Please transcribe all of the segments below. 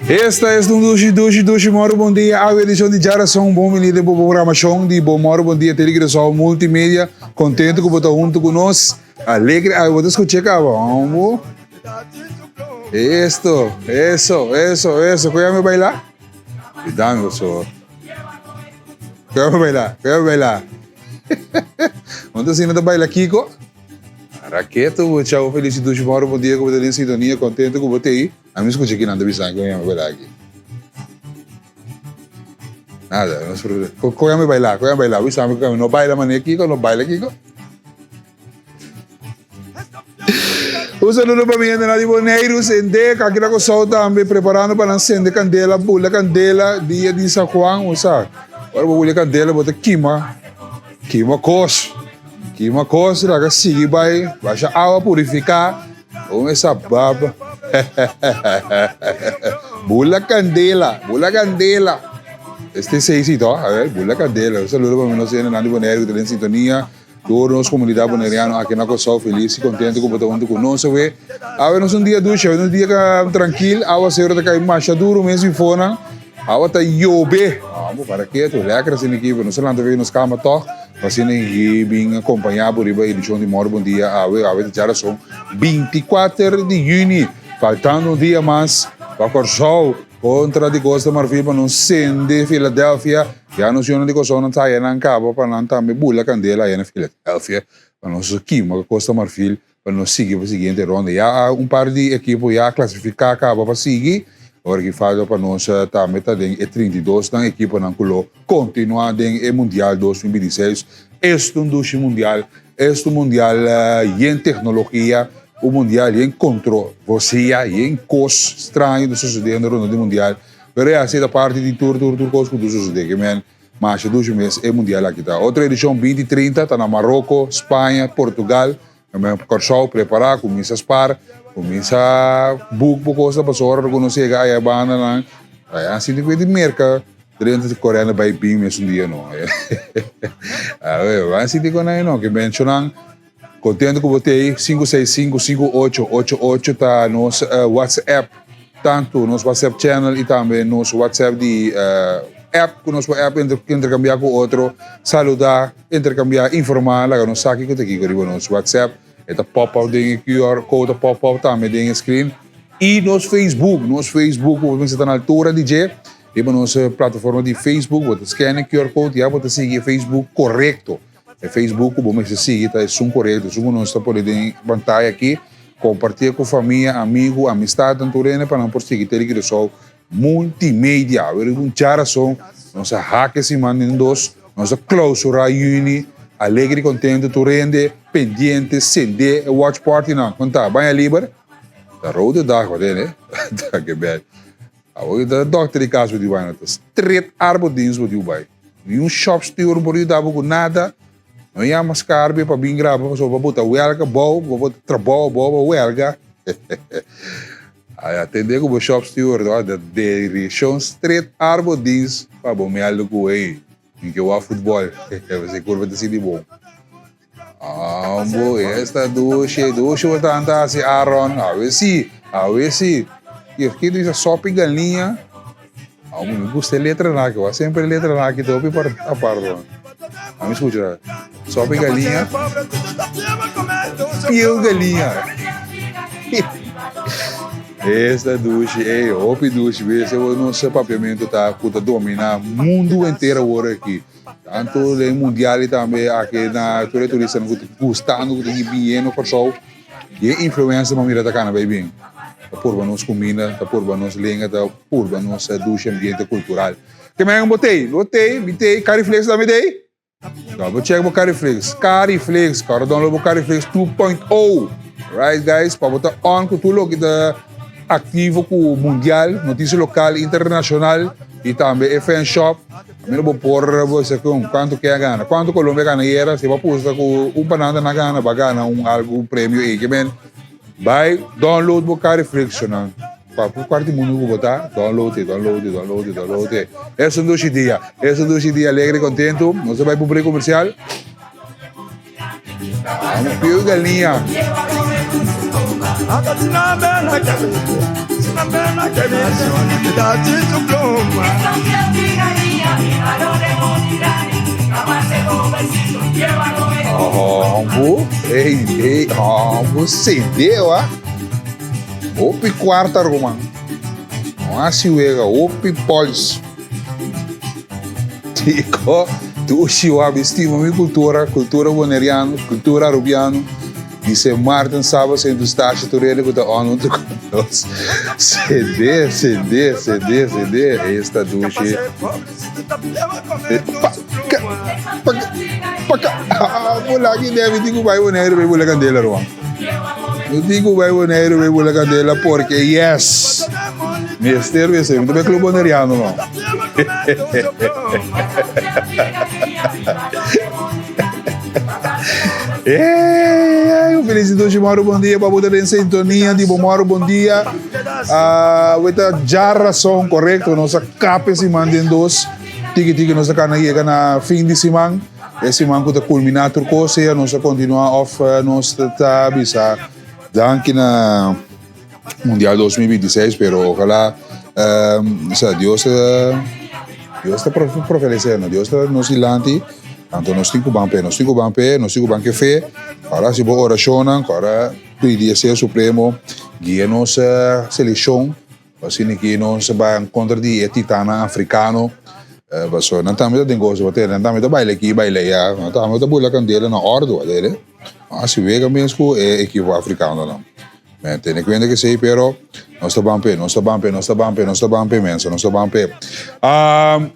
Esta es un dushi, dushi, dushi moro bon dia. Awe edicion di Djarason, bon bini den bo programacion di Bo Moro Bon Dia Tele Curaçao Multimedia. Contento cu bo ta hunto cu nos. Alegre, awe bo ta scucha caba, hombo. Esto, eso, eso, eso. Koe mi baila? Cuidando so. Koe mi baila? Koe mi baila? Want asina ta baila Kiko? Raketo bo chao feliz y dushi moro bon dia ku bo ta den sintonia contento ku bo tei. A mi scucha kinan ta bisa ku mi a baila aki. Nada, no se preocupe. Koe mi baila, koe mi baila. Bisa mi ku no baila mane Kiko, no baila Kiko. Un saludo pa mi hendenan di Boneiru, sende, kaki na Kòrsou tambe, preparando pa nan sende kandela, bula kandela, dia di San Juan, bo sa, ora bo bula kandela bo ta kima, kima kos, kima kos, laga sigui bai, basha awa purifiká, un esa baba, bula kandela, bula kandela, este seis to, a ver, bula kandela, un saludo pa mi nos hendenan di Boneiru ku ta den sintonia. Tur nos komunidat boneriano aki na Kòrsou felis i kontentu ku bo ta huntu ku nos awe. Awe nos un dia dushi, awe nos un dia trankil, awaseru ta kai masha duru mes infonan, awa ta yobe. Amo para ketu, lèker asina aki, nos a lanta for di nos kama tòg, pa asina i bin kompañá bo riba edishon di Mòru Bon Dia awe. Awe ta djarason 24 di yüni, faltando un dia mas pa Kòrsou kontra di Costa Marfil pa nos sende Philadelphia. Ya nos yunan di Kòrsou nan ta haya nan kaba pa nan tambe bula kandela aya na Philadelphia pa nos kima Costa Marfil pa nos sigui pa siguiente ronda. Ya un par di ekipo ya a klasifiká kaba pa sigui, ora ki falta pa nos tambe ta den e 32 nan ekiponan ku lo kontinuá den e Mundial 2026. Esta un dushi mundial, esta un mundial yen teknologia, un mundial yen kontroversia, yen kos straño ta sosodiendo rondó di mundial. Pero ya, esei ta parti di tur tur tur kos ku ta sosodé. Ke men masha dushi mes e mundial aki ta. Otro edishon binti trinta ta na Maroko, Spaña, Portugal. Ke men Kòrsou prepará, kuminsá spar, kuminsá buk bo kos ta pasobra ora ku nos yega aya bandanan aya sinti ku e di Merka drenta korènta bai bin mes un dia no. Awe, ban sinti ku nan no. Ke men shonnan Contento cu bo t'ey, 5655888 ta nos WhatsApp, tanto nos WhatsApp channel y tambe nos WhatsApp di app cu nos por app intercambia cu otro, saluda, intercambia, informa, laga nos sa kico ta kico riba nos WhatsApp, e ta pop up den e QR code ta pop up tambe den e screen y nos Facebook, nos Facebook bo mester ta na altura di dje, riba nos plataforma di Facebook bo ta scan e QR code ya bo ta sigui e Facebook corecto. E Facebook ku bo mester sigui ta esun korekto, esun ku nos ta pone den pantaya aki. Kompartié ku famia, amigu, amistatnan tur hende pa nan por sigui Tele Curaçao Multimedia. Awor riba un djarason nos a hak e siman den dos, nos a klousurá yüni alegre i kontentu tur hende pendiente sendé e watch partynan. Kon ta? Baña liber? Ta rode dag wat hende. Ta ke bèl. Awor ta dòkter di kas bo di bai, ta stret arbodienst bo di bai. Ni un shop steward por yuda bo ku nada. No yama Scarpia pa bin graba pasobra bo ta welga bou, bo ta trabou bou pa welga. Ay, atende ku bo shop steward, oh, da direccion stret arbodienst pa bo meldo ku ey, mi ke wak futbol. Pasobra kurpa ta sinti bon. Ambo, esta dushi, dushi bo tanta hasi Aaron. Awe si, awe si. Y aquí dice sopi galiña. Amo, mi gusta e letra na aki. Sempre e letra na aki topi par aparto. A mi escucha. Sopi galiña. Piel galiña. Esta dushi, ey, hopi dushi. Bese bo nos papiamento ta ku ta domina mundo entero awor aki. Tantu den mundial i tambe aki na tur e turistanan ku ta gustando ku ta biniendo Kòrsou i e influensia bo mira ta kana bai bin. Ta purba nos kuminda, ta purba nos lenga, ta purba nos dushi ambiente kultural. Ke men bo tei? Bo tei, mi tei, Cariflex tambe tei? Double check bo Cariflex. Cariflex, kòrda download bo Cariflex 2.0. Right guys, pa bo ta on ku tur loke ta aktivo ku mundial, notisia lokal, internashonal i tambe e fan shop. Mi no bo por bo bisa con cuanto ke a gana. Cuanto Colombia gana ayera, si bo apusta cu un pananda na gana, ba gana un algo, un premio ey. Ke men, bay download bo Cariflixionan. Pa cu parti mundo cu bo ta, download e, download e, download e, download e. Es un dushi dia, es un dushi dia alegre y contento. Nos a bay pa un break comercial. Vamos piu galiña. Hombo, ey, ey, hombo, sende, wa. Hopi cuarta, ruman. No hasi wega, hopi polis. Chico, dushi wa mi stima mi cultura, cultura boneriano, cultura arubiano. Di Sint Maarten, Saba, Sint Eustatius, tur hende ku ta on huntu ku nos. Sende, sende, sende, sende. Esta dushi. Pa, ka, pa, pa, ka. Ah, bula aki debe tin ku bai Boneiru bai bula kandela, ruman. No tin ku bai Boneiru bai bula kandela porque yes. Mester mester, mi ta bai club boneriano no. Hey, un feliz dushi moro bon dia pa bo ta den sintonia di bo moro bon dia. Ah, we ta ja razón correcto, nos a kape siman den dos. Tiki tiki nos a kana yega na fin di siman. E siman ku ta kulminá tur kos, sea nos a kontinuá òf nos ta bisa danki na Mundial 2026, pero ojalá, um, o sea, Dios, uh, Dios ta profelecer, no? Dios ta nos dilanti, anto nos tin ku ban pe, nos tin ku ban pe, nos tin ku ban ke fe. Ahora si bo oracionnan, ahora pidi e Ser Supremo guia nos uh, selección, asina ki nos ba en contra di e titanan africano. Uh, paso nan tambe ta den gozo, bate, nan tambe ta baila aquí, baila allá, nan tambe ta bula candela na ordo, bate. Así wega mes ku e equipo africano nan. Men tene cuenta que sí, pero nos ta ban pe, nos ta ban pe, nos ta ban pe, nos ta ban pe, mensen, nos ta ban pe. Um,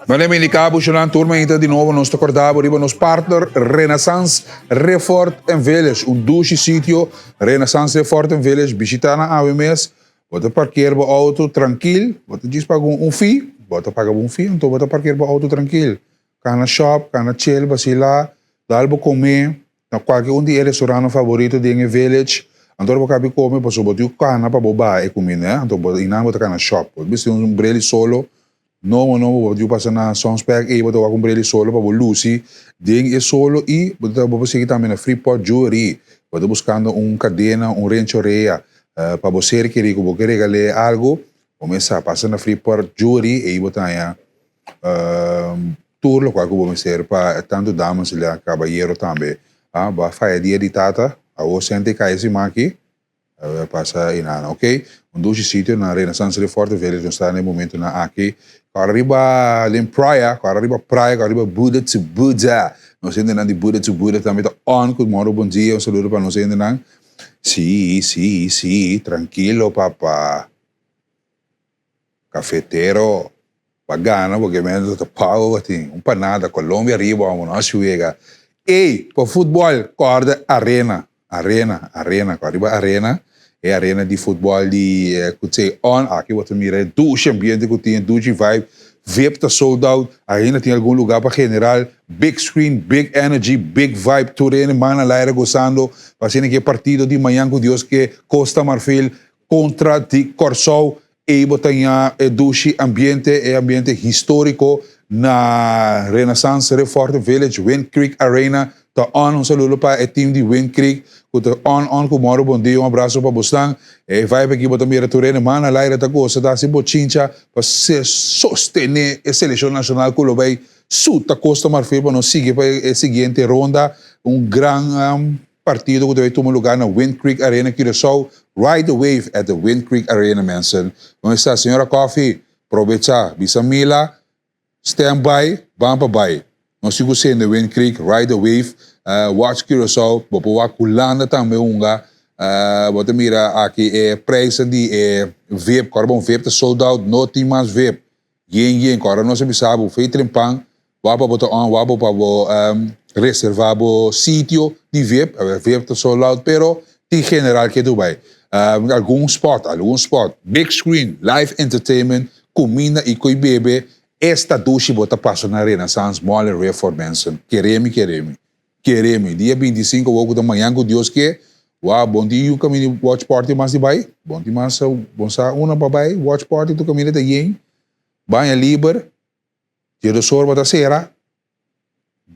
Mane mi indica bushonan tur mainta di nobo nos ta corda bo riba nos partner Renaissance Refort and Village, un dushi sitio Renaissance Refort and Village, bishita nan awe mes, bo ta parkeer bo auto trankil, bo ta djis paga un fee, bo ta paga bo un fee, anto bo ta parkeer bo auto trankil, kana shop, kana chill, basila, dal bo come, Na kualke un di e restaurantnan favorito den e village, anto ora bo kabi kome pasobra bo tin ku kana pa bo baha e kuminda, eh, anto bo einan bo ta kana shop. Bo bisti un breli solo, nobo nobo, bo tin ku pasa na Sunspec ei bo ta wak un breli solo pa bo lusi den e solo i bo ta bo por sigui tambe na Freeport Jewelry. Bo ta buskando un kadena, un renchorea pa bo ser keri ku bo ke regal'é algu, bo mester pasa na Freeport Jewelry ei bo ta haña Tur lokual ku bo mester pa tantu damas i la kabayero tambe. A bo a faya dia di tata, awor sente kai e siman aki, a pasa i nana ok. Un dushi sitio na Renaissance Reforte Village nos ta na e momentunan aki. Kòrda riba den Praia, kòrda riba Praia, kòrda riba Buddha to Buddha. Nos hendenan di Buddha to Buddha tambe ta on ku moro bon dia, un saludo pa nos hendenan. Si, si, si, trankilo papa. Cafetero pa gana porque men ta pago bo tin un panada Colombia ariba amo no haci wega ey pa futbol corda arena arena arena cu ariba arena e arena di futbol di cu tsey on aki bo ta mira e dushi ambiente cu tin e dushi vibe vip ta sold out ainda tin algun lugar pa general big screen big energy big vibe tur hende man al aire gozando pa asina ki e partido di mañan cu Dios ke Costa Marfil Kontra di Kòrsou ei bo ta ña e dushi ambiente, e ambiente históriko na Renaissance Reforte Village, Wind Creek Arena ta on. Un saludo pa e team di Wind Creek ku ta on on ku moro bon dia, un abraso pa bosnan. E vibe aki bo ta mira tur hende man al aire ta gosa, ta hasi bochincha pa sostené e selekshon nashonal ku lo bai suta Costa Marfil pa nos sigui pa e siguiente ronda. Un gran. Partido ku ta bai tuma lugar na Wind Creek Arena Curaçao, Ride the Wave at the Wind Creek Arena mensen. Don esta señora Coffee, probecha, bisa Mila, stand by, ban pa bai. Nos tin ku sende Wind Creek, Ride the Wave, watch Curaçao, bo por wak Hulanda tambe hunga, bo ta mira aki e prijsnan di e vip, kòrda bon vip ta sold out, no tin mas vip. Yen yen, kòrda nos a bisa bo, fei trempan, Wou pa bo ta on, wou bo pa bo reserva bo sitio di vip, vip ta sold out, pero tin general ke Dubai. Algun spot, algun spot, big screen, live entertainment, kuminda i koi bebe, esta dushi bo ta pasa na Renaissance Mall in Redford mensen. Kere mi, kere mi. Kere mi. Dia 25 wou ku ta mañan ku Dios ke, wou bon tin yu kaminda watch party mas di bai, bon tin mas, bon sa una pa bai watch party tur kaminda ta yen, baña liber. Djedosor bo ta sera,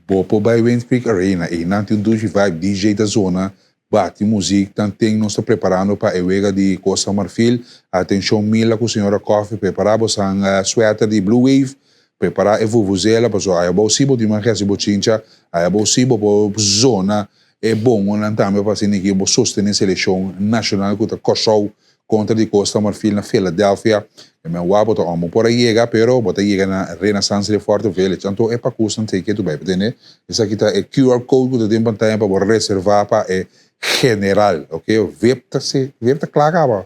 bo por bai Wind Creek Arena, einan tin un dushi vibe, DJ ta zona, Bati muzik tanten nos ta preparando pa e wega di Costa Marfil. Atencion Mila cu señora Coffee, prepara bosan sweater di Blue Wave, prepara e vuvuzela pasobra aya bou si bo tin man hesi bo chincha, aya bou si bo por zona e bongonan tambe pa asina ki bo sostene seleccion nacional cu ta Corsou Kontra di Kosta Marfil na Philadelphia. E men wak bo ta òn bo por a yega, pero bo ta yega na Renaissance Reforte Village. Anto e pakusnan ta ke tu bai tene. Esaki ta e QR code ku ta den pantaya pa bo reservá pa e general. Ok, VIP ta si, VIP ta kla kaba.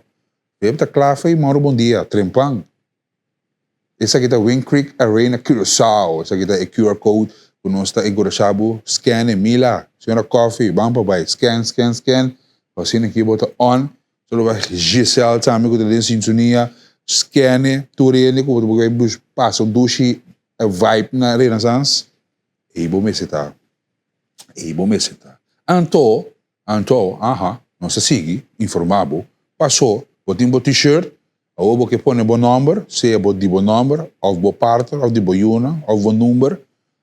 VIP ta kla fei mòru bon dia, trempan. Esaki ta Wind Creek Arena Curaçao. Esaki ta e QR code ku nos ta enkurashá bo scan e. Mila, señora Coffee, ban pa bai. Scan, scan, scan. Pa asina aki bo ta on. Solo bai Giselle tambe ku ta den sintonia. Scan e. Tur hende ku bo bai pasa un dushi vibe na Renaissance. Ei bo mester ta. Ei bo mester ta. Anto, Anto, aha, nos ta sigui informá bo. Pasó, bo tin bo T-shirt, awor bo ke pone bo nòmber, sea bo di bo nòmber, òf bo partner, òf di bo yunan, òf bo number.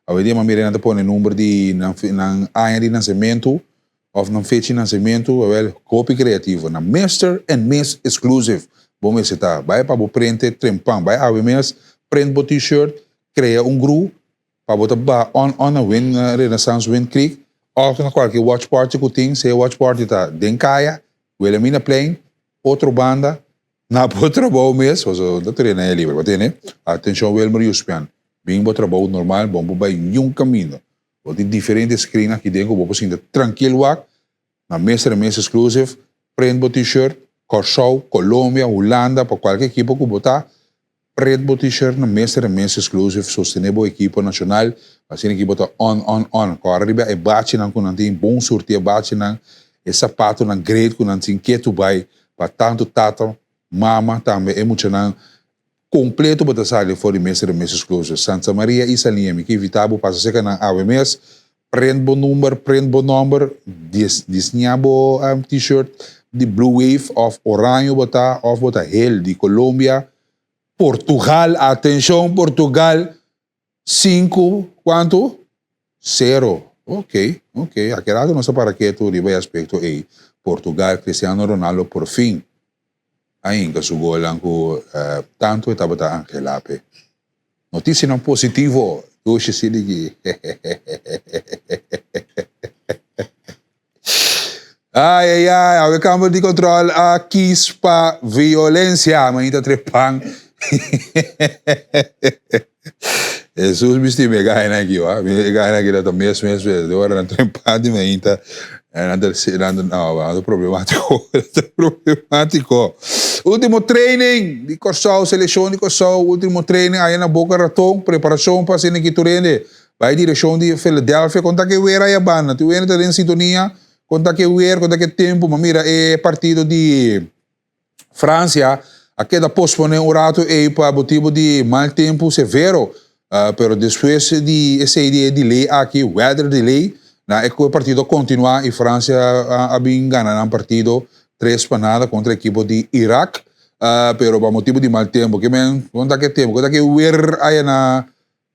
Awendia mi a mira nan ta pone number di nan nan aña di nasementu, òf nan fecha di nasementu. Awel, hopi kreativo. Na Mister and Miss Exclusive bo mester ta. Bai pa bo prente trempan. Bai awe mes, prent bo T-shirt, krea un gru, Pa bo ta baha on on na Wind Renaissance Wind Creek of na cualkier watch party cu tin, sea watch party ta den caya, Wilhelminaplein, otro banda, na bo trabou mes, pasobra ta tur hende liber, bo tende? Atencion Wilmer Yuspian, bin bo trabou normal, bo no por bay niun caminda. Bo tin diferente screen aki den cu bo por sinta trankil wak, na Mister and Miss Exclusive, print bo t-shirt, Kòrsou, Colombia, Hulanda, pa kualke ekipo ku bo ta, print bo t-shirt na Mister and Miss Exclusive, sostené bo ekipo nashonal, asina ki bo ta on, on, on. Kòrda riba e bachinan ku nan tin, bon surti e bachinan, e sapatonan great ku nan tin ketu bai pa tantu tata, mama, tambe e muchanan Kompleto bo ta sali for di Mister and Missus Closer, Santa Maria y Saliña. Mi ke invita bo pasa serka nan awe mes. Print bo number, print bo nomber, disña bo t-shirt di Blue Wave of oraño bo ta of bo ta hel di Colombia, Portugal, atencion Portugal, Sinku kuantu? Sero. Ok, ok. Aki rato nos ta para ketu riba e aspekto ei. Portugal, Cristiano Ronaldo por fin a hinka su golnan ku tantu e tabata anhelá p'e. Notisianan positivo, Dushi Siliki. Ai, ai, ai, awe kamber di kontrol a kies pa violencia, manita trepan. Jesus bisti mi e gainan aki, wa. Mi e gainan aki ta mes mes mes. De ora nan trepan di mainta, nan ta nan ta no, nan ta problematico, nan ta problematico. Ultimo training di Kòrsou, selekshon di Kòrsou, ultimo training aya na Boca Raton, preparashon pa asina ki tur hende. Bai direkshon di Philadelphia, kon ta ke wer aya banda? Tur hende ta den sintonia, kon ta ke wer, kon ta ke tempu? Ma mira e partido di Francia a keda pospone un ratu ei pa motibu di mal tempu severo, pero despues di esei di e delay aki, weather delay, na e ku e partido a kontinua i Francia a bin gana nan partido 3-0 kontra ekipo di Irak, pero pa motibu di mal tempu. Ke men, kon ta ke tempu, kon ta ke wer aya na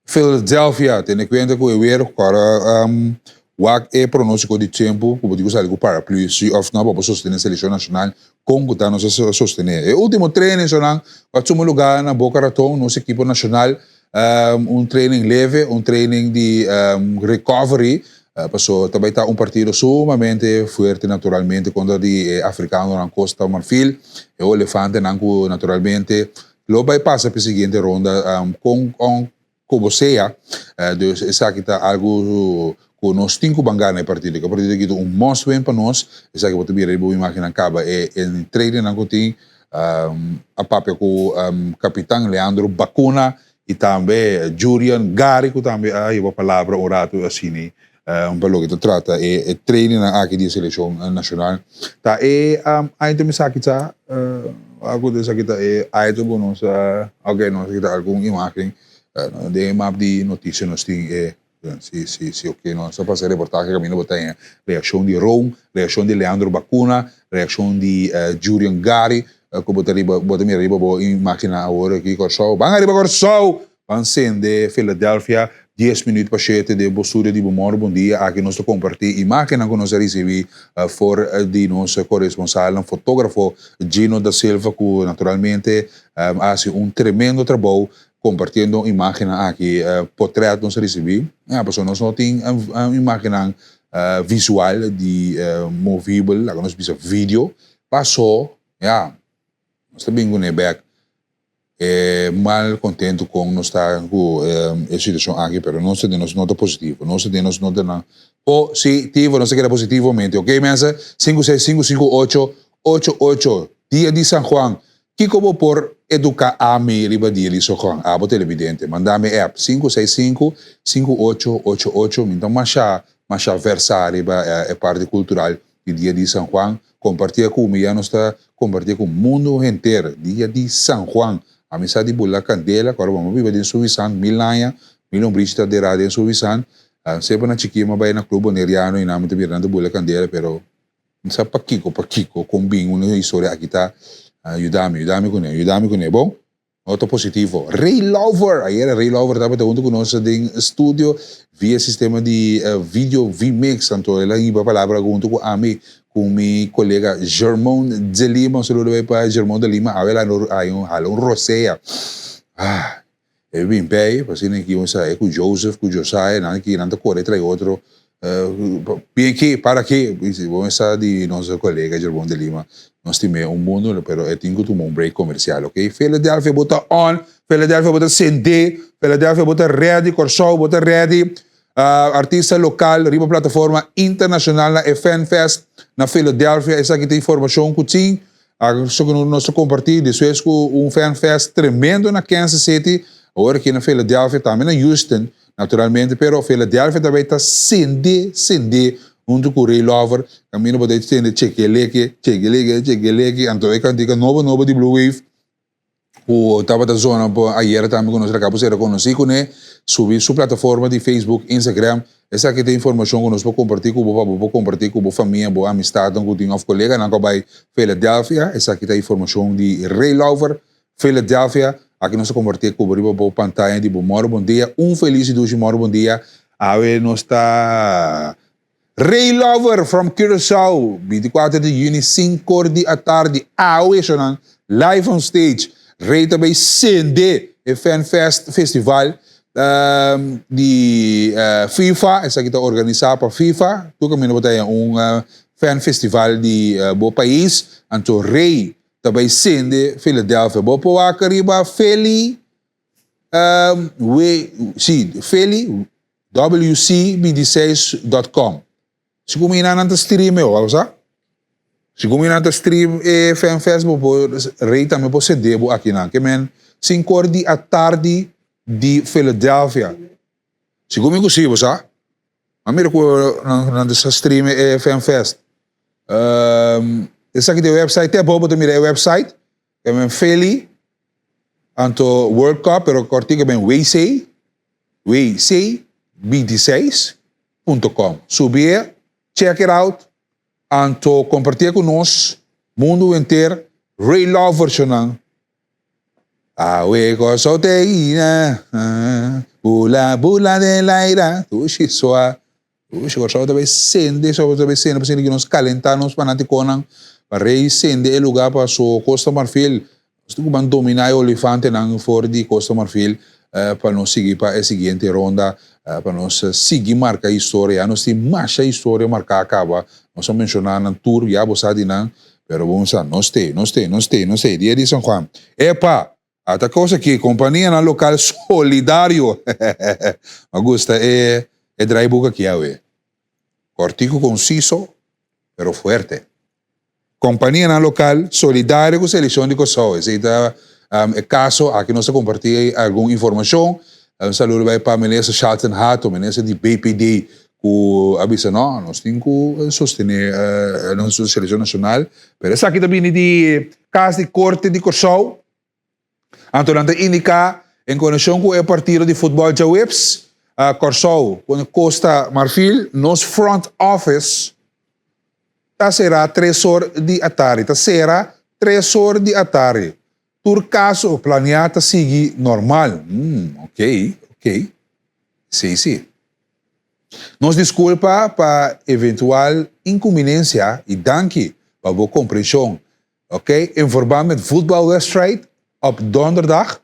Philadelphia, tene kuenta ku e weer ku ora wak e pronóstiko di tempu ku bo tin ku sali ku paraplu si òf no pa bo sostené selekshon nashonal kon ku ta nos a sostené. E último training sonan ku a tuma lugá na Boca Raton nos ekipo nashonal un training leve un training di recovery paso ta bai ta un partido sumamente fuerte naturalmente kontra di e afrikanonan Costa Marfil e olefantenan ku naturalmente Lo bai pasa p'e siguiente ronda con on como sea, dus esaki ta algo cu nos tin cu ban gana e partido. E partido aki ta un must win pa nos, esaki bo ta mira riba bo imagennan caba e trainingnan cu tin a papia cu capitan Leandro Bacuna y tambe Jurian Gary cu tambe a hiba palabra un rato asini Pa loke ta trata e trainingnan aki di e seleccion nacional. Ta e item esaki ta, algo di esaki ta e item cu nos a, ok nos a kita algun imagen den e map di noticia nos tin e, si si si ok nos a pasa e reportahe caminda bo ta haña reaccion di Rome, reaccion di Leandro Bacuna, reaccion di Jurian Gary cu bo ta riba bo ta mira riba bo imagennan awor aki Corsou. Ban ariba Corsou! Ban sende Philadelphia. Dies minuut pa shete den bo studio di Bo Mòru Bon Dia. Aki nos ta kompartí imágennan ku nos a risibí for di nos koresponsalnan fotógrafo Gino da Silva ku naturalmente a hasi un tremendo trabou kompartiendo imágennan aki. Potrèt nos a risibí, ya, pasobra nos no tin imágennan visual di movibel, laga nos bisa video, paso, ya, nos ta bin kuné bèk. E mal kontentu kon nos ta ku e situashon aki, pero nos ta den nos nota positivo. Nos ta den nos notanan positivo. Nos ta keda positivamente, ok mensen? Sinku seis sinku sinku ocho ocho ocho, Dia di San Juan. Kiko bo por eduká ami riba Dia di San Juan? Abo televidente, manda mi app sinku seis sinku sinku ocho ocho ocho. Mi ta masha masha versá riba e parti kultural di Dia di San Juan. Compartié cu mi, ya nos ta compartié cu mundo henter. Dia di San Juan. Ami sa di bula candela, cu ora bo biba den Suvisan mil aña, mi lombrichi ta derá den Suvisan. Semper na chikí mi a bai na Club Boneriano y nan mi ta mira nan ta bula candela, pero mi sa pakico, pakico, con bin un historia aki ta. Yuda mi, yuda mi cune, yuda mi cune, bon? Nota positivo. Ray Lover! Ayera Ray Lover tabata hunto ku nos den studio via sistema di video vMix. Anto el a hiba palabra hunto ku ami ku mi kolega Germon de Lima. Un saludo bai pa Germon de Lima. Awe el a hala un rosea. Ah, e bin pei, pa asina ki un sa e ku Joseph, ku Josiah, nan ki nan ta kore trai otro. Bien ki, para ki, bo mester sa di nos kolega Jerbon de Lima, nos tin un mundo, pero e tin ku tuma un break komersial, ok? Philadelphia bo ta on, Philadelphia bo ta sende, Philadelphia bo ta ready, Kòrsou bo ta ready, artista lokal riba plataforma internashonal na e Fan Fest na Philadelphia, esaki ta informashon ku tin, Esaki nos ta kompartí despues ku un Fan Fest tremendo na Kansas City, awor aki na Philadelphia, tambe na Houston, naturalmente, pero Philadelphia ta bai ta sende, sende huntu ku Ray Lover, kaminda bo ta tende chekeleke, chekeleke, chekeleke, anto e kantika nobo nobo di Blue Wave ku tabata zona por ayera tambe ku nos a kaba sera konosí kuné, subi su plataforma di Facebook, Instagram, esaki ta informashon ku nos por kompartí ku bo pa bo por kompartí ku bo famia, bo amistatnan ku tin òf koleganan ku a bai Philadelphia, esaki ta informashon di Ray Lover, Philadelphia, aki nos ta kompartí ku bo riba bo pantaya di bo mòru bon dia, un felis i dushi mòru bon dia, awe nos ta Ray Lover from Curaçao, 24 di juni, 5 or di atardi, awe eshonan, live on stage, Ray ta bay sende e Fan Fest Festival di FIFA, esaki ta organisa pa FIFA, tur caminda bo ta haya un fan festival di bo pais, anto Ray ta bay sende Philadelphia, bo por wak riba Philly, we, si, Philly WC 26 dot com. Si ku mi nan ta stream e bo sa? Si ku mi nan ta stream e fan fest bo por rei tambe por sende bo aki nan. Ke men sinku or di atardi di Philadelphia. Si ku mi ku si bo sa? A mira ku nan ta stream e fan fest. Esaki ta e website te bo bo ta mira e website. Ke men Philly anto World Cup pero kortico ben WC WC 26 punto com. Subi e, check it out, anto comparti cu nos mundo henter Ray Love versionnan. Awe Kòrsou te ina, bula bula den laira, tushi sua. Ush, Kòrsou ta bai sende, Kòrsou ta bai sende pasobra ku nos kalentá nos fanátikonan pa rei sende e lugá pa so Kosta Marfil. Nos tin ku ban dominá e olifantenan for di Kosta Marfil pa nos sigui pa e siguiente ronda, pa nos sigui marka historia. Ya nos tin masha historia marká kaba. Nos a menshoná nan tur, ya bo sa di nan, pero bo sa, nos t'ei, nos t'ei, nos t'ei, nos t'ei. Dia di San Juan. Epa! Ata kos aki, kompanianan lokal solidario. Mi a gusta e e draaiboek aki awe. Kòrtiku, konsiso, pero fuerte. Kompanianan lokal solidario ku selekshon di Kòrsou. Esei ta e kaso. Aki nos ta kompartí algun informashon. Un saludo bai pa Minister Shalton Hato, Minister di BPD, ku a bisa no, nos tin ku sostené nos selekshon nashonal. Pero esaki ta bini di Kas di Korte di Kòrsou. Anto nan ta indiká en konekshon ku e partido di futbòl djaweps, Kòrsou ku Kosta Marfil, nos front office ta será tres or di atardi. Ta sera tres or di atardi. Tur kaso planiá ta sigui normal. Hmm, ok, ok. Sí, sí. Nos diskulpa pa eventual inkumbinensia i danki pa bo komprenshon. Ok, in verband met voetbalwedstrijd op donderdag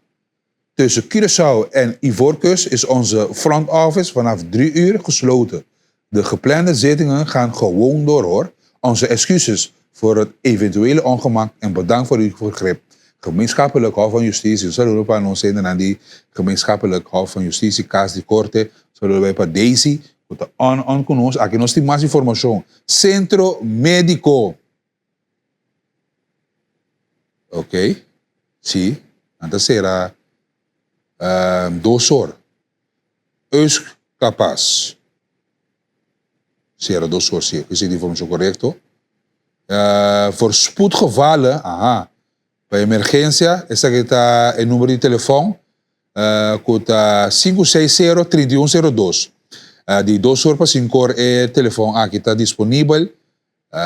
tussen Curaçao en Ivoorkust is onze front office vanaf 3 uur gesloten. De geplande zittingen gaan gewoon door hoor. Onze excuses voor het eventuele ongemak en bedankt voor uw begrip. Gemeenschappelijk Hof van Justitie, un saludo pa nos hendenan di Gemeenschappelijk Hof van Justitie, Cas di Corte, saludo bai pa Daisy cu ta on on cu nos. Aki nos tin mas informacion. Centro Medico. Ok, si, nan ta cera dos or. Eus capas. Cera dos or, si, esey ta informacion corecto. Voor spoedgevallen, aha, pa emergencia, esaki ta e numero di telefon cu ta sinku seis sero trinta i un sero dos. Di dos or pa sinku or e telefon aki ta disponibel.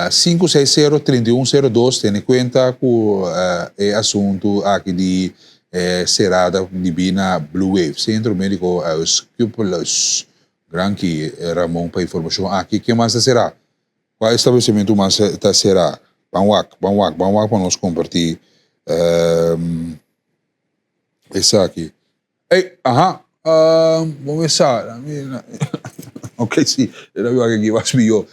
Sinku seis sero trinta i un sero dos tene kuenta ku e asuntu aki di e serada di bina Blue Wave, Sentro Mediko Huis-Cupelhuis. Granki Ramon pa informashon aki. Ken mas ta será? Kua establesimentu mas ta será? Ban wak, ban wak, ban wak pa nos kompartí esaki. Ey, aha, bo me sa, ok si, e ta biba aki was mihó.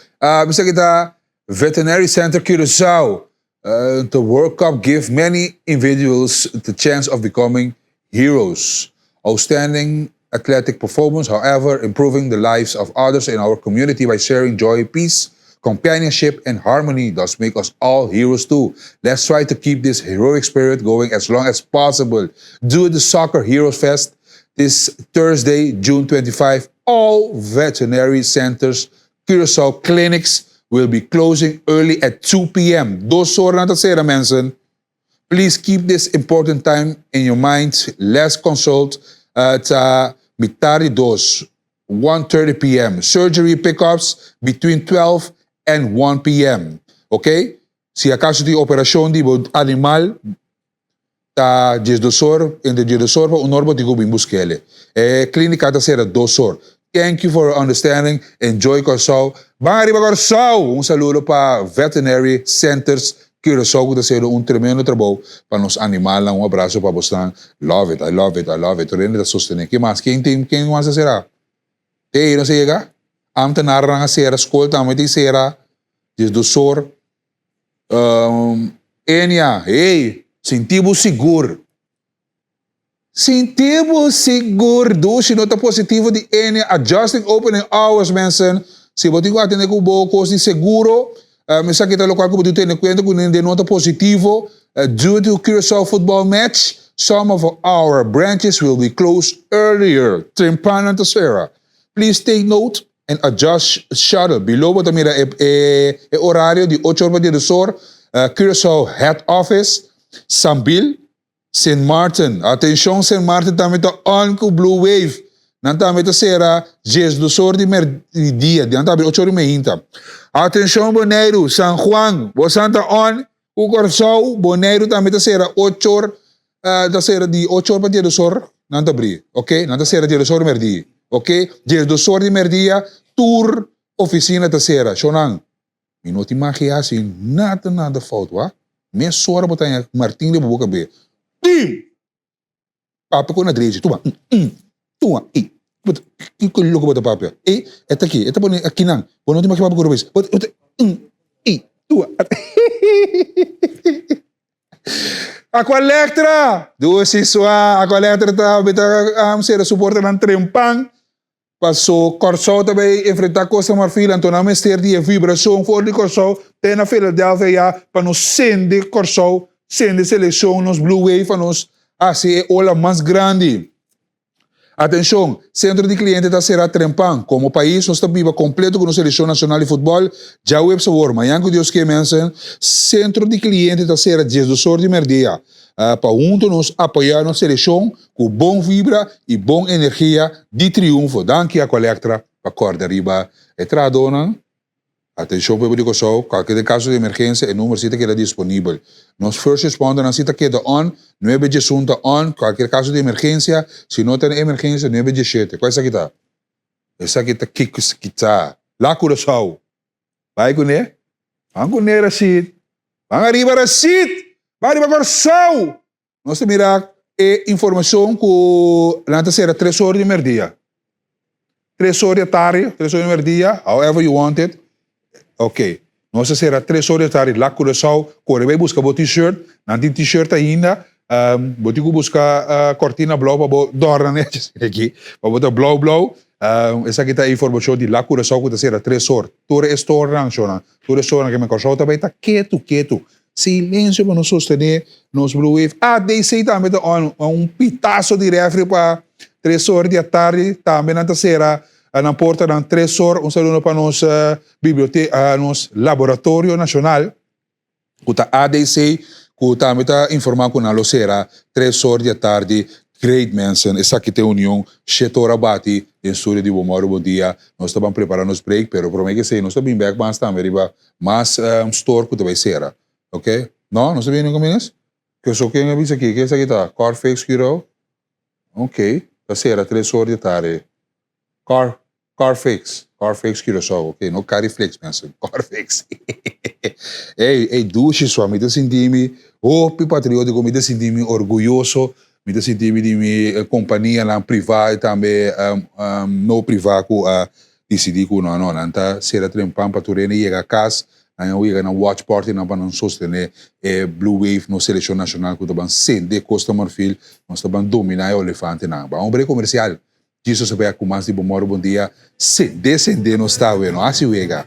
Mi sa ki ta Veterinary Center Curaçao, The World Cup give many individuals the chance of becoming heroes. Outstanding athletic performance, however, improving the lives of others in our community by sharing joy, peace, companionship and harmony does make us all heroes too. Let's try to keep this heroic spirit going as long as possible. Do the Soccer Heroes Fest this Thursday, June 25. All veterinary centers, Curaçao clinics will be closing early at 2 p.m. Dos ora nan ta sera mensen. Please keep this important time in your mind. Last consult ta mitar di dos, 1:30 pm. Surgery pickups between 12 and 1 pm. Ok? Si acaso tin operacion di bo animal ta diesdos or, entre diesdos or pa un or bo tin cu bin busquele. E clinica ta cera dos or. Thank you for your understanding. Enjoy Corsou. Ban ariba Corsou! Un saludo pa Veterinary Centers Curaçao cu ta haciendo un tremendo trabou pa nos animalnan. Un abrazo pa bosnan. Love it, I love it, I love it. Tur hende ta sostene. Ke mas? Ken tin, ken mas a cera? Te ei nos a yega? Ambtenarnan a cera, scol tambe tin cera. Diesdos or. Enia, hey, sinti bo sigur. Sinti bo sigur dushi no ta positivo di ene adjusting opening hours mensen si bo tin ku atende ku bo kos di seguro esaki ta lokual ku bo tin tene kuenta ku den no ta positivo due to Curaçao football match some of our branches will be closed earlier trempan ta sera please take note and adjust shuttle below bo ta mira e orario di ocho or pa dies or Curaçao head office Sambil Sint Maarten, Atencion Sint Maarten tambe ta on cu Blue Wave. Nan tambe ta cera diesdos or di merdia, nan ta abri ocho or di meinta. Atencion Boneiru, San Juan, bosan ta on cu Corsou, Boneiru tambe ta cera ocho or, ta cera di ocho or pa diesdos or nan ta abri, ok, nan ta cera diesdos or di merdia, ok, diesdos or di merdia tur oficina ta cera, shownan. Mi no tin mag hasi nada nada fout wak. Mesora bo ta haña Martin riba bo kabes. Tim! Papia ku na drechi. Tuma, mm, tuma, i. Kiko loko bo ta papia? E, e ta aki, e ta pone akinan. Bo no tin mag papia ku robes. Bo ta, mm, i, tuma. Aqualectra! Dushi sua, Aqualectra ta, mi ta sera su portanan trempan. Paso Kòrsou ta bai enfrentá Kosta Marfil, anto nan mester di e vibrashon for di Kòrsou te na Philadelphia ya pa nos sende Kòrsou, sende selekshon, nos Blue Wave pa nos hasi e ola mas grandi. Atenshon, Sentro di kliente ta será trempan. Komo pais nos ta biba kompleto ku nos selekshon nashonal di futbòl djaweps awor. Mañan ku Dios ke mensen, Sentro di kliente ta sera diesdos or di mèrdia. Pa hunto nos apoyá nos selekshon ku bon vibra i bon energia di triunfo. Danki Aqualectra pa kòrda riba e trahadónan. Atenshon pueblo di Kòrsou, kualke den kaso di emergensia e number si ta keda disponibel. Nos first respondernan si ta keda on, nuebe diesun ta on, kualke kaso di emergensia, si no ta na emergensia nuebe dieshete. Kua esaki ta? Esaki ta kiko esaki ta. La Curaçao. Bai kuné. Ban kuné Rashid. Ban ariba Rashid! Ban ariba Kòrsou! Nos ta mira e informashon ku nan ta sera tres ora di merdia. Tres ora di atardi, tres ora di merdia, however you want it. Ok. Nos ta sera tres ora di atardi La Curaçao. Kore bai buska bo t-shirt. Nan tin t-shirt ainda. Bo tin ku buska kortina blou pa bo dòrna nechi aki. Pa bo ta blou blou. Esaki ta e informashon di La Curaçao ku ta sera tres or. Tur e storenan shona. Tur e storenan ke men Kòrsou ta bai ta ketu ketu. Silensio pa nos sostené nos Blue Wave. ADC tambe ta on. Un pitaso di refri pa tres or di atardi. Tambe nan ta sera nan portanan tres or. Un saludo pa nos bibliote nos Laboratorio Nashonal ku ta ADC ku tambe ta informá ku nan lo sera tres or di atardi. Great mensen, esaki ta e union shete ora bati den studio di Bo Mòru Bo Dia. Nos ta ban prepara nos break pero prome ke esei nos ta bin bek mas tambe riba mas store ku ta bai sera. Ok? No? Nos ta bini ku mi nes? Ke so ken a bisa aki? Ke esaki ta? Carfix Curaçao? Ok, ta sera tres or di atardi. Car Carfix, Carfix Curaçao, ok, no Cariflix mensen, Carfix. Ey, ey dushi sua, mi ta sinti mi hopi patriótiko, mi ta sinti mi orguyoso, mi ta sinti mi di mi kompanianan privá i tambe no privá ku a disidí ku no, no, nan ta sera trempan pa tur hende yega kas, nan a yega na watch partynan pa nan sostené e Blue Wave, nos selekshon nashonal ku ta ban sende Costa Marfil, nos ta ban dominá e olefantenan. Ban un brek komersial. Jesus a bek ku mas di bo moro bon dia sende sende nos ta awe no hasi wega.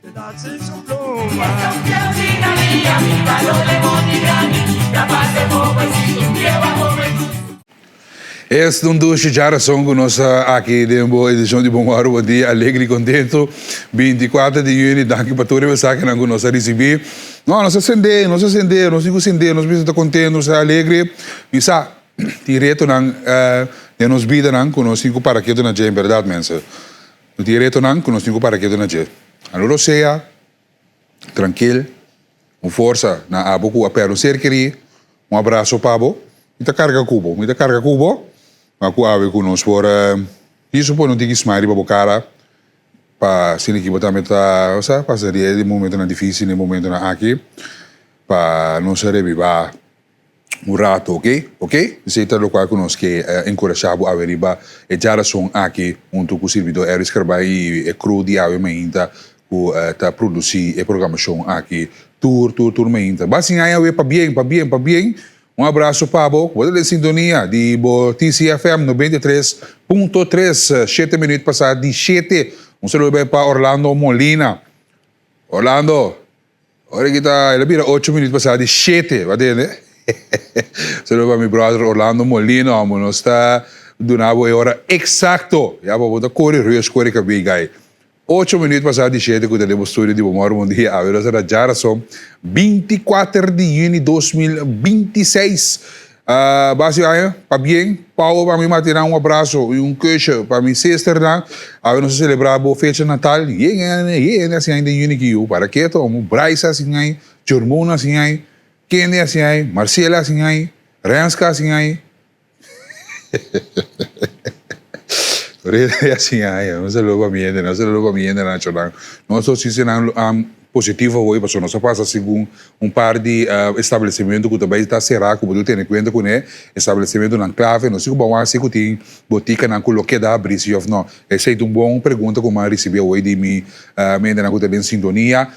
Es un dushi djarason ku nos ta aki den bo edishon di Bon Moro Bon Dia alegre i kontentu 24 di yüni danki pa tur e mensahenan ku nos a risibí no nos a sende nos a sende nos tin ku sende nos mester ta kontentu nos ta alegre mi sa Tin retonan den nos bidanan ku nos tin ku para ketu na dje, en bèrdat mensen. No tin retonan ku nos tin ku para ketu na dje. Alo lo sea, trankil, un forsa na abo ku a pèrdè un ser kerí, un abraso pa bo. Mi ta karga ku bo, mi ta karga ku bo, ma ku awe ku nos por hizo pone un tiki smile riba bo kara pa asina ki bo tambe ta, osea, pasa di e momentonan difísil, e momentonan aki, pa nos a rebibá. Un rato, ok? Ok? Esei ta lokual ku nos ke enkurashá bo awe riba e djarason aki huntu ku sirbidor Erwin Scarbay i e crew di Awe Mainta ku ta produsí e programashon aki tur tur tur mainta. Ba sin aña awe pabien, pabien, pabien. Un abraso pa bo. Bo ta den sintonia di bo TCFM 93.3, shete minuut pasá di shete. Un saludo bai pa Orlando Molina. Orlando! Ora ki ta, el a bira ocho minuut pasá di shete, bo a tende? Saludo pa mi brother Orlando Molino, amo, nos ta duna bo e ora eksakto, ya pa bo ta kore rus, kore kabei gai. Ocho minuut pasá di shete ku ta den bo studio di Bo Mòru Bon Dia, awe nos ta na djarason, 24 di yüni 2026. Basi aña, pabien, Paul pa mi mati nan un abraso y un kusje pa mi sisternan. Awe nos a celebra bo fecha natal. Yen hende, yen hende hasi aña den juni ki yu. Para keto, omo Bryce hasi aña, Jormona hasi aña, Kenny hasi aña, Marcela hasi aña, Renska hasi aña. Tur hende hasi aña. Un saludo pa mi hendenan, un saludo pa mi hendenan chonan. Nos ta sisinan positivo awor pasobra nos a pasa segun un par di establecimentu ku ta bai ta será ku bo ta tene kuenta kuné, establecimentunan klave, no si ku bo a wak si ku tin botikanan ku lo keda abrí si òf no. Esei ta un bon pregunta ku mi a risibí awor di mi hendenan ku ta den sintonia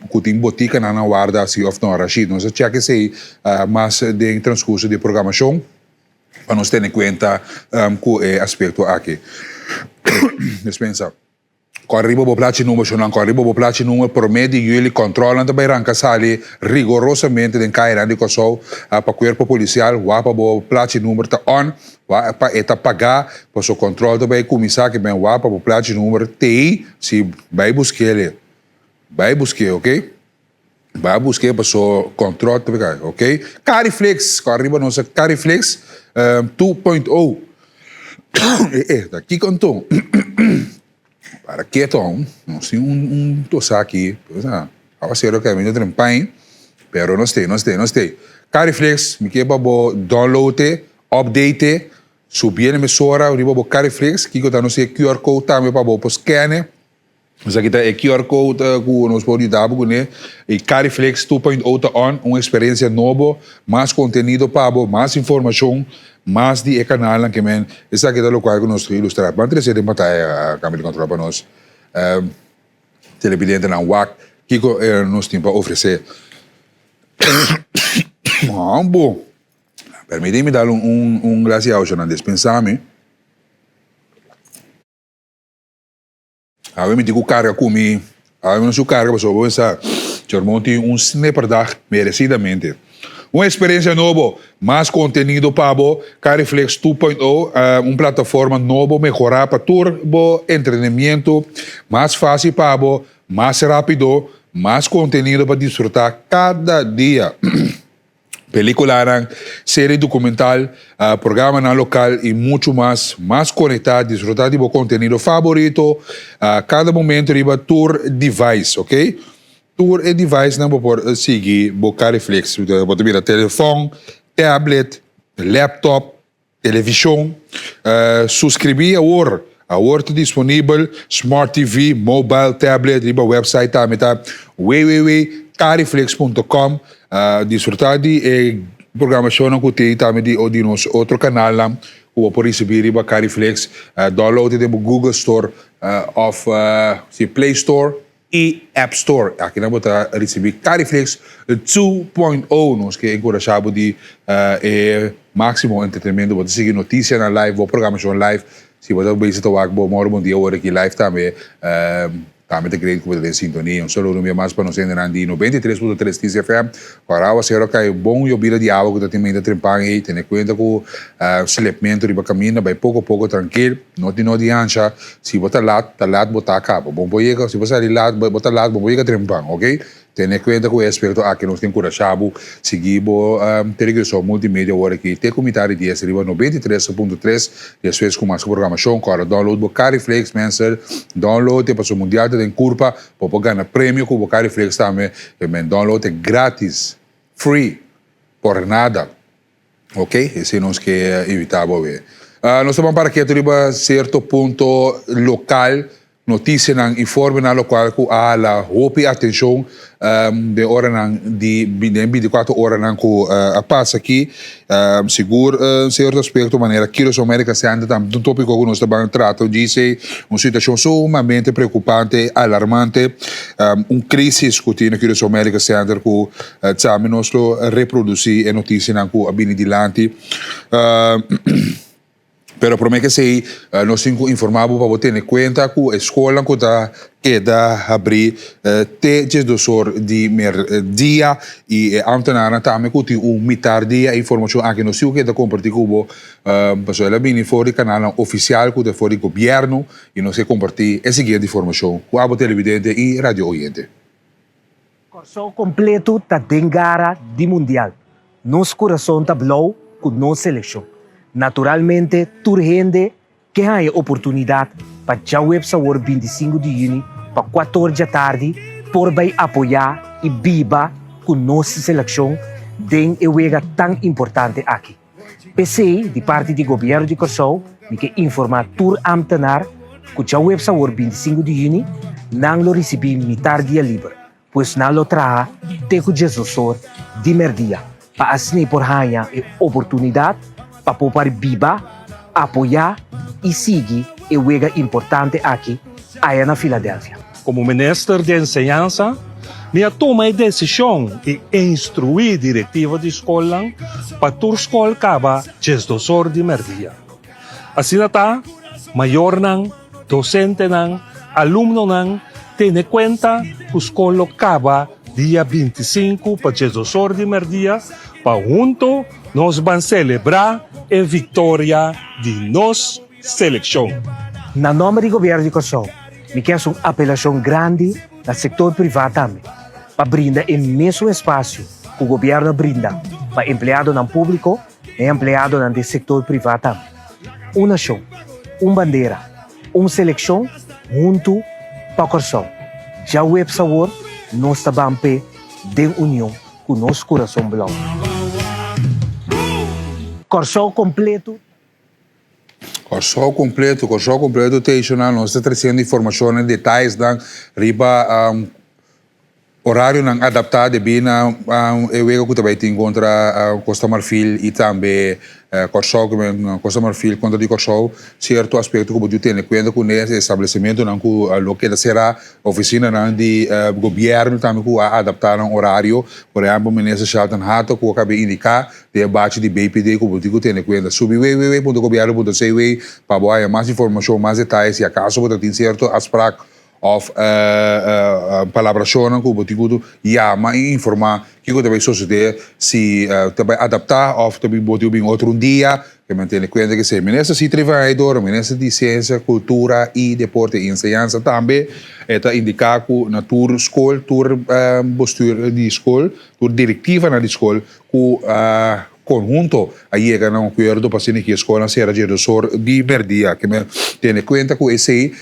ku tin botikanan na warda si òf no. Rashid, nos a chèk esei mas den transkurso di e programashon pa nos tene kuenta ku e aspekto aki. Dispensa. Kòrda riba bo plachi number, shonnan, kòrda riba bo plachi number. Promé di yüli kòntròlnan ta bai ranka sali rigorosamente den kayenan di Kòrsou pa kuerpo polisial. Wak pa bo plachi number ta on, wak pa e ta pagá, paso kòntròl ta bai kuminsá ke men wak pa bo plachi number t'ei si bai busk'é, bai busk'é, oke. Bai busk'é paso kòntròl ta bai kai, oke. Cariflex, kòrda riba nos Cariflex 2.0. E e ta kiko anto? Para keto aun, nos tin un un tosa aki, awasero ke mi ta trempain, pero nos tei, nos tei, nos tei. Cariflex, mi ke pa bo download e, update e. Subié na mesora riba bo Cariflex, kiko ta nos e QR code tambe pa bo por scanne. Esaki ta e QR code ku nos por yuda bo kuné. E Cariflex 2.0 ta on, un eksperensia nobo, mas kontenido pa bo, mas informashon, mas di e kanalnan ke men. Esaki ta lokual ku nos ta ilustrá. Ban trese den pantaya, kambio di kontrol pa nos televidentenan wak kiko nos tin pa ofresé. Bo. Permití mi dal un glas di awa, nan despensá mi. Awe mi tin ku karga ku mi, awe mi no su karga pasobra bo pensa Chormon tin un snipperdag meresidamente. Un eksperensia nobo, mas kontenido pa bo, Cariflex 2.0, un plataforma nobo mehorá pa tur bo entrenemiento, mas fásil pa bo, mas rápido, mas kontenido pa disfrutá kada dia. Peliculanan, serie documental, programanan local y mucho mas. Mas conecta, disfruta di bo contenido favorito cada momento riba tur device, ok? Tur e devicenan bo por sigui bo Cariflix. Bo ta bira telefon, tablet, laptop, Television, Suscribí awor! Awor ta disponibel Smart TV, Mobile, Tablet riba website tambe ta www.cariflix.com. Disfruta di e programacionnan cu tin tambe di di nos otro canalnan cu bo por ricibi riba Cariflix. Download e den bo Google Store of si Play Store. I App Store. Aki nan bo ta ricibi Cariflix 2.0. Nos ke enkurashá bo di e máksimo entretenimento. Bo ta sigui notisianan live, bo programashon live. Si bo ta bezig ta wak bo Moro Bon Dia ora aki live tambe, tambe ta great ku bo ta den sintonia. Un saludo un bia mas pa nos hendenan di 93.3 Kiss FM. Ora awasero a kai bon yobida di awa ku ta tin mainta trempan ei. Tene kuenta ku slepmentu riba kaminda. Bai poko poko trankil. No tin no di ansha. Si bo ta lat, ta lat bo ta kaba. Bo por yega, si bo sali lat, bo ta lat, bo por yega trempan, ok? Tene kuenta ku e aspekto aki, nos tin kurashá bo sigui bo Televisor Multimedia awor aki te ku mitar di dies riba 93.3, despues ku mas programashon, kòrda download bo Cariflex, mensen, download e pasobra mundial ta den kurpa, bo por gana premio ku bo Cariflex tambe, men download e gratis, free, por nada. Ok, esei nos ke invitá bo awe. Nos ta ban para ketu riba sierto punto lokal, notisianan, informenan lokual ku a hala hopi atenshon den oranan di den bintikuater oranan ku a pasa aki. Sigur sierto aspekto manera Curaçao Medical Center tambe ta un topiko ku nos ta ban trata djisei, un situashon sumamente preokupante, alarmante, un krisis ku tin na Curaçao Medical Center ku Tambe nos lo reprodusí e notisianan ku a bini dilanti. Pero promé ku esei, nos tin ku informá bo pa bo tene kuenta ku e skolnan ku ta keda habrí te diesdos or di merdia i e ámtenarnan tambe ku tin un mitar dia. E informashon aki nos tin ku keda kompartí ku bo pasobra el a bini for di kanalnan ofisial ku ta for di gobièrnu i nos ke kompartí e siguiente informashon ku abo televidente i radio oyente. Kòrsou kompleto ta den gara di mundial. Nos kurason ta blou ku nos selekshon. Naturalmente tur hende ke haña oportunidat pa djaweps awor 25 di yüni pa kuator djatardi por bai apoyá i biba ku nos selekshon den e wega tan importante aki. P'esei di parti di Gobièrnu di Kòrsou mi ke informá tur ámtenar ku djaweps awor 25 di yüni nan lo risibí mitar dia liber, pues nan lo traha te ku diesdosor di mèrdia pa asina por haña e oportunidat pa por por biba, apoyá i sigui e wega importante aki aya na Philadelphia. Komo Minister di Enseñansa, mi a tuma e desishon i instruí direktiva di skolnan pa tur skol kaba diesdos or di mèrdia. Asina ta, mayornan, dosentenan, alumnonan tene kuenta ku skol lo kaba dia 25 pa diesdos or di mèrdia pa hunto nos ban selebrá e viktoria di nos selekshon. Na nòmber di Gobièrnu di Kòrsou, mi ke hasi un apelashon grandi na sektor privá tambe pa brinda e mesun espasio ku gobièrnu a brinda pa empleadonan públiko na e empleadonan den sektor privá tambe. Un nashon, un bandera, un selekshon huntu pa Kòrsou. Djaweps awor nos ta ban p'e den union ku nos kurason blou. Kòrsou kompleto. Kòrsou kompleto, Kòrsou kompleto ta eshonan nos ta tresiendo informashonnan, detayesnan riba Orarionan adaptá debí na e wega ku ta bai tin kontra Costa Marfil i tambe Kòrsou, Costa Marfil kontra di Kòrsou, sierto aspekto ku bo tin tene kuenta kuné, establesimentonan ku lo keda será, ofisinanan di gobièrnu tambe ku a adaptá nan orario, por ehèmpel Minister Shelton Hato ku a kaba indiká den e bachi di BPD ku bo tin ku tene kuenta. Subi www punto gobièrnu punto cw pa bo haña mas informashon, mas detaye si akaso bo ta tin sierto afsprak Of palabrashonnan ku bo tin ku yama i informá kiko ta bai sosodé, si ta bai adaptá òf ta bo tin ku bin otro un dia. Ke men tene kuenta ke esei. Minister Sithree van Heydoorn, Minister di Siensia, Kultura i Deporte i Enseñansa tambe e ta indiká ku na tur skol, tur bestuur di skol, tur direktivanan di skol ku Konhunto a yega na un akuerdo pa asina ki e skolnan sera dje dosor di merdia. Ke men tene kuenta ku esei,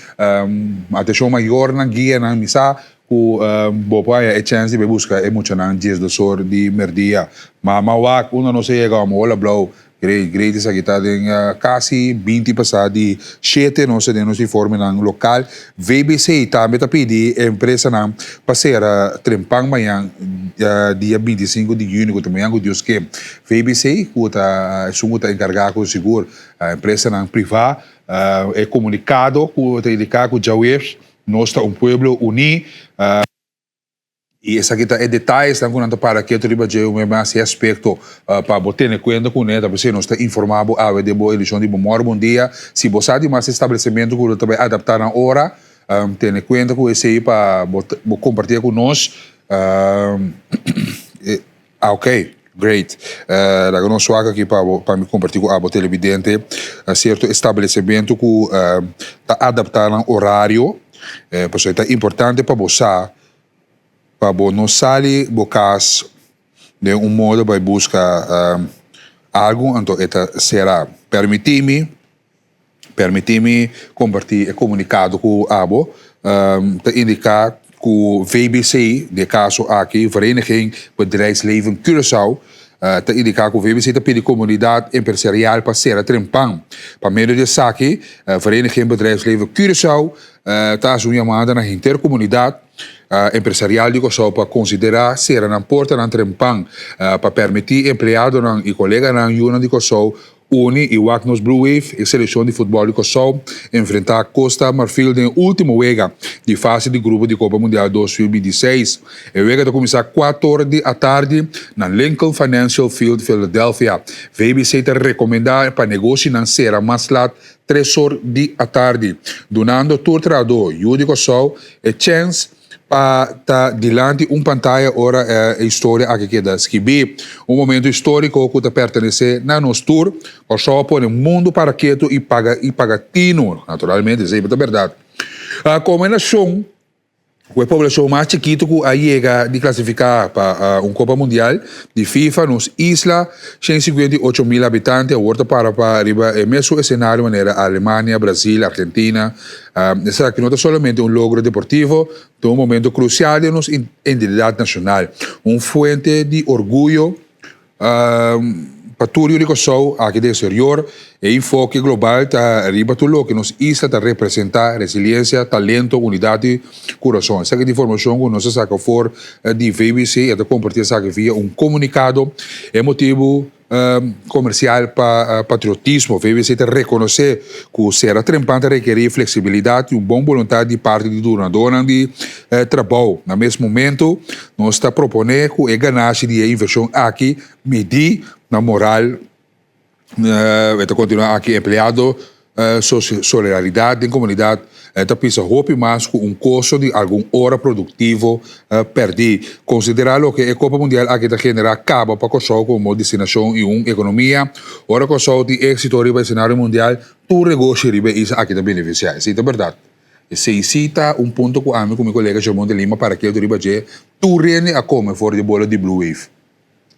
atenshon mayornan, guianan, mi sa ku bo por haña e chèns di bai buska e muchanan djes dosor di merdia. Mama wak unda nos a yega amo hola blou. Great, great esaki ta den kasi 20 pasá di shete nos ta den nos informenan lokal. VBC tambe ta pidi empresanan pa sera trempan mañan dia 25 di yüni ku ta mañan ku Dios ke. VBC ku ta esun ku ta enkargá ku sigur empresanan privá e komunikado ku ta indiká ku djaweps nos ta un pueblo uní. I esaki ta e detayesnan ku nan ta para ketu riba dje un mas e aspekto pa bo tene kuenta kuné. Ta p'esei nos ta informá bo awe den bo edishon di Bo Mòru Bon Dia. Si bo sa di mas establesimentu ku lo ta bai adaptá nan ora, tene kuenta ku esei pa bo bo kompartié ku nos. Ah ok, great. Laga nos wak aki pa bo pa mi kompartí ku abo televidente sierto establesimentu ku ta adaptá nan orario. Pasobra e ta importante pa bo sa Pa bo no sali bo kas den un modo bai buska algu, anto e ta sera. Permití mi, permití mi kompartí e komunikado ku abo. Ta indiká ku VBC, den e kaso aki Vereniging Bedrijfsleven Curaçao, ta indiká ku VBC ta pidi komunidat empresarial pa sera trempan. Pa medio di esaki, Vereniging Bedrijfsleven Curaçao ta hasi un yamada na henter komunidat empresarial di Kòrsou pa konsiderá sera nan portanan trempan pa permití empleadonan i koleganan yunan di Kòrsou uni i wak nos Blue Wave, e selekshon di futbòl di Kòrsou, enfrentá Costa Marfil den e último wega di fase di grupo di Kopa Mundial 2026. E wega ta kuminsá kuator di atardi na Lincoln Financial Field, Philadelphia. VBC ta rekomendá pa negoshinan sera mas lat tres or di atardi, dunando tur trahadó yu di Kòrsou e chèns pa ta dilanti un pantaya ora e historia aki keda skibí. Un momento históriko ku ta pertenesé na nos tur. Kòrsou a pone mundu para ketu i paga i paga tinu, naturalmente, esei ta bèrdat. Komo e nashon Ku e poblashon mas chikitu ku a yega di klasifiká pa un Kopa Mundial di FIFA, nos isla, 158 mil habitante, awor ta para pa riba e mesun esenario manera Alemania, Brasil, Argentina. Esaki no ta solamente un logro deportivo, ta un momento krusial den nos identidat nashonal, un fuente di orguyo Pa tur yu di Kòrsou aki den eksterior, e enfoke global ta riba tur loke nos isla ta representá, resiliensia, talento, unidat i kurason. Esaki ta informashon ku nos a saka for di VBC i a ta kompartí esaki via un komunikado. E motibu komersial pa patriotismo, VBC ta rekonosé ku sera trempan ta rekerí fleksibilidat i un bon boluntat di parti di dunadónan di trabou. Na mes momentu, Nos ta proponé ku e ganashi di e invershon aki midí na moral, e ta kontinuá aki, empleado solidaridat den komunidat ta pisa hopi mas ku un kosto di algun ora produktivo pèrdí. Konsiderá loke e Kopa Mundial aki ta generá kaba pa Kòrsou komo destinashon i un ekonomia. Ora Kòrsou tin éksito riba esenario mundial, tur negoshi riba e isla aki ta benefisiá. Esei ta bèrdat. Esei sí ta un punto ku ami ku mi kolega Germon de Lima para ketu riba dje, tur rende a kome for di bola di Blue Wave.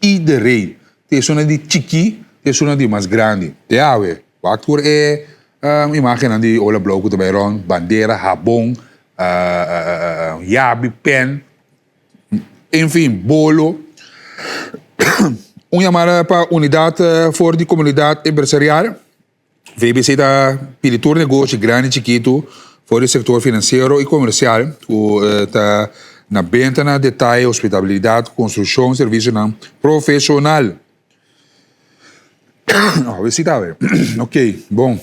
Iedereen. Te esunnan di chikí, te esunnan di mas grandi. Te awe, wak tur e imagennan di ola blou ku ta bai rònt, bandera, habon, yabi, pèn, enfin, bolo. Un yamada pa unidat for di komunidat empresarial. VBC ta pidi tur negoshi grandi i chikitu for di sektor finansiero i komersial ku ta na benta na detaye, hospitabilidat, konstrukshon, servisionan profeshonal. Awe si ta awe. Ok, bon.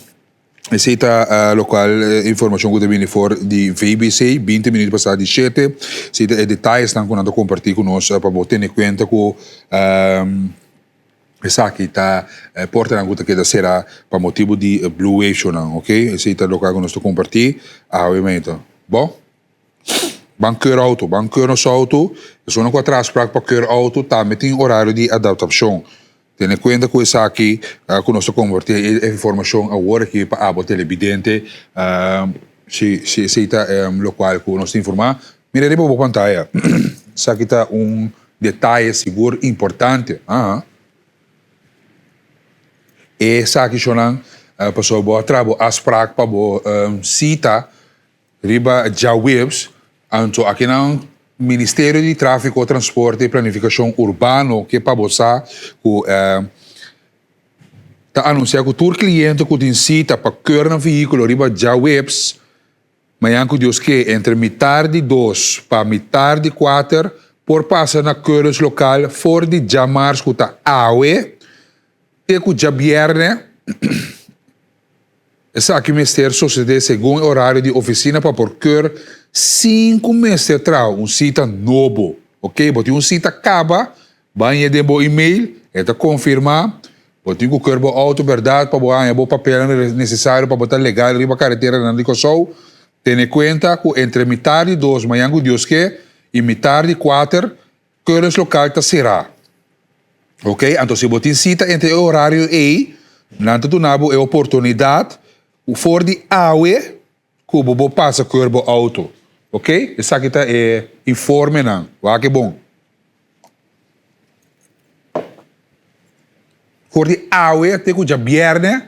Esei ta lokual informashon ku ta bini for di VBC, binti minuut pasá di shete. Esei ta e detayesnan ku nan ta kompartí ku nos pa bo tene kuenta ku Esaki ta e portanan ku ta keda será pa motibu di e blue wave shownan, ok? Esei ta loke ku nos ta kompartí awe meinta. Bo? Ban keur outo, ban keur nos outo. Esunnan ku a traha afsprak pa keur outo tambe tin orario di adaptashon. Tene kuenta ku esaki ku nos ta kompartí e informashon awor aki pa abo telebidente. Si, si esei ta lokual ku nos ta informá. Mira riba bo pantaya. Esaki ta un Detaye sigur importante. Aha. Esaki shonnan pasobra bo a traha bo afspraak pa bo sita riba djaweps, anto akinan Ministerio di Trafiko, Transporte i Planifikashon Urbano ke pa bo sa ku ta anunsia ku tur kliente ku tin sita pa keur nan vehíkulo riba djaweps, Mañan ku Dios ke, entre mitar di dos pa mitar di kuater por pasa na Keuringslokaal for di djamars ku ta awe te ku djabièrnè. Esaki mester sosodé segun e orario di ofisina pa por keur sin ku mester traha un sita nobo. Oke, bo tin un sita kaba, Baña den bo email, e ta konfirmá. Bo tin ku keur bo outo bèrdat pa bo haña bo papelnan nesesario pa bo ta legal riba kareteranan di Kòrsou. Tene kuenta ku entre mitar di dos mañan ku Dios ke i mitar di kuater, keuringslokaal ta será. Oke, anto si bo tin sita entre e orario ei, nan ta duna bo e oportunidat ku for di awe Ku bo bo pasa keur bo auto. Ok, esaki ta e informenan. Wak e bon. For di awe te ku djabièrnè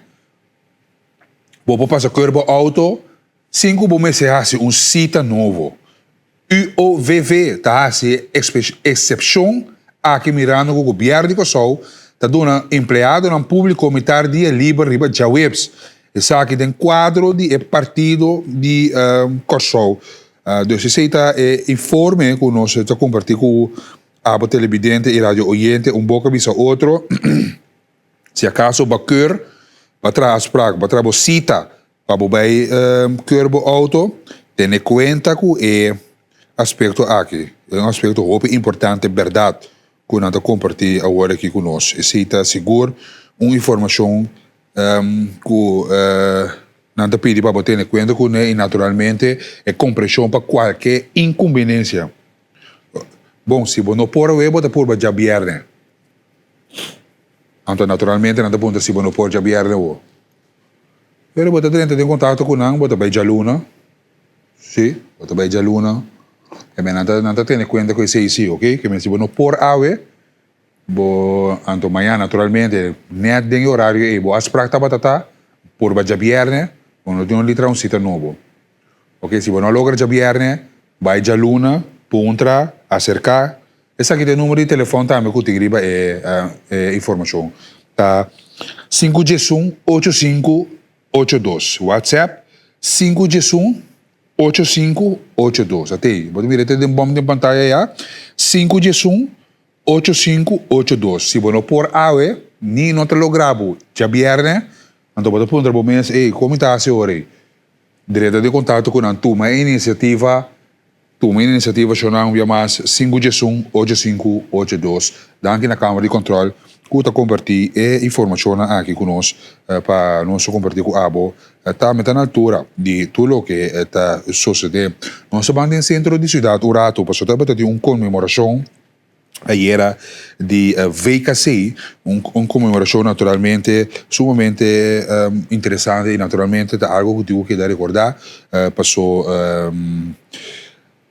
bo por pasa keur bo auto sin ku bo mester hasi un sita nobo. UOVV ta hasi e eksepshon aki mirando ku Gobièrnu di Kòrsou ta duna empleadonan públiko mitar dia liber riba djaweps. Esaki den kuadro di e partido di Kòrsou. Dus esei ta e informe ku nos ta kompartí ku abo telebidente i radio oyente. Un boka bisa otro, si akaso bo a keur, bo a traha afsprak, bo a traha bo sita Pa bo bai keur bo auto, tene kuenta ku e aspekto aki. E un aspekto hopi importante bèrdat ku nan ta kompartí awor aki ku nos. Esei ta sigur un informashon ku nan ta pidi pa bo tene kuenta kuné i naturalmente e komprenshon pa kualke inkumbinensia. Bon, si bo no por awe bo ta purba djabièrnè. Anto naturalmente nan ta puntra si bo no por djabièrnè awo. Pero bo ta drenta den kontakto ku nan, bo ta bai djaluna, si, bo ta bai djaluna, e men nan ta nan ta tene kuenta ku esei si, oke, ke men si bo no por awe, bo anto mañana naturalmente nèt den e orario ei bo afsprak tabata ta, purba djabièrnè, bo no tin un di traha un sita nobo. Oke, si bo no a logra djabièrnè, bai djaluna, puntra, aserká. Esaki ta e numero di telefòn tambe ku tin riba e e informashon. Ta sinku diesun ocho sinku ocho dos. WhatsApp sinku diesun ocho sinku ocho dos. Atei, bo ta mira e ta den bòm den pantaya ya. Sinku diesun ocho sinku ocho dos. Si bo no por awe, ni no ta logra bo djabièrnè, anto bo ta puntra bo mes, ey, kon mi ta hasi ora ei? Drenta den kontakto ku nan, tuma e inisiativa, tuma e inisiativa shonnan un bia mas, sinku diesun, ocho sinku, ocho dos. Danki na Kamara di Kòntròl ku ta kompartí e informashonnan aki ku nos pa nos kompartí ku abo. Tambe ta na altura di tur loke ta sosodé. Nos ta ban den sentro di siudat un ratu pasobra tabata tin un konmemorashon. Ayera di VKC, un un conmemoracion naturalmente sumamente interesante y naturalmente ta algo cu tin cu keda recorda paso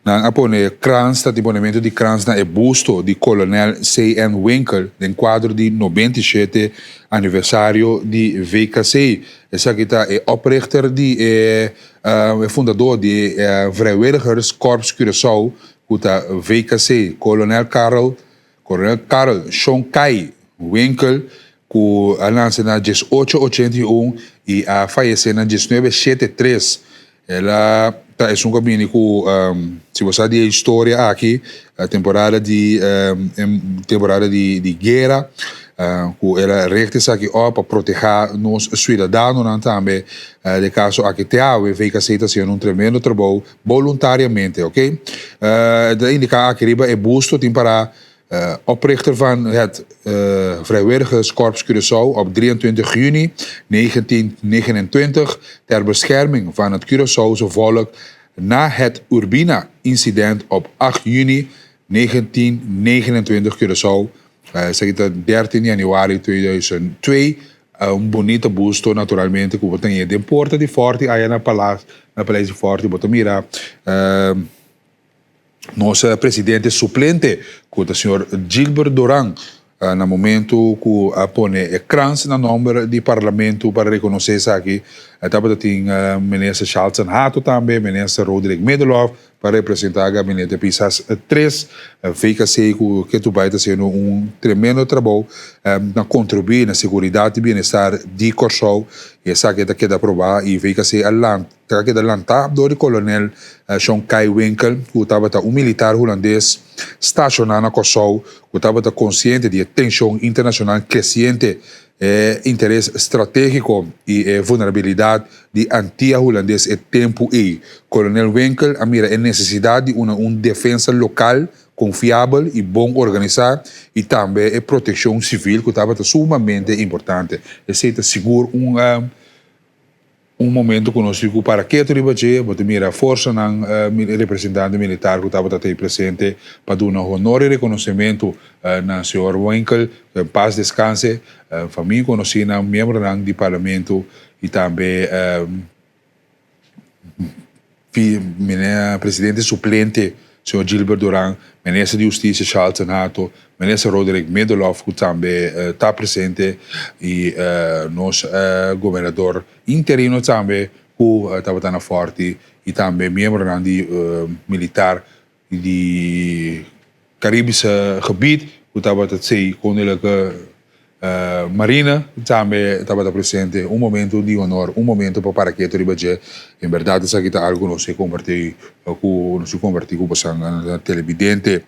nan a pone krans, ta tin ponemento di krans na e busto di Kolonel CN Winkel den cuadro di 97 aniversario di VKC. Esaki ta e oprichter di e e fundador di e Vrijwilligerskorps Curaçao ku ta VKC, Kolonel Karel, Koronel Karel Shon Kai Winkel. Ku a lansa na diesocho ochenta i un i a fayesé na diesnuebe shete tres. El a ta esun ku a bini ku, si bo sa di e historia aki, temporada di temporada di guera, ku el a richt esaki òp pa protehá nos suidadanonan tambe. Den kaso aki te awe VKC ta hasiendo un tremendo trabou boluntariamente, oke. E ta indiká aki riba e busto tin pará Oprichter van het Vrijwilligerskorps Curaçao op 23 juni 1929 ter bescherming van het Curaçaose volk na het Urbina-incident op 8 juni 1929 Curaçao, Esaki ta 13 januari 2002, Un bunita busto naturalmente ku bo ta haya den porta di Forti aya na Paleis di Forti bo ta mira. Nos presidente suplente ku ta señor Gilbert Doran na momento ku a pone e krans na nomber di parlamento pa rekonosé esaki tabata tin minister Charlton Hato tambe, minister Roderick Middelhof pa representá gabinete Pisas tres. VKC ku ketu bai ta hasiendo un tremendo trabou na kontribuí na seguridat i bienestar di Kòrsou i esaki ta keda aprobá i VKC a lanta. Ta keda lantá dor di kolonel Shon Kai Winkel, ku tabata un militar hulandes stashoná na Kòrsou, ku tabata konsiente di e tenshon internashonal kresiente, e interes stratégiko i e vulnerabilidat di Antia Hulandes e tempu ei. Kolonel Winkel a mira e nesesidat di una un defensa lokal konfiabel i bon organisá i tambe e protekshon sivil ku tabata sumamente importante. Esei ta sigur un. Un momento ku nos tin ku para ketu riba dje, bo ta mira forsanan representante militar ku tabata ta ei presente pa duna honor i rekonosementu na señor Winkel, ku en pas deskanse, famia konosínan, miembronan di parlamento i tambe presidente suplente Señor Gilbert Duran, Minister di Husticia Charlton Hato, Minister Roderick Middelhof cu tambe ta presente y nos Gobernador interino tambe cu tabata na Forti y tambe miembronan di militar di Caribische gebied cu tabata tsey Koninklijke Marina tambe tabata presente. Un momento di honor, un momento pa para ketu riba dje. En berdad esaki ta algo nos ke comparti cu nos ke comparti cu bosan televidente.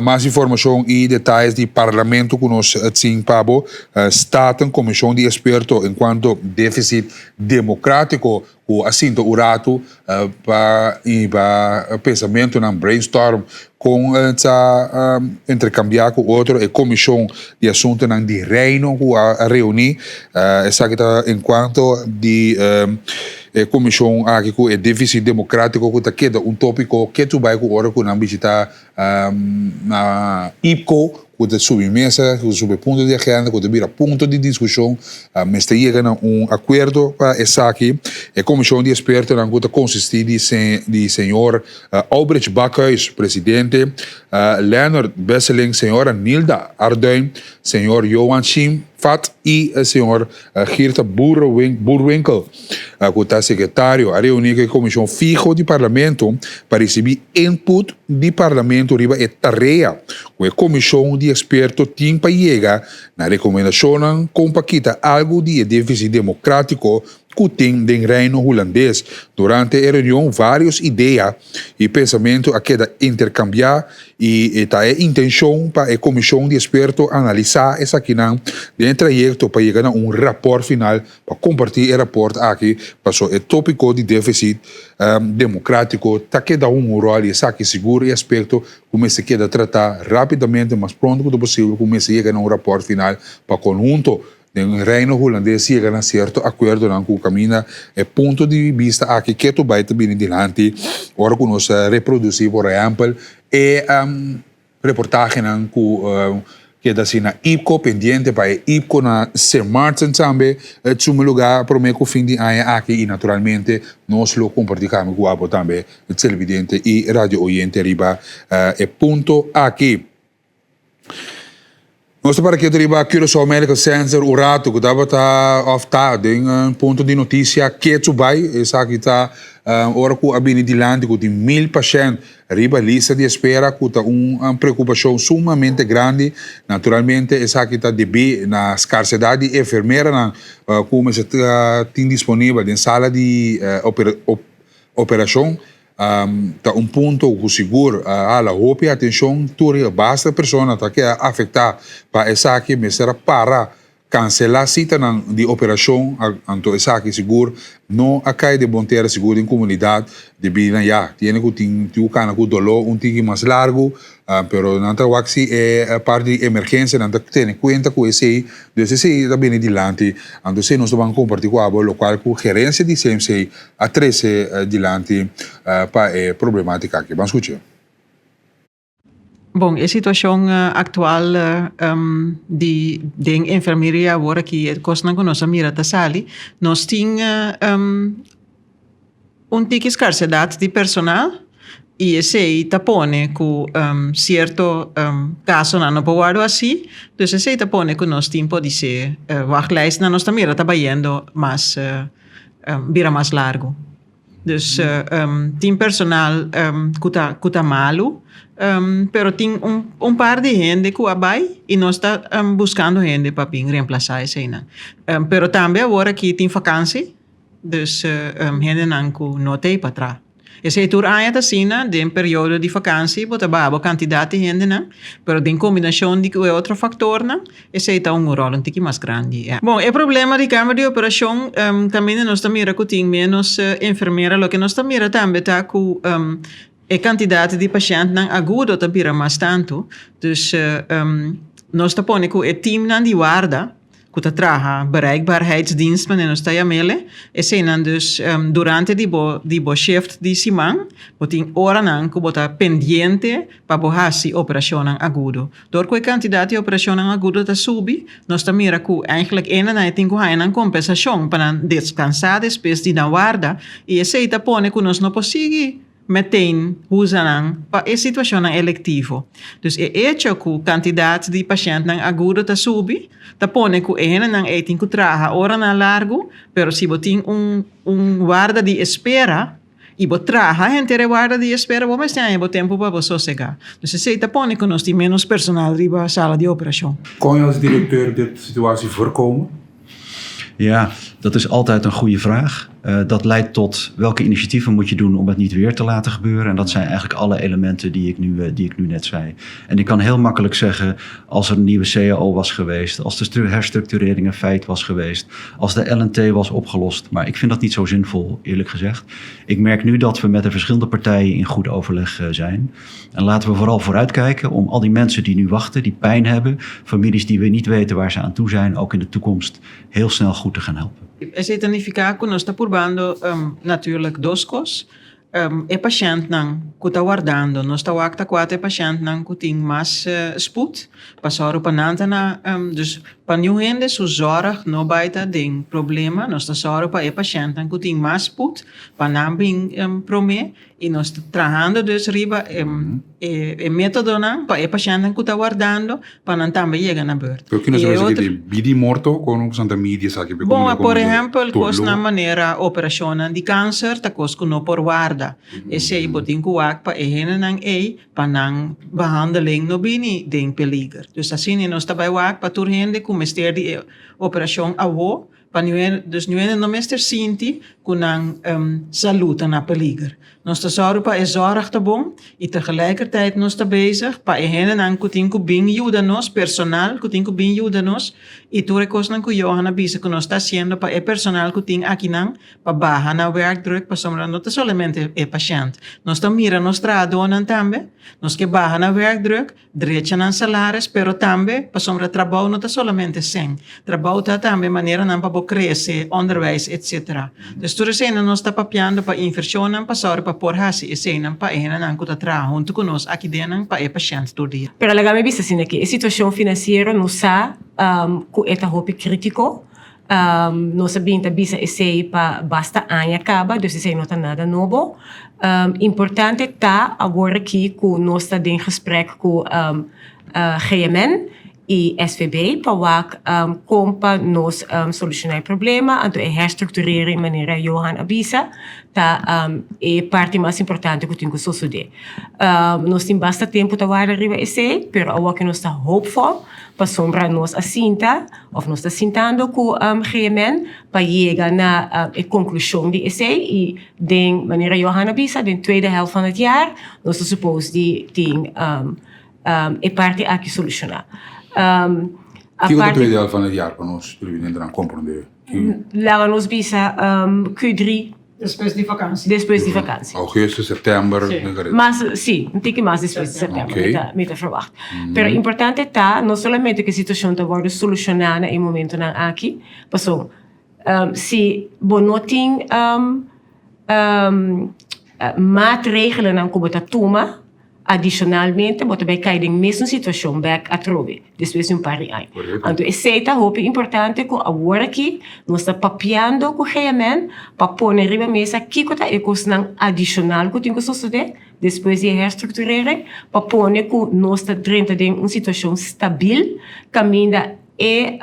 Mas informacion y detayes di Parlamento cu nos tin pa bo. Staten, Comision di Experto en cuanto Deficit Democratico ku a sinta un ratu pa hiba pensamentunan, brainstorm, kon ta interkambiá ku otro e Komishon di Asuntunan di Reino ku a reuní. Esaki ta enkuanto di e komishon aki ku e défisit demokrátiko ku ta keda un tópiko ketu bai ku ora ku nan bishitá Na IPCO ku ta subi mesa, ku ta subi punto di agenda, ku ta bira punto di diskushon, mester yega na un akuerdo pa esaki. E komishon di ekspertonan ku ta konsistí di di señor Albrecht Bakhuis, presidente, Leonard Besseling, señora Nilda Arduin, señor Johan Schimfat i señor Geerta Boerwinkel, ku ta sekretario, a reuní ku e komishon fiho di Parlamento pa risibí input di Parlamento riba e tarea ku e komishon di eksperto tin pa yega na rekomendashonnan kon pa kita algu di e défisit demokrátiko ku tin den Reino Hulandes. Durante e reunion vários idea i pensamentu a keda interkambiá i ta e intenshon pa e komishon di eksperto analisá esakinan den e trayekto pa yega na un rapòrt final pa kompartí e rapòrt aki paso e tópiko di défisit demokrátiko ta keda un ròl i esaki sigur e aspekto ku mester keda tratá rápidamente mas pronto ku ta posibel ku mester yega na un rapòrt final pa konhunto Den Reino Hulandes yega na sierto akuerdonan ku kaminda e punto di bista aki ketu bai ta bini dilanti ora ku nos ta reprodusí por ehèmpel e reportahenan ku keda hasi na IPCO pendiente pa e IPCO na Sint Maarten tambe tuma lugá promé ku fin di aña aki i naturalmente nos lo kompartí kami ku abo tambe televidente i radio oyente riba e punto aki. Nos ta para ketu riba Curaçao Medical Center un ratu ku tabata òf ta den un punto di notisia ketu bai. Esaki ta ora ku a bini dilanti ku tin mil pashènt riba lista di espera ku ta un preokupashon sumamente grandi. Naturalmente esaki ta debí na skarsedat di enfermeranan ku mester tin disponibel den sala di operashon. Ta un punto ku sigur a hala hopi atenshon. Tur e basta persona ta keda afektá pa esaki mester a para kanselá sitanan di operashon. Anto esaki sigur no a kai den bon tera sigur den komunidat debí na ya tiene ku tin ku kana ku doló un tiki mas largu. Pero nan ta wak si e parti di emergensia nan ta tene kuenta ku esei. Dus esei ta bini dilanti. Anto esei nos ta ban kompartí ku abo lokual ku gerensia di CMC a trese dilanti pa e problematica aki. Ban scucha. Bon, e situacion actual di den enfermeria awor aki, e cosnan cu nos a mira ta sali, nos tin un tiki scarsedad di personal y esey ta pone cu cierto casonan no por wordo haci, dus esey ta pone cu nos tin podise wachtlijstnan nos ta mira ta bayendo mas. bira mas largu. Dus tin personal ku ta ku ta malu, pero tin un un par di hende ku a bai i nos ta buskando hende pa bin remplasá eseinan. Pero tambe awor aki tin fakansi, dus hendenan ku no ta ei pa traha. Esei tur aña ta asina, den periodo di vakansi bo ta baha bo kantidat di hendenan, pero den kombinashon di ku e otro faktornan, esei ta un ròl un tiki mas grandi. Bon, e problema di kamer di operashon kaminda nos ta mira ku tin ménos enfermera, loke nos ta mira tambe ta ku e kantidat di pashèntnan agudo ta bira mas tantu, dus nos ta pone ku e timnan di warda, ku ta traha bereikbaarheidsdienst manera nos ta yam'ele, eseinan dus durante di bo di bo shift di siman bo tin oranan ku bo ta pendiente pa bo hasi operashonnan agudo. Dor ku e kantidat di operashonnan agudo ta subi, nos ta mira ku eigenlijk enanan e tin ku haña nan kompensashon pa nan deskansá despues di nan warda i esei ta pone ku nos no por sigui meteen usa nan pa e situacionnan electivo. Dus e hecho cu cantidad di pashentnan agudo ta subi, ta pone cu e hendenan ey tin cu traha oranan largo, pero si bo tin un un warda di espera y bo traha henter e warda di espera, bo mester haña bo tempo pa bo sosega. Dus esey ta pone cu nos tin menos personal riba sala di operacion. Kon je als directeur dit situatie voorkomen? Ja, dat is altijd een goede vraag. Uh, dat leidt tot welke initiatieven moet je doen om het niet weer te laten gebeuren. En dat zijn eigenlijk alle elementen die ik nu, eh, die ik nu net zei. En ik kan heel makkelijk zeggen, als er een nieuwe CAO was geweest, als de herstructurering een feit was geweest, als de LNT was opgelost. Maar ik vind dat niet zo zinvol, eerlijk gezegd. Ik merk nu dat we met de verschillende partijen in goed overleg eh, zijn. En laten we vooral vooruitkijken om al die mensen die nu wachten, die pijn hebben, families die we niet weten waar ze aan toe zijn, ook in de toekomst heel snel goed te gaan helpen. Esei ta nifiká ku nos ta purbando natuurlijk dos kos. E pashèntnan ku ta wardando, nos ta wak ta kua ta e pashèntnan ku tin mas sput, pa sòru pa nan ta na, dus pa niun hende su zòrg no bai ta den problema, nos ta sòru pa e pashèntnan ku tin mas sput pa nan bin promé. I nos ta trahando dus riba e metodonan pa e pashèntnan ku ta wardando pa nan tambe yega na bùrt. Pero kino sa esaki di bida i morto kon ku Santa midi esaki? Bon, por ehèmpel kosnan manera operashonnan di kanser ta kos ku no por warda. Esei bo tin ku wak pa e hendenan ei pa nan behandeling no bini den peliger. Dus asina nos ta bai wak pa tur hende ku mester di e operashon awo Pa niun dus niun hende no mester sinti ku nan salú ta na peliger. Nos ta sòru pa e zòrg ta bon i tegelijkertijd nos ta bezig pa e hendenan ku tin ku bin yuda nos, personal ku tin ku bin yuda nos i tur e kosnan ku Johan a bisa ku nos ta hasiendo pa e personal ku tin akinan pa baha nan werkdruk pasobra no ta solamente e pashènt. Nos ta mira nos trahadónan tambe, nos ke baha nan werkdruk. Drecha nan salaris, pero tambe pasobra trabou no ta solamente sèn. Trabou ta tambe maneranan pa bo krese, onderwijs, etc. Dus tur eseinan nos ta papiando pa invershonnan pa sòru pa por hasi eseinan pa e hendenan ku ta traha huntu ku nos aki dennan pa e pashènt tur dia. Pero laga mi bisa asina ke e situashon finansiero nos sa ku e ta hopi kritiko. Nos a bin ta bisa esei pa basta aña kaba, dus esei no ta nada nobo. Importante ta awor aki ku nos ta den gesprek ku GMN. i SVB pa wak kon pa nos solushoná e problema. Anto e herstructurering manera Johan a bisa ta e parti mas importante ku tin ku sosodé. Nos tin basta tempu ta warda riba esei, pero awor ku nos ta hopeful pasobra nos a sinta òf nos ta sintando ku GMN pa yega na e konklushon di esei i den manera Johan a bisa den tweede helft van het jaar nos ta suppose di tin e parti aki solushoná. Kiko ta tweede helft van het jaar pa nos televidentenan komprondé? Laga nos bisa Q3. Despues di vakansi. Despues di vakansi. Augustus, september. Sí. Mas, sí, un tiki mas despues di september, mi ta, mi ta verwacht. Pero importante ta, no solamente ku e situashon ta wòrdu solushoná na e momentonan aki, paso si bo no tin maatregelennan ku bo ta tuma, Adishonalmente bo ta bai kai den mesun situashon bèk atrobe despues di un par di aña. Anto esei ta hopi importante ku awor aki nos ta papiando ku GMN pa pone riba mesa kiko ta e kosnan adishonal ku tin ku sosodé despues di e herstrukturering pa pone ku nos ta drenta den un situashon stabil kaminda e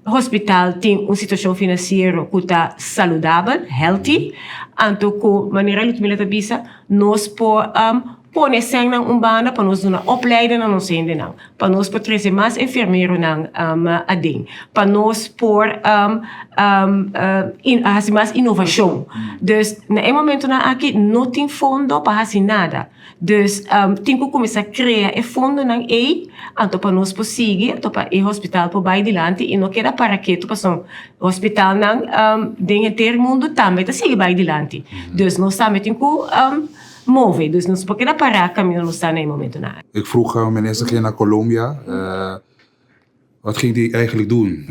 Hospital tin un situacion financiero cu ta saludabel, healthy, anto cu manera Ludmila ta bisa, nos por pone esènnan un banda pa nos duna opleiding na nos hendenan, pa nos por trece mas enfermeronan aden, pa nos por haci mas innovacion. Dus na e momentonan aki no tin fondo pa haci nada. Dus tin ku kuminsá krea e fondonan ei anto pa nos por sigui anto pa e hospital por bai dilanti i no keda para ketu pasobra hospitalnan den henter mundu tambe ta sigui bai dilanti. Dus nos tambe tin ku move, dus nos no por keda para kaminda nos ta na e momentunan aki. Ik vroeg minister ging naar Colombia, wat ging die eigenlijk doen?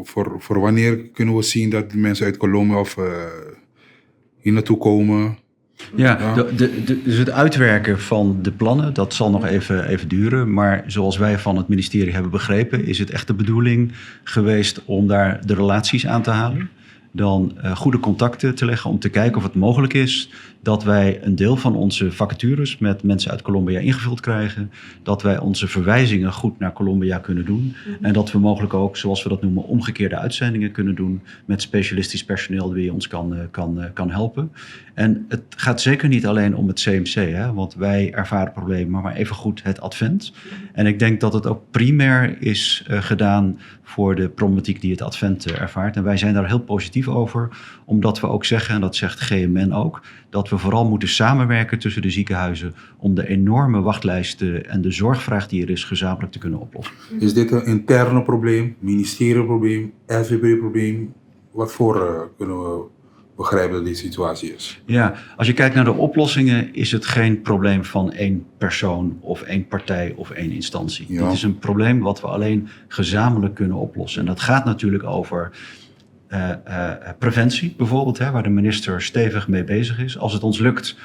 Voor voor wanneer kunnen we zien dat mensen uit Colombia of hier naartoe komen? Ja, dus het uitwerken van de plannen, dat zal nog even, even duren. Maar zoals wij van het ministerie hebben begrepen, is het echt de bedoeling geweest om daar de relaties aan te halen. Dan goede contacten te leggen om te kijken of het mogelijk is dat wij een deel van onze vacatures met mensen uit Colombia ingevuld krijgen. Dat wij onze verwijzingen goed naar Colombia kunnen doen. En dat we mogelijk ook, zoals we dat noemen, omgekeerde uitzendingen kunnen doen met specialistisch personeel die ons kan, kan, kan helpen. En het gaat zeker niet alleen om het CMC, hè, want wij ervaren problemen, maar evengoed het Advent. En ik denk dat het ook primair is gedaan voor de problematiek die het Advent ervaart. En wij zijn daar heel positief over, omdat we ook zeggen, en dat zegt GMN ook, dat we vooral moeten samenwerken tussen de ziekenhuizen om de enorme wachtlijsten en de zorgvraag die er is gezamenlijk te kunnen oplossen. Is dit een interne probleem, ministerieprobleem, SVB-probleem? Wat voor kunnen we begrijpen dat die situatie is? Ja, als je kijkt naar de oplossingen, is het geen probleem van één persoon of één partij of één instantie. Dit is een probleem wat we alleen gezamenlijk kunnen oplossen. En dat gaat natuurlijk over preventie bijvoorbeeld, hè, waar de minister stevig mee bezig is. Als het ons lukt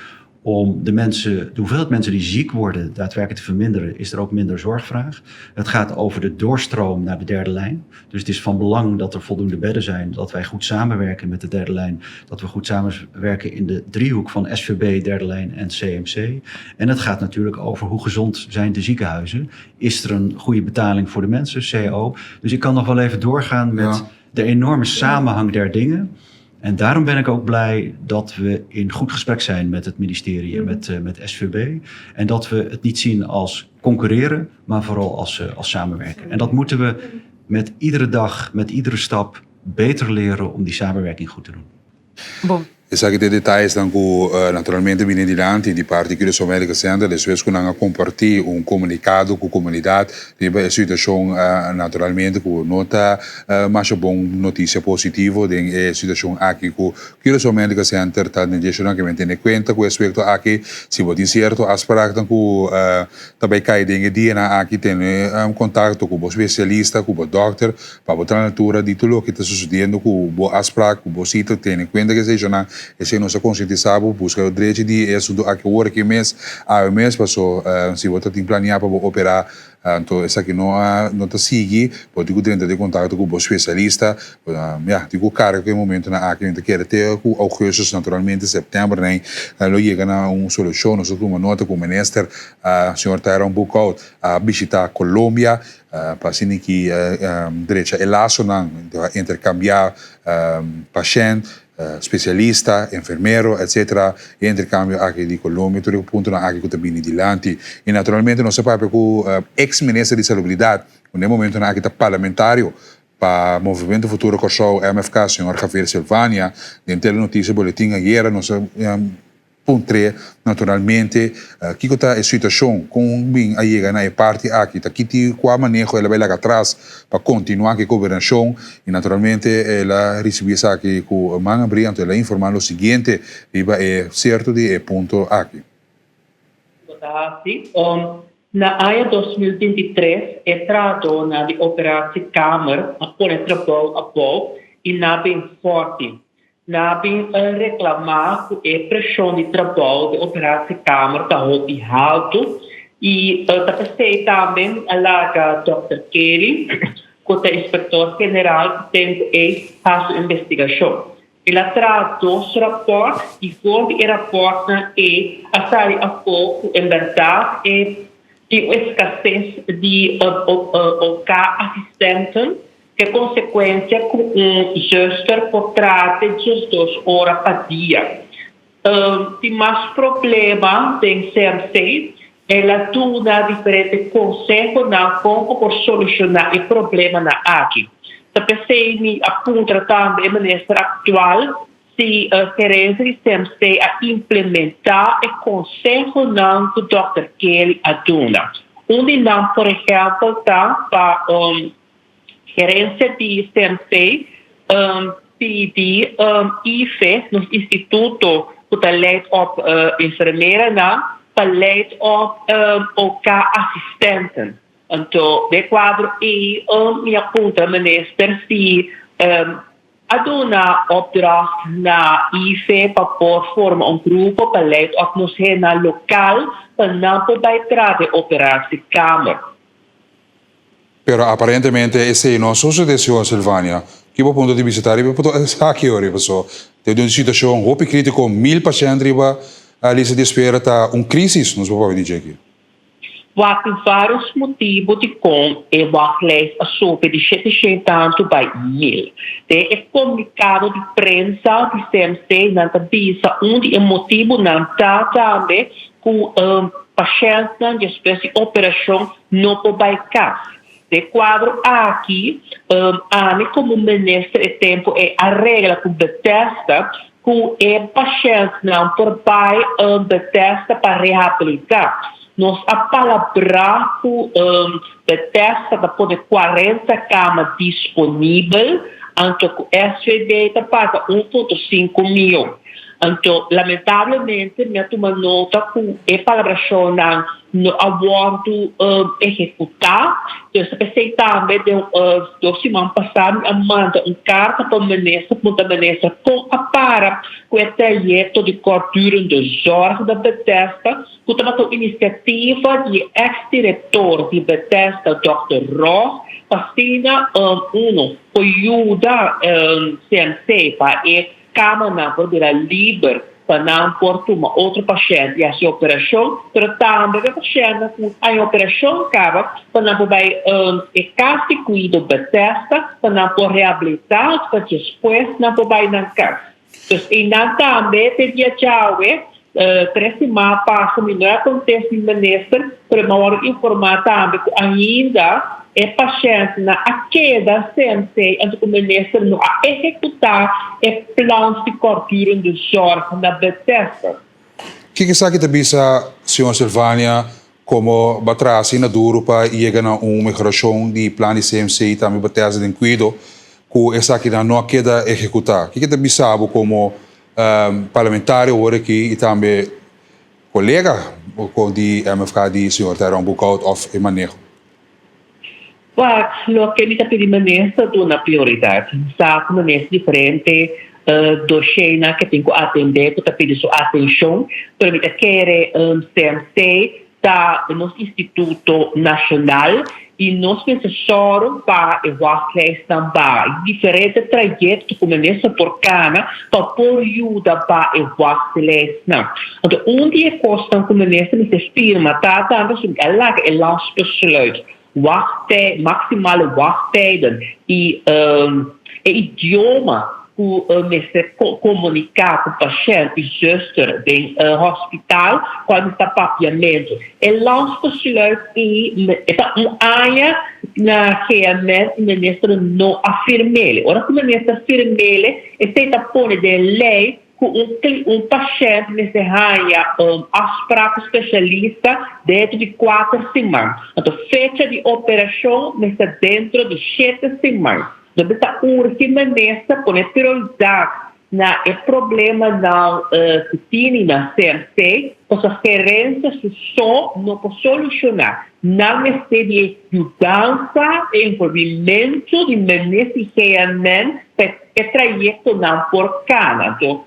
om de mensen, de hoeveelheid mensen die ziek worden daadwerkelijk te verminderen, is er ook minder zorgvraag. Het gaat over de doorstroom naar de derde lijn. Dus het is van belang dat er voldoende bedden zijn, dat wij goed samenwerken met de derde lijn, dat we goed samenwerken in de driehoek van SVB, derde lijn en CMC. En het gaat natuurlijk over hoe gezond zijn de ziekenhuizen. Is er een goede betaling voor de mensen, CO? Dus ik kan nog wel even doorgaan met de enorme samenhang der dingen. En daarom ben ik ook blij dat we in goed gesprek zijn met het ministerie en met SVB. En dat we het niet zien als concurreren, maar vooral als samenwerken. En dat moeten we met iedere dag, met iedere stap beter leren om die samenwerking goed te doen. Bon. Esaki ta e detayesnan ku naturalmente bini dilanti di parti Curaçao Medical Center despues ku nan a kompartí un komunikado ku komunidat riba e situashon naturalmente ku no ta masha bon notisia positivo den e situashon aki ku Curaçao Medical Center ta negeshonan ke men tene kuenta ku e aspekto aki si bo tin sierto afspraknan ku ta bai kai den e dianan aki tene kontakto ku bo spesialista ku bo dòkter Pa bo ta na altura di tur loke ta susediendo ku bo afsprak, ku bo sita, tene kuenta ku e seshonnan. Esei nos ta konsientisá bo, buska drechi di e asuntu aki ora ki mes, awe mes, paso si bo ta tin planiá pa bo operá, anto esaki no a no ta sigui, bo tin ku drenta den kontakto ku bo spesialista, ya, tin ku karga ku e momentunan aki. Mi ta kere te ku ougùstus, naturalmente sèptèmber nei lo yega na un solushon. Nos ta tuma nota ku minister señor Tyrone Boekhoudt a bishitá Colombia pa asina ki drecha e lasonan, interkambiá pashènt, spesialista, enfermero, etc. E interkambio aki di Colombia, tur e puntonan aki ku ta bini dilanti. I naturalmente nos a papia ku eks minister di Salubridat, ku na e momentonan aki ta parlamentario pa Movemento Futuro Kòrsou, MFK, señor Javier Silvania. Den Telenotisia Boletin ayera nos a Puntr'é naturalmente kiko ta e situashon, kon bin a yega na e parti aki, ta kiti kua maneho el a bai laga atras pa kontinuá ku e gobernashon i naturalmente el a risibí esaki ku man abrí, anto el a informá lo siguiente riba e sierto di e punto aki. Bo ta hasi? Na aña 2023 e trahadónan di operatiekamer a pone trabou abou i nan a bin fòrti. Nan a bin reklamá ku e preshon di trabou di operatiekamer ta hopi haltu i ta p'esei tambe a laga dòkter Kelly, ku ta inspektor general ku tempu ei, hasi un investigashon. El a traha dos rapòrt i for di e rapòrtnan ei a sali afó ku en bèrdat e tin un eskases di OK-asistenten. Ke konsekuensia ku un zuster por traha te 12 ora pa dia. Tin mas problema den CMC. El a duna diferente konsehonan kon ku por solushoná e problemanan aki. Ta p'esei mi a puntra tambe e minister aktual si gerensia di CMC a implementá e konsehonan ku dòkter Kelly a duna. Un di nan por ehèmpel ta pa Gerencia di CMC pidi IFE, nos instituto cu ta leid op enfermeranan, pa leid op OK assistenten. Anto den cuadro ey mi a puntra minister si a duna opdracht na IFE pa por forma un grupo pa leid op nos hennan local pa nan por bay traha den operatiekamer. Pero aparentemente esei no a sosode, señor Silvania. Ki bo punto di bista ta riba e esaki ora? Paso den un situacion hopi critico, mil pashent riba lista di espera ta un crisis, nos por papia di dje aki. Wak tin varios motibu dikon e wachtlijst a subi di shete tantu bai mil. Den e komunikado di prensa di CMC nan ta bisa un di e motibunan ta tambe ku pashèntnan despues di operashon no por bai kas. Den kuadro aki, ami komo minister e tempu ei a regla ku Bethesda ku e pashèntnan por bai Bethesda pa rehabilitá. Nos a palabrá ku Bethesda ta pone 40 kama disponibel, anto ku SVB ta paga 1.5 mion. Anto, lamentablemente mi a tuma nota ku e palabrashonnan no a wòrdu ehekutá. Entonces ta p'esei tambe den dos siman pasá mi a manda un karta pa minister puntra minister kon a para ku e trayekto di kortdurende zorg na Bethesda ku tabata un inisiativa di e eks direktor di Bethesda dòkter Ross pa asina uno por yuda CMC pa e Kamanan por bira liber pa nan por tuma otro pashènt i hasi operashon, pero tambe pa e pashèntnan ku a e operashon kaba pa nan por bai e kas di kuido Bethesda pa nan por rehabilitá pa despues nan por bai nan kas. Dus einan tambe te dia djawe tres siman pasa mi no a kontest mi minister pero mi a wòrdu informá tambe ku ainda e pashèntnan a keda CMC anto ku minister no a ehekutá e plan di kortdurende zorg na Bethesda. Kiko esaki ta bisa señor Silvania komo ba traha asina duru pa yega na un mehorashon di plan di CMC i tambe Bethesda den kuido ku esakinan no a keda ehekutá? Kiko ta bisa bo komo Parlamentario awor aki y tambe colega di MFK di señor Tyrone Boekhoudt of e maneho. Wak, loke mi ta pidi minister duna prioridad. Sa cu minister diferente. Dosheinan ke tin ku atendé ku ta pidi su atenshon, pero mi ta kere CMC ta nos instituto nashonal i nos mester sòru pa e wachtlijstnan baha. I diferente trayekto ku minister por kana pa por yuda ba e wachtlijstnan. Anto un di e kosnan ku minister mester firma ta tambe su a laga e landsbesluit Wachttij, maximale wachttijden i e idioma ku mester komuniká ku pashènt i zuster den hospital kual mester ta papiamentu. E landsbesluit ei e ta un aña na GMN i minister no a firm'el. Ora ku minister firm'el esei ta pone den lei Ku un un pashènt mester haña un afsprak ku spesialista dentro di kuater siman. Anto fecha di operashon mester dentro di shete siman. Nos ta urgi minister pone prioridat na e problemanan ku tini na CMC pasobra gerensia su so no por solushoná. Nan mester di e yudansa, e envolvimentu di minister i GMN pa e. E trayectonan por cana. Anto,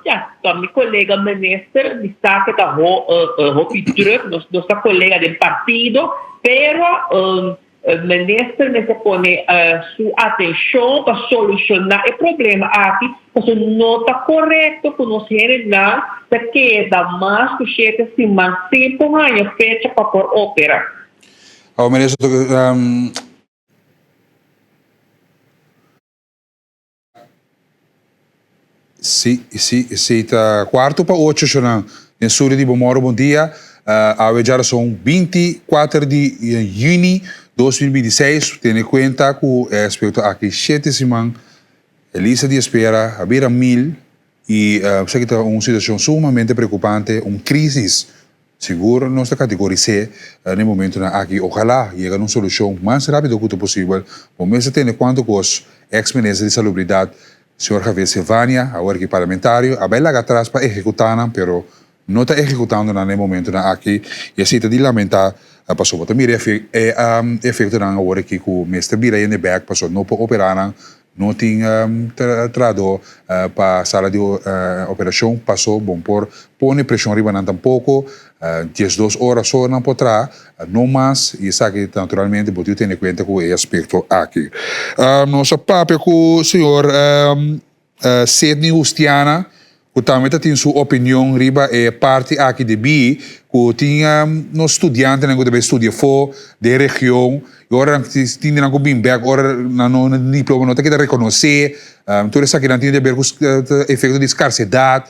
ya, pa mi colega minister, mi sa cu ta hopi druk, nos nos ta colega den partido, pero minister mester pone su atencion pa soluciona e problema aki, pasobra no ta corecto cu nos hendenan ta keda mas cu shete siman sin por haña fecha pa por opera. Awor minister, Sí, sí, sí, ta cuarto pa ocho shonan den studio di Bomoro Bon Dia. Awe djarason 24 di juni 2026. Tene cuenta cu e aspecto aki shete siman e lista di espera a bira mil y esaki ta un situacion sumamente preocupante, un crisis Sigur nos ta kategoris'é na e momentunan aki. Ojalá yega na un solushon mas rápido ku ta posibel. Bo mester tende kuantu kos eks minister di Salubridat, señor Javier Silvania, awor aki parlamentario, a bai laga atras pa ehekutá nan, pero no ta ehekutando nan na e momentunan aki. I esei ta di lamentá pasobra bo ta mira e efektonan awor aki ku mester bira hende bèk pasobra no por operá nan No tin trahadó pa sala di operashon paso bon por pone preshon riba nan tampoko. 12 ora so nan por traha, no mas, i esaki naturalmente bo tin tene kuenta ku e aspekto aki. Nos a papia ku señor Sidney Justiana ku tambe ta tin su opinion riba e parti aki debí ku tin nos studiantenan ku ta bai studia afó den region i ora nan tin di nan ku bin bèk ora nan no diploma no ta keda rekonosé tur esakinan tin di aber ku efekto di skarsedat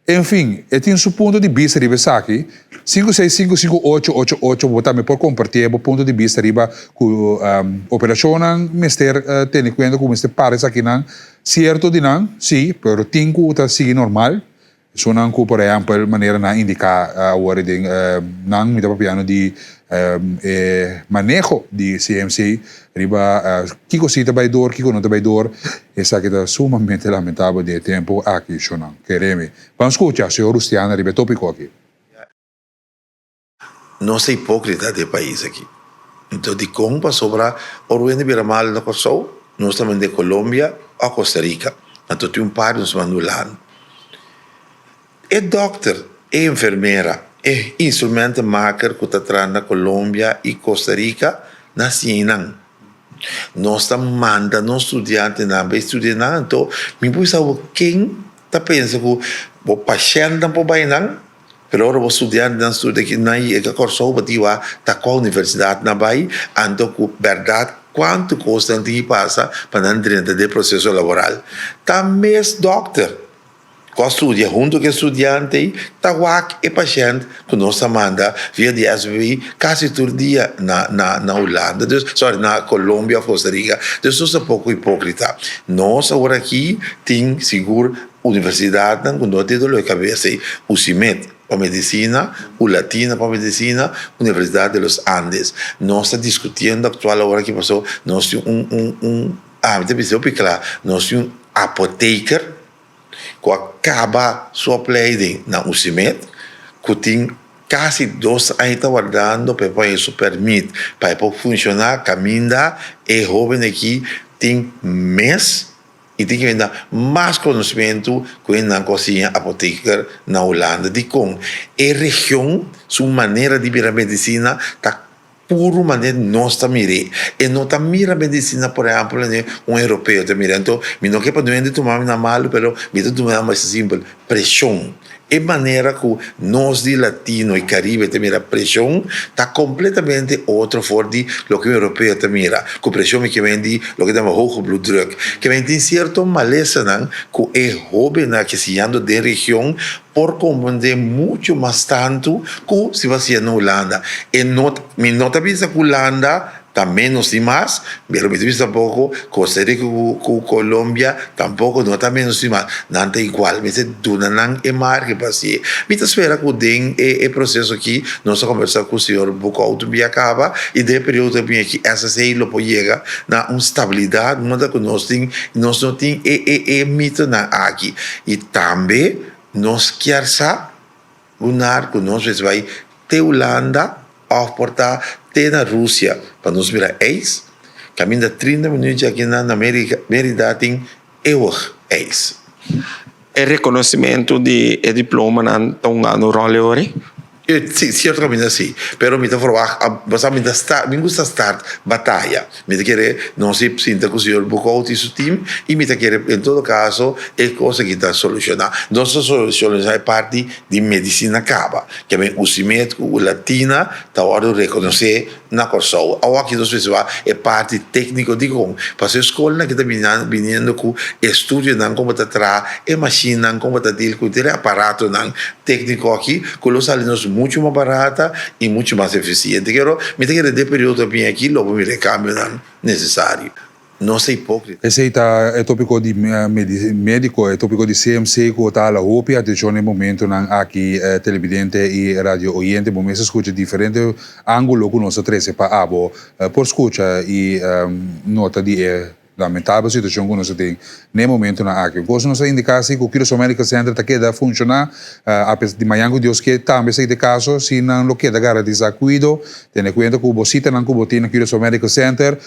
enfin e tin su punto di bista riba esaki sinku seis sinku sinku ocho ocho ocho bo tambe por kompartié bo punto di bista riba ku operashonnan mester tene kuenta ku mester para esakinan. Cierto di nan, si, pero tin cu ta sigui normal. Esunnan cu, por ehempel, manera nan a indica awor den nan, mi ta papiando di e maneho di CMC riba kico si ta bay door, kico no ta bay door, esaki ta sumamente lamentabel den e tempo aki, shonnan. Keremi. Ban scucha señor Rustiana riba e topico aki. Nos ta hipókrita di e pais aki. Enton dikon? Pasobra ora un hende bira malu na Kòrsou, nos ta mand'é Colombia òf Costa Rica. Anto tin un par di nos manda Hulanda. E dòkter, e enfermera, e instrumentenmaker ku ta traha na Colombia i Costa Rica na siña einan. Nos ta manda nos studiantenan bai studia einan. Anto mi por bisa bo ken ta pensa ku bo pashèntnan por bai einan? Pero ora bo studiantenan studia aki nan yega Kòrsou bo tin wak ta kua universidat nan bai, anto ku bèrdat kuantu kos nan tin ki pasa pa nan drenta den proseso laboral. Ta mes dòkter ku a studia huntu ku e studiante ei ta wak e pashènt ku nos ta manda via di SVB kasi tur dia na na na Hulanda, dus sòri na Colombia òf Costa Rica. Dus nos ta poko hipókrita. Nos aworakí tin sigur Universidatnan ku no tin dolor di kabesa ei, UCIMED pa medisina, ULatina pa medisina, Universidad de los Andes. Nos ta diskutiendo aktual awor aki paso nos tin un un un ami ta bisa hopi kla, nos tin un apoteker ku a kaba su opleiding na UCIMED ku tin kasi dos aña ta wardando pa e por haña su permit pa e por funshoná kaminda e hoben aki tin mes. I tin ke benda mas konosmentu ku hendenan ku a siña apoteker na Hulanda. Dikon? E region su manera di mira medisina ta puru manera nos ta mir'é. E no ta mira medisina por ehèmpel manera un europeo ta mira. Anto mi no ke pa hende tuma mi na malu pero mi ta duna nan masha simpel, preshon. E manera ku nos di Latino i Karibe ta mira preshon ta kompletamente otro for di loke un europeo ta mira. Ku preshon mi ke men di loke ta yama hoge bloeddruk. Ke men tin sierto malesanan ku e hóbennan ke siñando den region por komprendé muchu mas tantu ku si bo a siña na Hulanda. E no mi no ta bisa ku Hulanda Ta menos ni mas, pero mi ta bisa tampoco Costa Rica cu Colombia tampoco no ta menos ni mas, nan ta igual, mester duna nan e margen pa hacié. Mi ta spera cu den e proceso aki nos ta conversa cu señor Boekhoudt un bia caba y den e periodo ta bin aki SSA lo por yega na un stabilidad moda cu nos tin, nos no tin e mitonan aki y tambe nos kier sa Lunar ku nos mester bai te Hulanda òf por ta te na Rusia pa nos mira ijs, kaminda trinta minuut djaki na na Merida tin eeuwig ijs. E rekonosimentu di e diplomanan ta hungando un ròl e ora ei? Sí, sierto kaminda sí, pero mi ta verwagt, pasobra mi ta start, mi gusta start bataya. Mi ta kere nos si sinta ku señor Boekhoudt i su team i mi ta kere en todo kaso e kos aki ta solushoná. Nos ta solushoná e parti di medisina kaba. Keme Usimed ku Latina ta wòrdu rekonosé na Kòrsou. Awor aki nos mester wak e parti tékniko dikon. Pasobra e skolnan aki ta biniendo ku estudionan kon bo ta traha e mashinnan, kon bo ta deal ku tur e aparatonan tékniko aki ku lo sali nos muchu mas barata i muchu mas efisiente. Kero mi ta kere den periodo ta bini aki lo bo mira e kambionan nesesario. No ta hipókrita. Esei ta e tópiko di médiko, e tópiko di CMC ku ta hala hopi atenshon den momentunan aki televidente i radio oyente. Bo mester skucha diferente ángulo ku nos ta trese pa abo por skucha i nota di e Lamentabel situacion cu nos ta den n'e momentonan aki. Un cos nos ta indica si cu Curaçao Medical Center ta keda funciona apes di mañan cu Dios ke tambe esaki ta e caso si nan lo keda garantisa cuido. Tene cuenta cu bo citanan cu bo tin na Curaçao Medical Center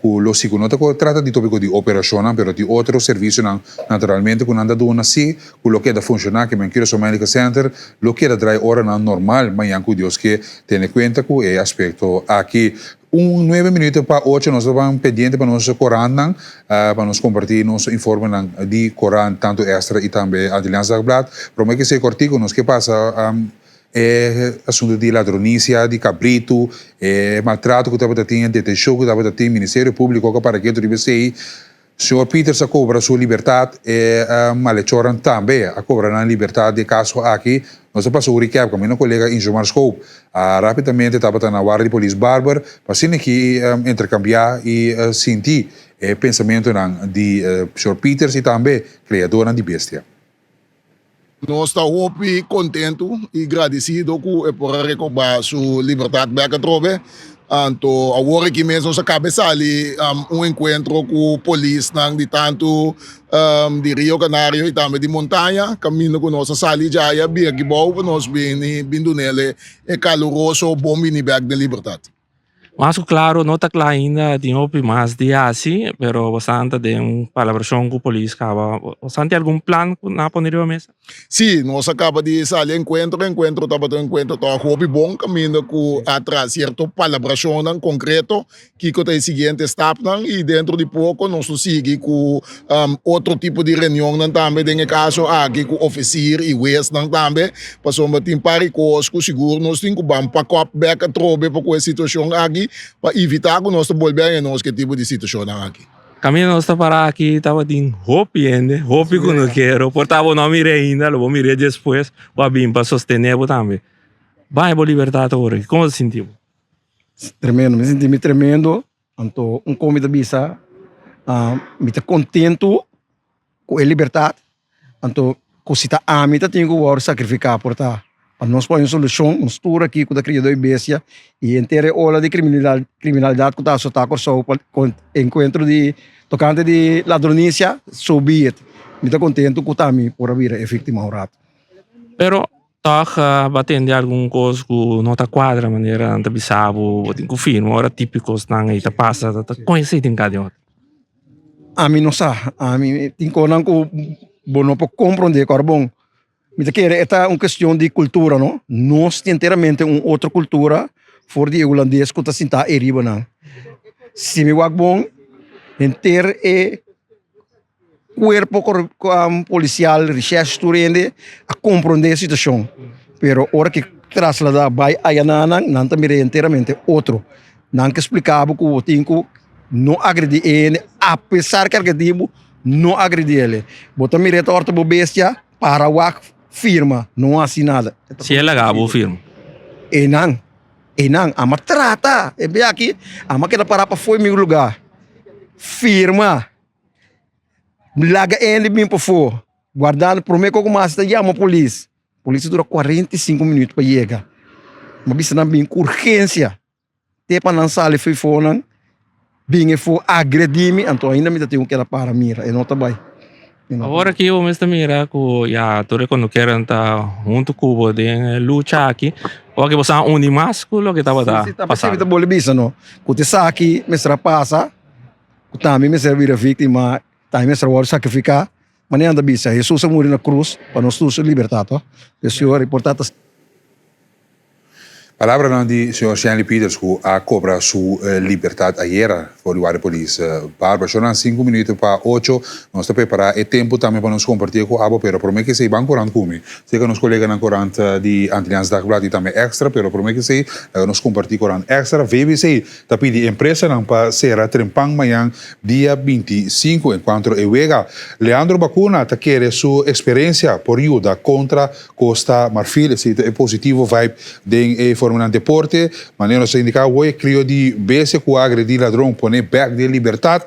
cu lo si cu no ta trata di topico di operacionnan pero di otro servicionan naturalmente cu nan ta duna si cu lo keda funciona kimen Curaçao Medical Center lo keda draai oranan normal mañan cu Dios ke. Tene cuenta cu e aspecto aki. Un nuebe minuto pa ocho nos ta ban pendiente pa nos korantnan pa nos kompartí nos informenan di korant tantu Extra i tambe Antilliaans Dagblad. Promé ke esei kòrtiku nos ke pasa e asuntu di ladronisia di kabritu, e maltrato ku tabata tin, e detenshon ku tabata tin, Ministerio Públiko ku a para ketu riba esei. Señor Pieters a cobra su libertad, e malhechornan tambe a cobra nan libertad di e caso aki. Nos a pasa un recap cu mi no colega Injomar Schoop a rapidamente tabata na warda di polis Barber pa asina ki intercambia y sinti e pensamentonan di señor Pieters y tambe creadornan di bestia. Nos ta hopi kontentu i gradisido ku e por a rekobrá su libertat bèk atrobe. Anto awor aki mes nos a kaba e sali un enkuentro ku polisnan di tantu di Rio Canario i tambe di Montaña kaminda ku nos a sali djaya bira kibou pa nos bini bin dunele e kaluroso bon bini bèk den libertat. Mas ku klaro no ta kla ainda, tin hopi mas di hasi, pero bosan ta den un palabrashon ku polis kaba. Bosan tin algun plan ku nan a pone riba mesa? Sí, nos a kaba di sali enkuentro, e enkuentro tabata un enkuentro tòg hopi bon kaminda ku a traha sierto palabrashonnan konkreto kiko ta e siguiente stapnan i dentro di poko nos lo sigui ku otro tipo di reunionnan tambe den e kaso aki ku ofisir i huesnan tambe pasobra tin par di kos ku sigur nos tin ku ban pakòp bèk atrobe pa ku e situashon aki pa evitá ku nos ta bolbe haña nos ku e tipo di situashonnan aki. Kaminda nos ta pará aki tabatin hopi hende, hopi kunukero, por ta bo no a mir'é ainda, lo bo mir'é despues, bo a bin pa sostené bo tambe. Bai bo libertat awor aki, komo bo ta sinti bo? Tremendo, mi sinti mi tremendo. Anto un kon mi ta bisa mi ta kontentu ku e libertat anto ku si ta ami ta tin ku wòrdu sakrifiká por ta pa nos pone un solushon nos tur aki ku ta kriadó di bestia i henter e ola di kriminalidat ku ta asotá Kòrsou pa enkuentro di tokante di ladronisia so be it mi ta kontentu ku ta ami por a bira e víktima un ratu. Pero Tòg bo a tende algun kos ku no ta kuadra manera nan ta bisa bo, bo tin ku firma ora típikos nan ei ta pasa ta kon esei tin ka den otro. Ami no sa, ami tin konan ku bo no por komprondé kòrda bon. Mi ta kere e ta un kestion di kultura no, nos tin enteramente un otro kultura for di e hulandes ku ta sintá ei riba nan. Si mi wak bon henter e kuerpo polisial, reshèrsh tur hende a komprondé e situashon, pero ora ke trasladá bai ayanan nan ta mira enteramente otro. Nan ke splika bo ku bo tin ku no agredí e hende apesar ke agredí bo, no agredí el. Bo ta mira e ta òrta bo bestia, para wak firma, no hasi nada. Si e laga bo firma? Einan, einan, ama trata e bia aki, ama keda para pafó e mi lugá. Firma, laga e hende bin pafó, guardando promé ku mas ta yama polis. Polis a dura 45 minuut pa yega. Mi a bisa nan bin ku urgensia. Te pa nan sali for for nan bin e for agredi mi anto ainda mi ta tin ku keda para mira e no ta bai. Awor aki bo mes ta mira ku ya tur e kondukeronan ta huntu ku bo den e lucha aki. Awor aki bo sa uni mas ku loke tabata Si, si, ta p'esei mi ta bolbe bisa no ku ta esaki mester a pasa ku tambe mester a bira víktima tambe mester a wòrdu sakrifiká. Manera nan ta bisa, Hesus a muri na krus pa nos tur su libertat. Señor, e por ta ta. Palabranan di señor Shanley Peters ku a kobra su libertat ayera for di Warda Polis Barbara. Shornan sinku minuto pa ocho. Nos ta prepará e tempu tambe pa nos kompartié ku abo, pero promé ku esei ban korant ku mi. Sé ku nos koleganan korant di Antilliaans Dagblad i tambe Extra, pero promé ku esei laga nos kompartí korant Extra. VBC Ta pidi empresanan pa sera trempan mañan dia 25 encuantro e wega. Leandro Bacuna ta kere su experencia por yuda contra Costa Marfil. Esey ta e positivo vibe den e formanan deporte. Manera nos a indica awo e crio di bestia cu a agredi ladron pone bek den libertad.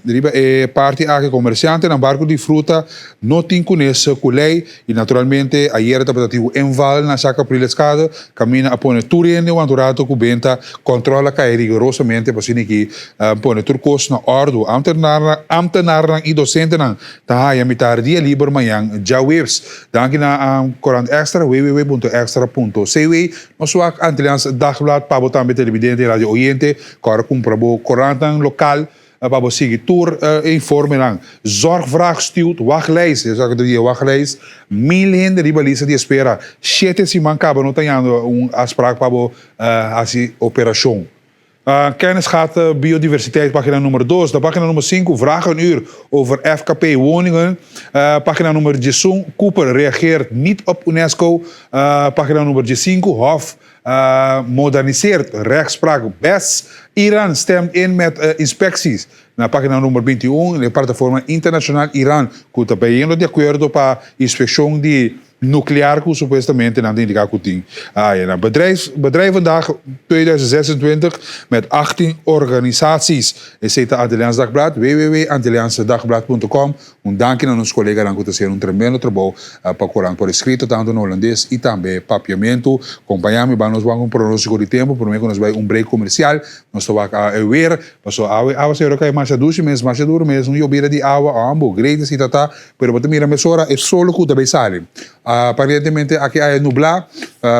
Riba e parti aki comerciantenan barco di fruta no tin cunes cu ley. Y naturalmente ayera tabata tin un inval na Sha Capriles Kade, caminda a pone tur hende un rato cu benta, control a cay rigorosamente pa asina ki pone tur cos na ordo. Ambtenarnan, ambtenarnan y docentenan ta haya mitar dia liber mañan djaweps. Danki na Corant Extra, www.extra.cw. Nos wak Antilliaans Dagblad pa bo tambe televidente y radio oyente, cu ora cumpra bo corantnan local. Pa bo sigui tur e informenan. Zorgvraag stuurt wachtlijst, esaki ta di e wachtlijst, mil hende riba lista di espera, shete siman kaba no ta yando un afspraak pa bo hasi operashon. Kennis gaat biodiversiteit, pagina nummer dos. Na pagina nummer sinku, vraag een uur over FKP woningen. Pagina nummer diesun, Cooper reageert niet op UNESCO. Pagina nummer diesinku, Hof Moderniseert rechtspraak bes. Iran stemt in met inspecties. Na pagina number 21, e plataforma internacional Iran cu ta bayendo di acuerdo pa inspeccion di nuclear cu supuestamente nan ta indica cu tin. Na Bedrijf, Bedrijvendag 2026 met 18 organisaties. Esey ta Antilliaans Dagblad, www.antilliaansdagblad.com. Un danki na nos koleganan ku ta hasiendo un tremendo trabou pa koran por eskrito tantu na holandes i tambe papiamentu. Kompañá mi ban nos wak un pronóstiko di tempu promé ku nos bai un break komersial. Nos ta wak e wer pasobra awe awaseru a kai masha dushi mes, masha duru mes, un yobida di awa ambo great si ta ta, pero bo ta mira mesora e solo ku ta bai sali. Aparentemente aki aya nublá,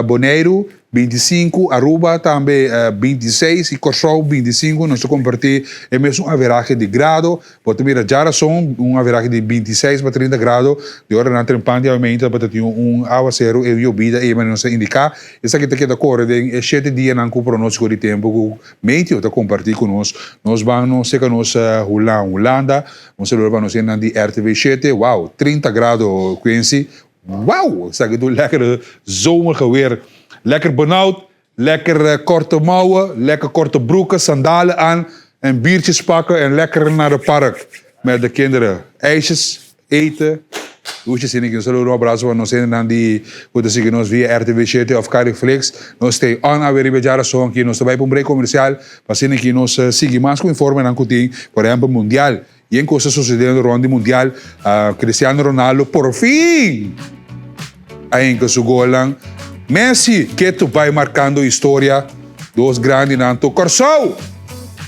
Boneiru 25, Aruba tambe 26 i Kòrsou 25 nos ta kompartí e mesun averahe di grado. Bo ta mira djarason un averahe di 26 pa 30 grado di ora nan trempan di aumento tabata tin un awaseru e yobida ei manera nos a indica. Esaki ta keda kore den e shete dianan ku pronostiko di tempu ku Meteo ta komparti ku nos. Nos ban no seka nos Hulan Hulanda. Un saludo pa nos hendenan di RTV shete. Wow, 30 grado Quincy. Wow! Esaki ta un lekker zomerige weer. Lekker benauwd. Lekker korte mouwen, lekker korte broeken, sandalen aan en biertjes pakken en lekker naar de park met de kinderen. IJsjes eten. Lucia Siniki, un saludo, un abrazo pa nos hendenan di ku ta sigui nos via RTV shete of Cariflix. Nos stay on awe riba e djarason aki. Nos ta bai pa un break comercial pa asina ki nos sigui mas ku informenan ku tin, por ehempel mundial. Yen kos ta sucediendo rond di mundial. Cristiano Ronaldo por fin a hinca su golnan. Messi ketu bai marcando historia. Dos grandinan to Kòrsou!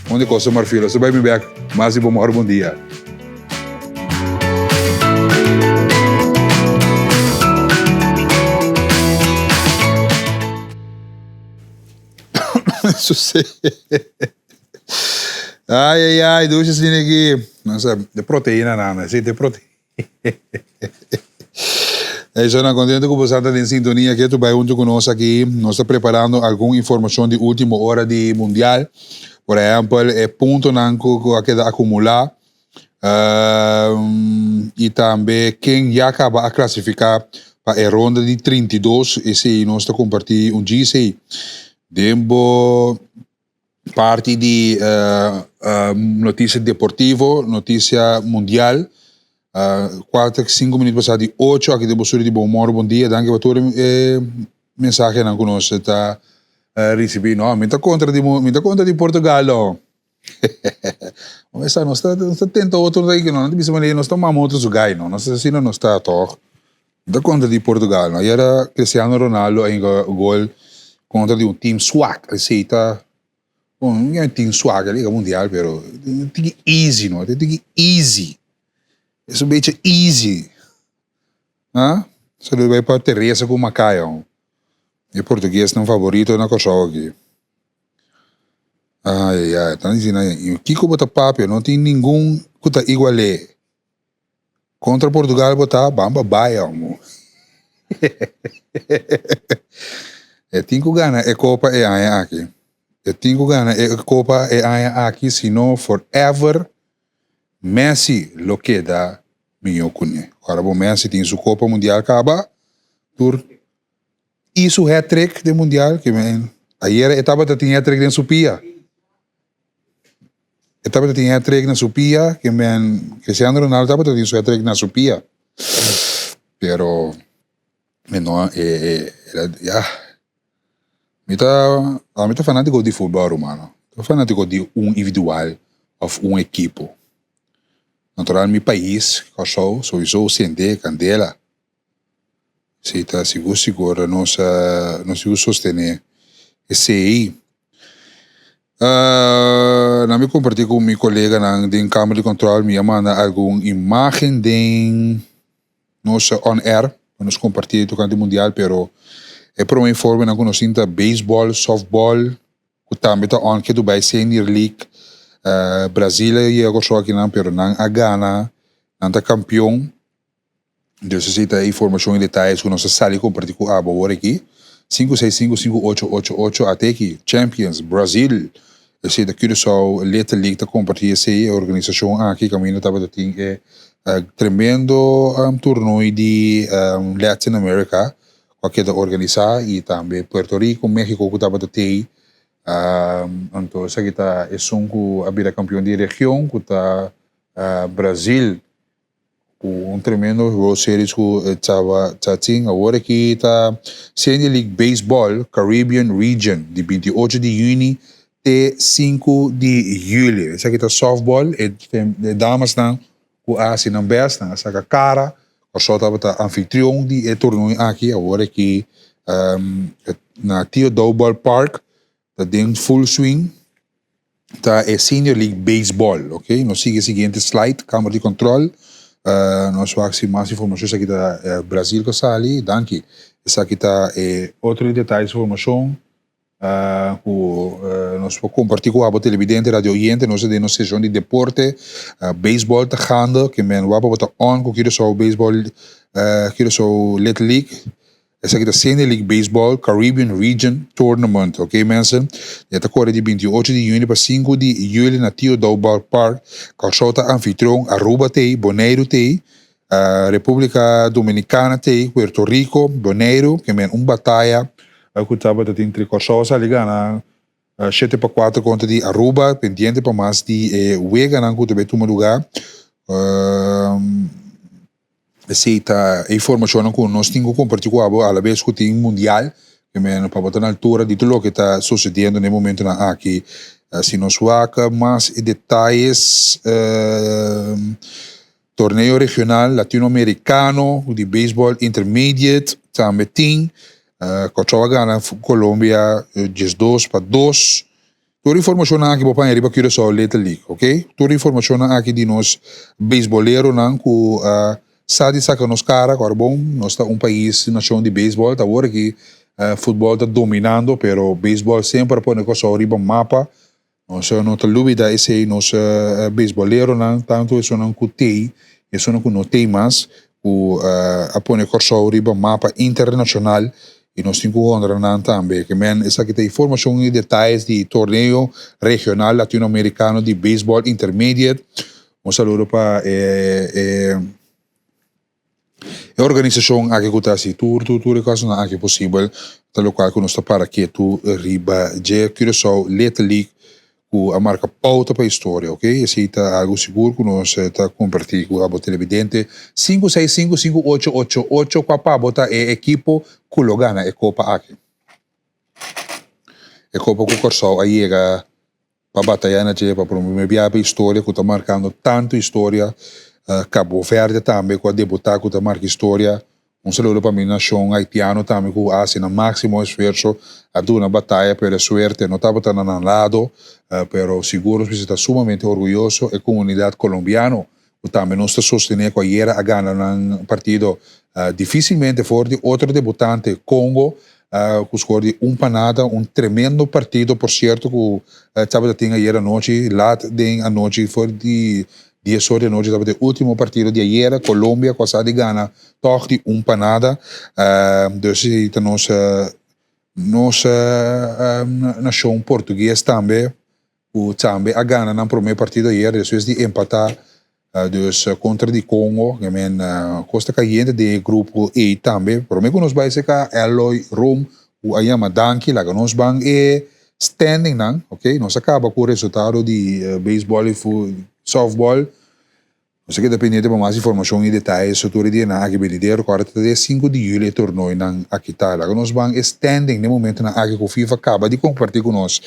Unda kos ta marfil? Nos ta bai mi bek. Mas di bo mòru bon dia. Ai, ai, ai, dushi asina aki. No sa, de proteína nada, sí, de proteína. Ey, so nan contento cu boso ta den sintonia ke tu bai hunto cu nos aki. Nos ta preparando algun informacion di ultimo ora di Mundial. Por ehempel, e puntonan cu cu a keda acumula. Y tambe ken ya caba a clasifica pa e ronda di 32. Esey nos ta comparti un djis ey. Den bo parti di noticia deportivo, noticia mundial. Cuatro, cinco minuut pasa di ocho aki den bo studio di Bon Moro, Bon Dia. Danki pa tur e mensahenan cu nos ta ricibi. No, mi ta contra di, mi ta contra di Portugal no. Nos ta, nos ta tenta otro rey no, no ta bisa manera nos ta mama otro su gai no, nos asina nos ta toch. Mi ta contra di Portugal no. Ayera Cristiano Ronaldo a hinca gol contra di un team swak, esey ta bon no un team swak e liga mundial pero tiki easy no, tiki easy, es un bechi easy. Ha? Saludo bay pa Teresa cu Macaya. E portuguesnan favorito na Kòrsou aki. Ai ai, ta disi nan, kiko bo ta papia? No tin ningun ku ta igual'é. Kontra Portugal bo ta, ban pa bai amo. E tin ku gana e kopa e aña aki. E tin ku gana e kopa e aña aki, sino forever Messi lo keda mihó kuné. Ora bo Messi tin su kopa mundial kaba, tur I su hat-trick den mundial, ke men ayera e tabata tin hat-trick den su pia. E tabata tin hat-trick na su pia, ke men Cristiano Ronaldo tabata tin su hat-trick na su pia. Pero e no e e ya mi ta ami ta fanatico di futbol rumano, ta fanatico di un individual of un ekipo. Natural mi pais Kòrsou souiso sende kandela. Si ta sigur sigur nos nos sigur sostené esei. Na mi kompartí ku mi koleganan den kamer di kòntròl mi a manda algun imágen den nos on air pa nos kompartí tokante mundial pero e promé informenan ku nos tin ta beisbòl, sòftbòl ku tambe ta on ke Dubai Senior League. Brazil a yega Kòrsou akinan pero nan a gana nan ta kampion. Dus esei ta e informashon i detayes ku nos a sali kompartí ku abo awor aki. Sinku seis sinku sinku ocho ocho ocho Ateki, Champions, Brazil. Esei ta Curaçao Little League ta kompartí esei, e organisashon aki kaminda tabata tin e tremendo tornoi di Latin America ku a keda organisá i tambe Puerto Rico, Mexico ku tabata tei. Anto esaki ta esun ku a bira kampion di region ku ta Brazil. Ku un tremendo World Series ku Chava Chachin awor aki ta Senior League Baseball Caribbean Region di 28 di yüni te 5 di yüli. Esaki ta softball, e damasnan ku a hasi nan best, nan a saka kara. Kòrsou tabata anfitrion di e torneo aki, awor aki na Tio Daou Ballpark ta den full swing ta e Senior League Baseball, ok. Nos sigui e siguiente slide, Kamer di Control. Nos wak si mas informacion, esaki ta Brazil cu a sali, danki. Esaki ta e otro detalles informacion cu nos por comparti cu abo televidente, radio oyente. Nos ta den nos sesion di deporte, baseball ta gaande, ke men wak pa bo ta on cu Curaçao Baseball, Curaçao Little League. Esaki ta Senior League Baseball Caribbean Region Tournament, ok mensen. E ta kore di 28 di juni pa 5 di juli na Tio Daou Ballpark. Kòrsou ta anfitrion, Aruba t'ei, Boneiru t'ei, Republika Dominikana t'ei, Puerto Rico, Boneiru, ke men un bataya ku tabata tin entre Kòrsou a sali gana 7 pa 4 kontra di Aruba, pendiente pa mas di e weganan ku ta bai tuma lugá. Esei ta e informashonnan ku nos tin ku kompartí ku abo alabes ku tin mundial, ke men pa bo ta na altura di tur loke ta sosediendo na e momentunan aki. Si nos wak mas e detayes, torneo regional latinoamerikano di beisbòl intermediate tambe tin. Kòrsou a gana Colombia 12-2. Tur informashonnan aki bo paña riba Curaçao Little League, ok? Tur informashonnan aki di nos beisboleronan ku a sa di saka nos kara, ku ora bon, nos ta un pais, nashon di beisbòl, ta awor aki futbòl ta dominando, pero beisbòl semper a pone Kòrsou riba mapa. Nos no ta lubida esei, nos beisboleronan, tantu esunnan ku tei, esunnan ku no tei mas, ku a pone Kòrsou riba mapa internashonal i nos tin ku honra nan tambe. Ke men esaki ta informashon i detayes di Torneo Regional Latinoamerikano di Beisbòl Intermediate. Un saludo pa e E organisashon aki ku ta hasi tur tur tur e kosnan aki posibel ta lokual ku nos ta para ketu riba dje Curaçao Little League ku a marka pouta pa historia ok esei ta algu sigur ku nos ta kompartí ku abo televidente sinku seis sinku sinku ocho ocho ocho kua pa bo ta e ekipo ku lo gana e kopa aki e kopa ku Kòrsou a yega pa bataya na dje pa prome bia pa historia ku ta markando tantu historia Cabo Verde tambe ku a debuta ku ta marka historia un saludo pa mi nashon haitiano tambe ku a hasi nan maximo esfuerso a duna bataya pero e suerte no tabata na nan lado pero sigur nos mester ta sumamente orguyoso e komunidat kolombiano ku tambe nos ta sostene ku ayera a gana nan partido dificilmente for di otro debutante Congo ku skor di un pa nada, un tremendo partido por cierto ku tabata tin ayera anochi lat den anochi for di dies or di anochi tabata e ultimo partido di ayera Colombia ku a sa di gana tog di un pa nada dus esei ta nos nos nashon portugues tambe. Ku tambe a gana nan promé partido ayer despues di empatá dus kontra di Congo. Ke men kos ta kayente den e grupo ei tambe. Promé ku nos bai seka Eloy Room ku a yama danki laga nos ban e standingnan ok. Nos a kaba ku resultado di beisbòl i sòftbòl. Nos a keda pendiente pa mas informashon i detaye so tur e dianan aki benidero ku ora ta e sinku di yuli e tornoinan aki ta. Laga nos ban e standing den momentonan aki ku FIFA kaba di kompartí ku nos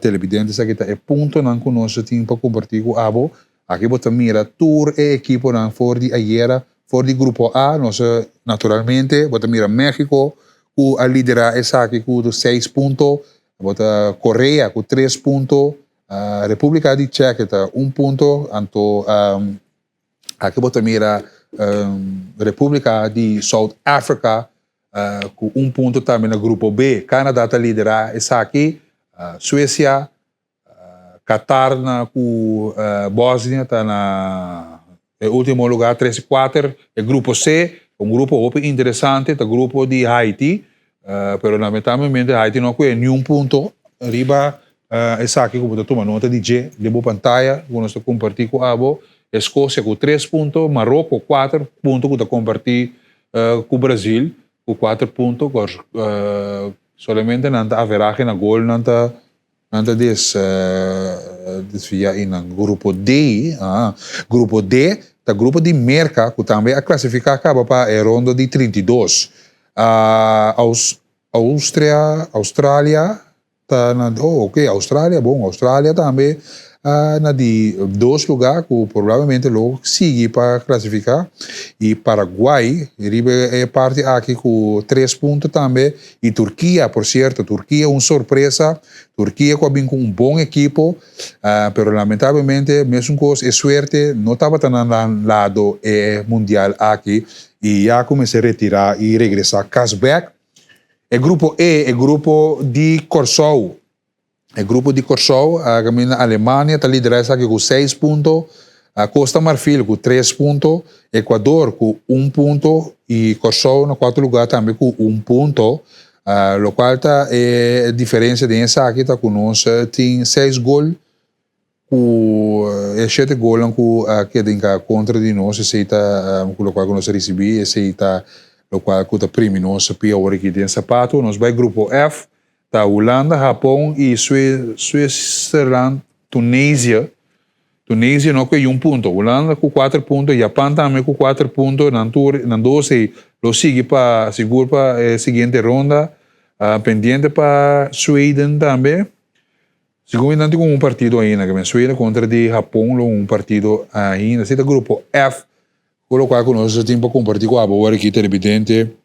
telebidentes aki ta e puntonan ku nos tin pa kompartí ku abo. Aki bo ta mira tur e ekiponan for di ayera for di grupo A nos naturalmente bo ta mira Mexico ku a lidera esaki ku seis punto bo ta Korea ku tres punto Republica di Cheque ta un punto, anto aki bo ta mira Republica di South Africa cu un punto tambe na grupo B. Canada ta lidera esaki, Suecia, Qatar na cu Bosnia ta na e ultimo lugar tres y cuater. E grupo C, un grupo hopi interesante, ta grupo di Haiti, pero lamentablemente Haiti no a coge niun punto riba esaki cu bo ta tuma nota di dje den bo pantaya cu nos ta comparti cu abo. Escocia cu tres punto, Marocco cuater punto cu ta comparti cu Brazil cu cuater punto, solamente nan ta averahe na gol nan ta Nan ta des desvia i nan grupo D, ah, grupo D ta grupo di Merka ku tambe a klasifiká kaba pa e rondo di 32. Ah, Aus, Austria, Australia ta na, oh, ok, Australia, bon, Australia tambe a na di dos lugá ku probablemente lo sigui pa klasifiká. I Paraguay riba e parti aki ku tres punto tambe. I Turkia, por sierto, Turkia un sorpresa, Turkia ku a bin ku un bon ekipo, pero lamentablemente mesun kos e suerte no tabata na nan lado e mundial aki i ya ku mester retirá i regresá kas bèk. E grupo E, e grupo di Kòrsou, E grupo di Kòrsou a kaminda Alemania ta liderá esaki ku seis punto, Kosta Marfil ku tres punto, Ekuador ku un punto i Kòrsou na kuarto lugá tambe ku un punto. Lokual ta e diferensia den esaki ta ku nos tin seis gol ku e shete golnan ku a keda hinká kontra di nos esei ta ku lokual ku nos a risibí esei ta lokual ku ta primi nos pia ora ki den sapato. Nos bai grupo F. Ta Hulanda, Hapon y Switzerland, Tunisia. Tunisia no cu e un punto. Hulanda cu cuater punto, Japan tambe cu cuater punto. Nan tur, nan dos ey lo sigui pa, sigur pa e siguiente ronda. Pendiente pa Sweden tambe. Segun mi nan tin un partido ainda. Sweden contra di Hapon lo un partido ainda. Esey ta grupo F. Cu locual cu nos tin pa comparti cu abo awor aki televidente.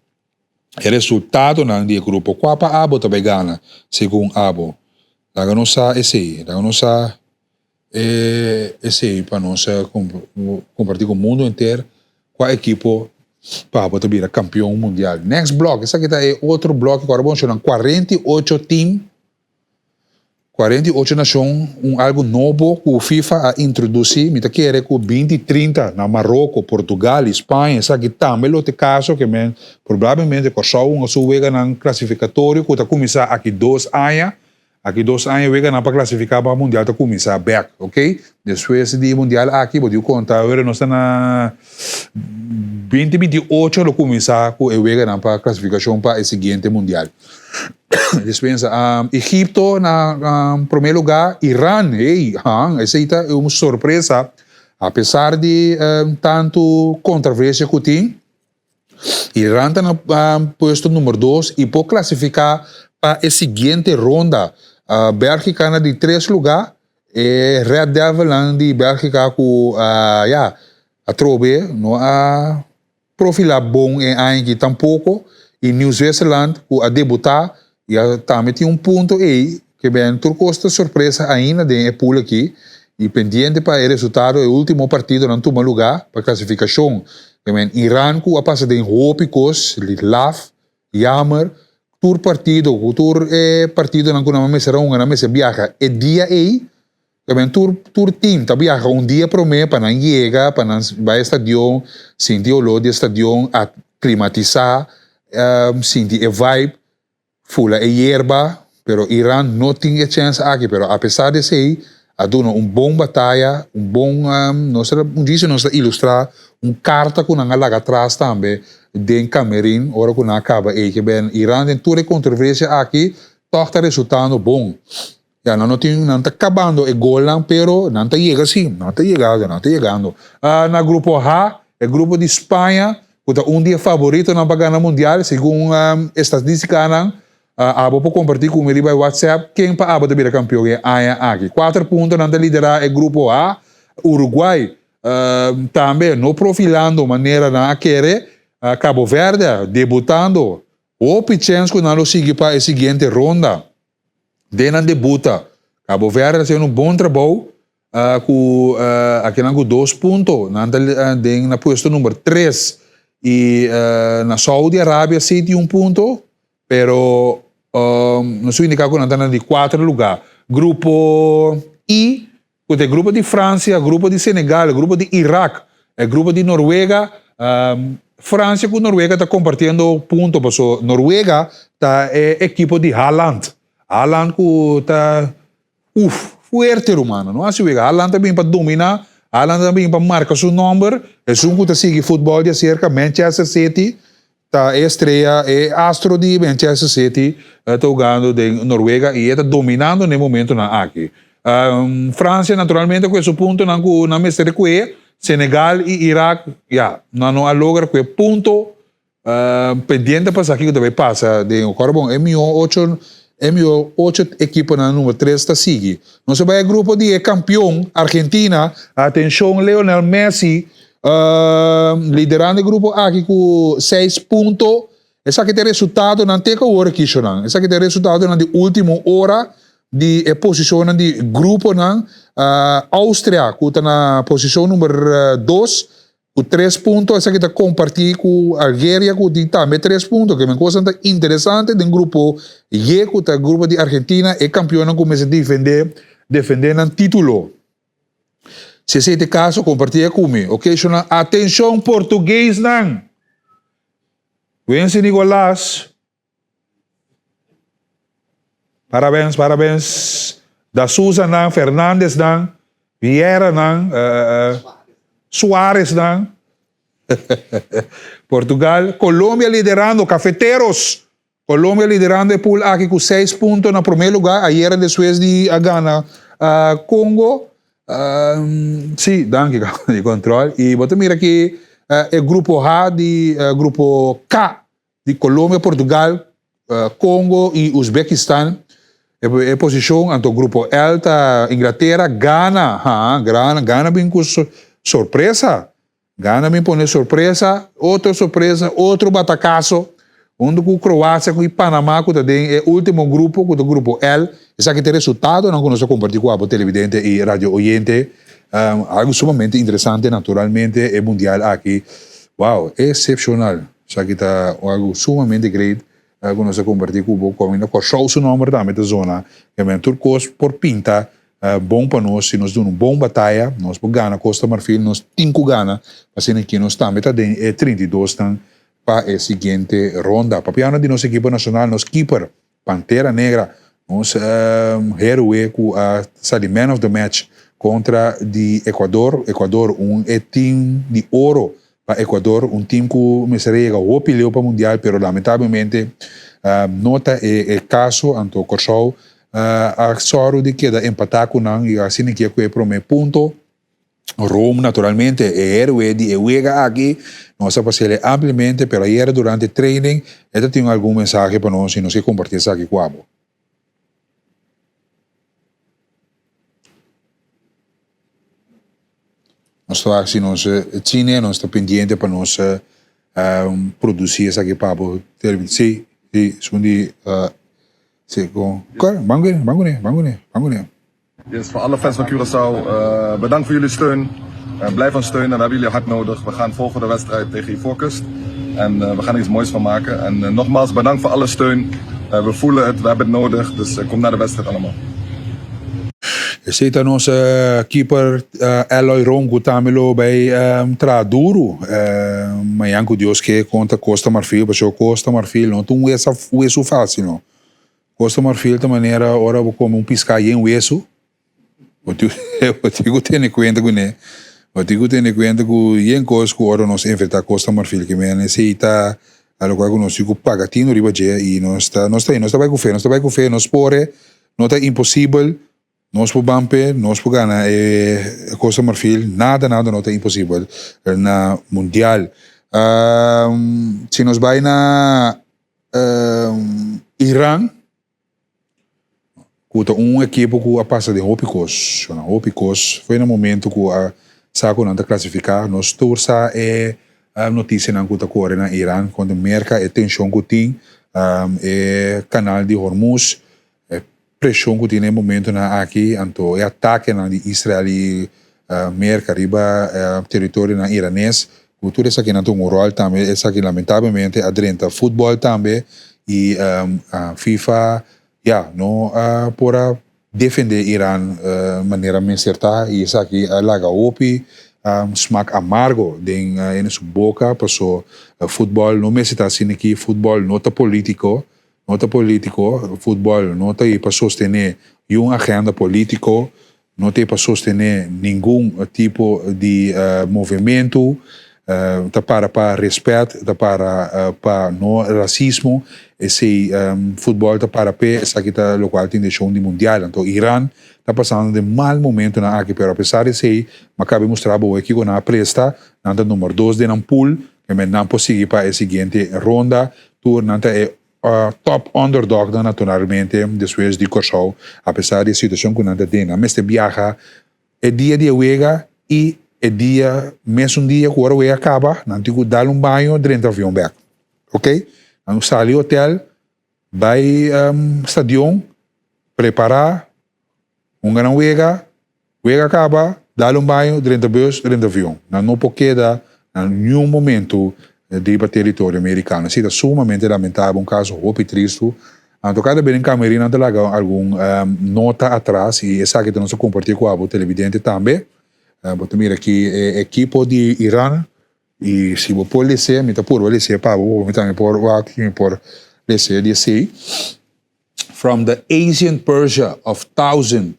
E resultadonan di e grupo. Kua pa abo ta bai gana segun abo? Laga nos sa esei. Laga nos sa esei pa nos kompartí ku mundu henter kua ekipo pa abo ta bira kampion mundial. Next blòk, esaki ta e otro blòk ku ora bo menshoná 48 tim. 48 nashon, un algu nobo ku FIFA a introdusí, mi ta kere ku binti 30 na Maroko, Portugal i Spaña esaki tambe lo ta e kaso ke men probablemente Kòrsou hunga su weganan klasifikatorio ku ta kuminsá aki dos aña, aki dos aña weganan pa klasifiká pa mundial ta kuminsá bèk, ok. Despues di mundial aki bo diu konta ora nos ta na binti 28 lo kuminsá ku e weganan pa klasifikashon pa e siguiente mundial. Dispensa. Um, Egipto na um, primer lugar, Iran, hey, han, esei ta un sorpresa. A pesar di um, tanto controversia ku tin, Iran ta na um, puesto numero 2 i por clasifica pa e siguiente ronda. Uh, Bélgica na di tres lugar, e Red Devilnan di Bélgica ku uh, ja, atrobe no a Profilá bon e aña aki tampoko i Nieuw Zwitserland ku a debutá i a tambe tin un punto ei ke ben tur kos ta sorpresa ainda den e pool aki i pendiente pa e resultado e ultimo partidonan tuma lugá pa klasifikashon ke men Iran ku a pasa den hopi kos laf yamer tur partido ku tur e partidonan ku nan a mester a hunga nan mester biaha e dia ei Tamen tur tur team ta biaha un dia prome pa nan yega, pa nan bai e stadion, sinti e olor di e stadion, aclimatisa, sinti e vibe, fula e yerba, pero Iran no tin e chens aki, pero apesar di esey a duna un bon bataya, un bon, nos ta un djis nos ta ilustra un carta cu nan a laga atras tambe den camerin ora cu nan a caba ey, ke ben Iran den tur e controversia aki tog ta resultando bon. Ya, nan no tin, nan ta kabando e golnan, pero nan ta yega si, nan ta yegando, nan ta yegando. Ah, na grupo H, e grupo di Spaña, ku ta un di e favoritonan pa gana mundial, segun um, estadístikanan, ah, abo por kompartí ku mi riba e WhatsApp ken pa abo ta bira kampion e aña aki. Kuater punto nan ta liderá e grupo H, Uruguay ah, tambe no profilando manera nan a kere, ah, Cabo Verde debutando, hopi chèns ku nan lo sigui pa e siguiente ronda. Den nan debuta, Cabo Verde ta haciendo un bon trabou cu akinan cu dos punto. Nan ta den na puesto number tres y na Saudi Arabia si tin un punto, pero nos indica cu nan ta na di cuater lugar. Grupo I Ku ta e grupo di Fransia, grupo di Senegal, grupo di Irak, e grupo di Norwega. Fransia ku Norwega ta kompartiendo punto paso Norwega ta e ekipo di Haaland. Haaland ku ta uf fuerte rumano no hasi wega. Haaland ta bin pa domina, Haaland ta bin pa marka su nomber. Esun ku ta sigui futbol di aserka Manchester City Ta e estrea, e astro di Manchester City ta hugando den Norwega y e ta dominando n'e momentonan aki. Francia naturalmente cu e su puntonan cu nan mester cue, Senegal y Irak ya, nan no a logra cue punto. Pendiente pa sa kico ta bay pasa den Ora bon, e miho ocho e miho ocho ekiponan number tres ta sigui. Nos a bay e grupo di e campeon Argentina, atencion Lionel Messi Liderando e grupo aki ku seis punto. Esaki ta e resultadonan te ku awor aki shonan. Esaki ta e resultadonan di ultimo ora di e posishonnan di gruponan. Austria ku ta na posishon number dos ku tres punto. Esaki ta kompartí ku Algeria ku tin tambe tres punto. Ke men kosnan ta interesante den grupo Y ku ta grupo di Argentina e kampionnan ku mester defendé defendé nan titulo. Si esei ta e kaso, kompartí e ku mi. Oke, shonnan, atenshon portuguesnan! Wense Nicolas, parabens, parabens. Da Souzanan, Fernandesnan, Vieiranan, Suareznan. Portugal, Colombia liderando, Cafeteros! Colombia liderando e pool aki cu seis punto na prome lugar ayera despues di a gana Congo. Si, danki di control. Y bo ta mira aki e grupo H di grupo K di Colombia, Portugal, Congo y Uzbekistan. E posicion anto grupo L ta Inglaterra, Ghana, ha, Ghana, Ghana bin cu sorpresa. Gana bin pone sorpresa, otro sorpresa, otro batakaso, hunto ku Kroasia ku i Panama ku ta den e ultimo grupo ku ta grupo L. Esaki ta e resultadonan ku nos a kompartí ku abo televidente i radio oyente. Algu sumamente interesante naturalmente e mundial aki. Wow, excepcional. Esaki ta algu sumamente great. ku nos a kompartí ku bo. Kominda Kòrsou su nòmber tambe ta zona. Kèmen tur kos por pinta bon pa nos si nos duna un bon bataya. Nos por gana Costa Marfil, nos tin ku gana pa asina ki nos tambe ta den e 32 nan pa e siguiente ronda. Papiando di nos ekipo nashonal, nos keeper Pantera Negra, nos héroe ku a sali man of the match kontra di Ecuador. Ecuador un e team di oro pa Ecuador, un team ku mester a yega hopi leu pa mundial pero lamentablemente no ta e kaso. Anto Kòrsou a sòru di keda empatá ku nan i asina kia ku e promé punto. Rome naturalmente e héroe di e wega aki, nos a pas'el ampliamente, pero ayera durante training e ta tin algun mensahe pa nos y nos ke comparti esaki cu abo. Nos ta wak si nos cine, nos ta pendiente pa nos produci esaki pa abo. Si, si, esun di, si, con, ban cune, ban cune, ban cune, ban cune. Yes, voor alle fans van Curaçao, bedankt voor jullie steun. Blijf ons steunen, we hebben jullie hard nodig. We gaan volgende wedstrijd tegen Ivoorkust en we gaan er iets moois van maken. En nogmaals, bedankt voor alle steun. We voelen het, we hebben het nodig, dus kom naar de wedstrijd allemaal. Esei ta nos keeper Eloy Ron ku tambe lo bai traha duru mañan ku Dios ke kontra Costa Marfil pasobra Costa Marfil no ta un wesu fácil no. Costa Marfil ta manera ora bo come un pisca yen wesu, bo tin bo tin cu tene cuenta cu ne, bo tin cu tene cuenta cu yen cos cu ora nos enfrenta Costa Marfil ke men esey ta locual cu nos tin cu paga tino riba dje y nos ta nos ta nos ta bay cu fe, nos ta bay cu fe, nos por e, no ta imposibel, nos por ban p'e, nos por gana e Costa Marfil, nada nada no ta imposibel na mundial. Si nos bay na Iran ku ta un ekipo ku a pasa den hopi kos, hopi kos foi na momento ku a sa ku nan ta klasifiká nos tur sa e notisianan ku ta kore na Iran kontra Merka e tenshon ku tin e kanal di Hormuz E preshon ku tin na e momentunan aki, anto e atakenan di Israel i Merka riba teritorionan iranes, ku tur esakinan ta un ròl tambe, esaki lamentablemente a drenta futbòl tambe i FIFA ya no a por a defendé Iran manera mester ta i esaki a laga hopi smak amargo den hende su boka paso futbòl no mester ta asina aki, futbòl no ta polítiko. No ta politico, futbol no ta ei pa sostene yun agenda politico, no ta ei pa sostene ningun tipo di movimento, ta para pa respet, ta para pa no racismo, esey futbol ta para p'e, esaki ta locual tin deshon di mundial. Anto Iran ta pasando den mal momentonan aki, pero apesar di esey, mi a caba di mustra bo kico nan a presta, nan ta number dos den nan pool, Nan por sigui pa e siguiente ronda. Tur nan ta e top underdognan naturalmente despues di Kòrsou apesar di e situacion ku nan ta den. Nan mester biaha e dia di e wega i e dia mesun dia ku ora wega kaba nan tin ku dal un baño drenta avion bek. Ok nan sali hotel bai stadion prepara Hunga nan wega, wega kaba, dal un baño, drenta bus, drenta avion. Nan no por keda na niun momento riba teritorio merikano. Esei ta sumamente lamentabel, un kaso hopi tristu. Anto kada bes den kamerin nan ta laga algun nota atras i esaki ta nos a kompartí ku abo televidente tambe. Bo ta mira aki e ekipo di Iran i si bo por lese, mi ta purba lese pa bo, mi tambe por wak si mi por lese di esei. From the ancient Persia of thousands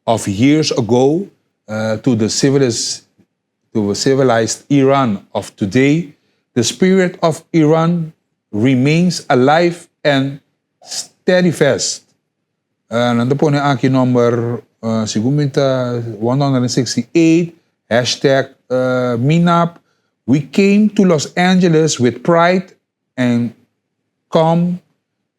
of years ago to the to the civilized Iran of today, the spirit of Iran remains alive and steadfast. Nan ta pone aki nomber, segun mi ta 168, hashtag Minab. We came to Los Angeles with pride and come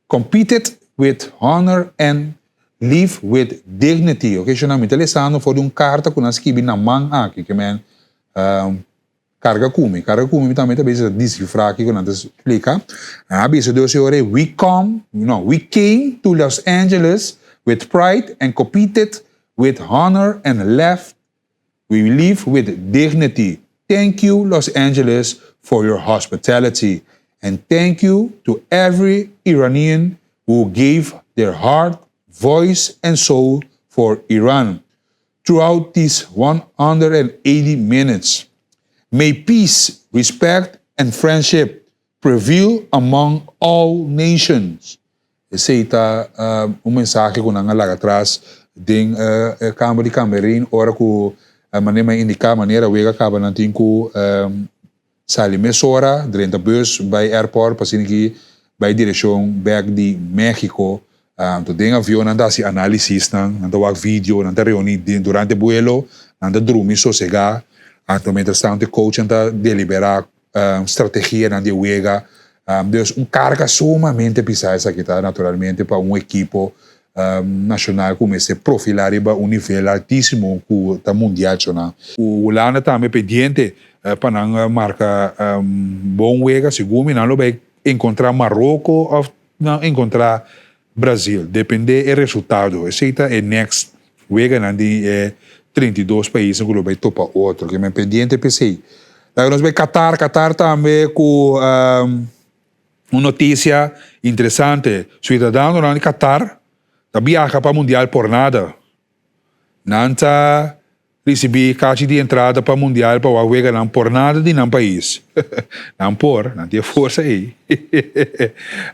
competed with honor and live with dignity. Ok, shona, mi ta lesando for di un karta ku nan skibi na man aki, ke men karga ku mi, karga ku mi, mi tambe ta bisa desifrá kiko nan ta splika. Nan a bisa dos e ora ei, we come, no, we came to Los Angeles with pride and competed with honor and left We live with dignity. Thank you Los Angeles for your hospitality. And thank you to every Iranian who gave their heart, voice and soul for Iran throughout these 180 minutes. May peace, respect and friendship prevail among all nations. Esei ta un mensahe ku nan a laga atras den e kamber di kamerin ora ku manera mi a indiká manera wega kaba nan tin ku Sali mesora, drenta bus bai airport pa asina ki bai direccion bek di Mexico. Anto den avion nan ta haci analisisnan, nan ta wak video, nan ta reuni durante buelo, nan ta drumi sosega. Anto mientras tanto e coachnan ta delibera strategianan di e wega. Dus un carga sumamente pisa esaki ta naturalmente pa un ekipo nacional cu mester profila riba un nivel altisimo cu ta mundial chona. Hulanda tambe pendiente pa nan marca bon wega, segun mi nan lo bay encontra Marocco of nan encontra Brazil, depende e resultado. Esey ta e next weganan di e 32 paisnan cu lo bay topa otro. Ke men pendiente p'esey. Laga nos bay Qatar, Qatar tambe cu Un noticia interesante, Ciudadanonan di Qatar ta biaha pa Mundial por nada. Nan ta ricibi cachi di entrada pa Mundial pa wak weganan por nada di nan pais. Nan por, nan tin e forsa ey.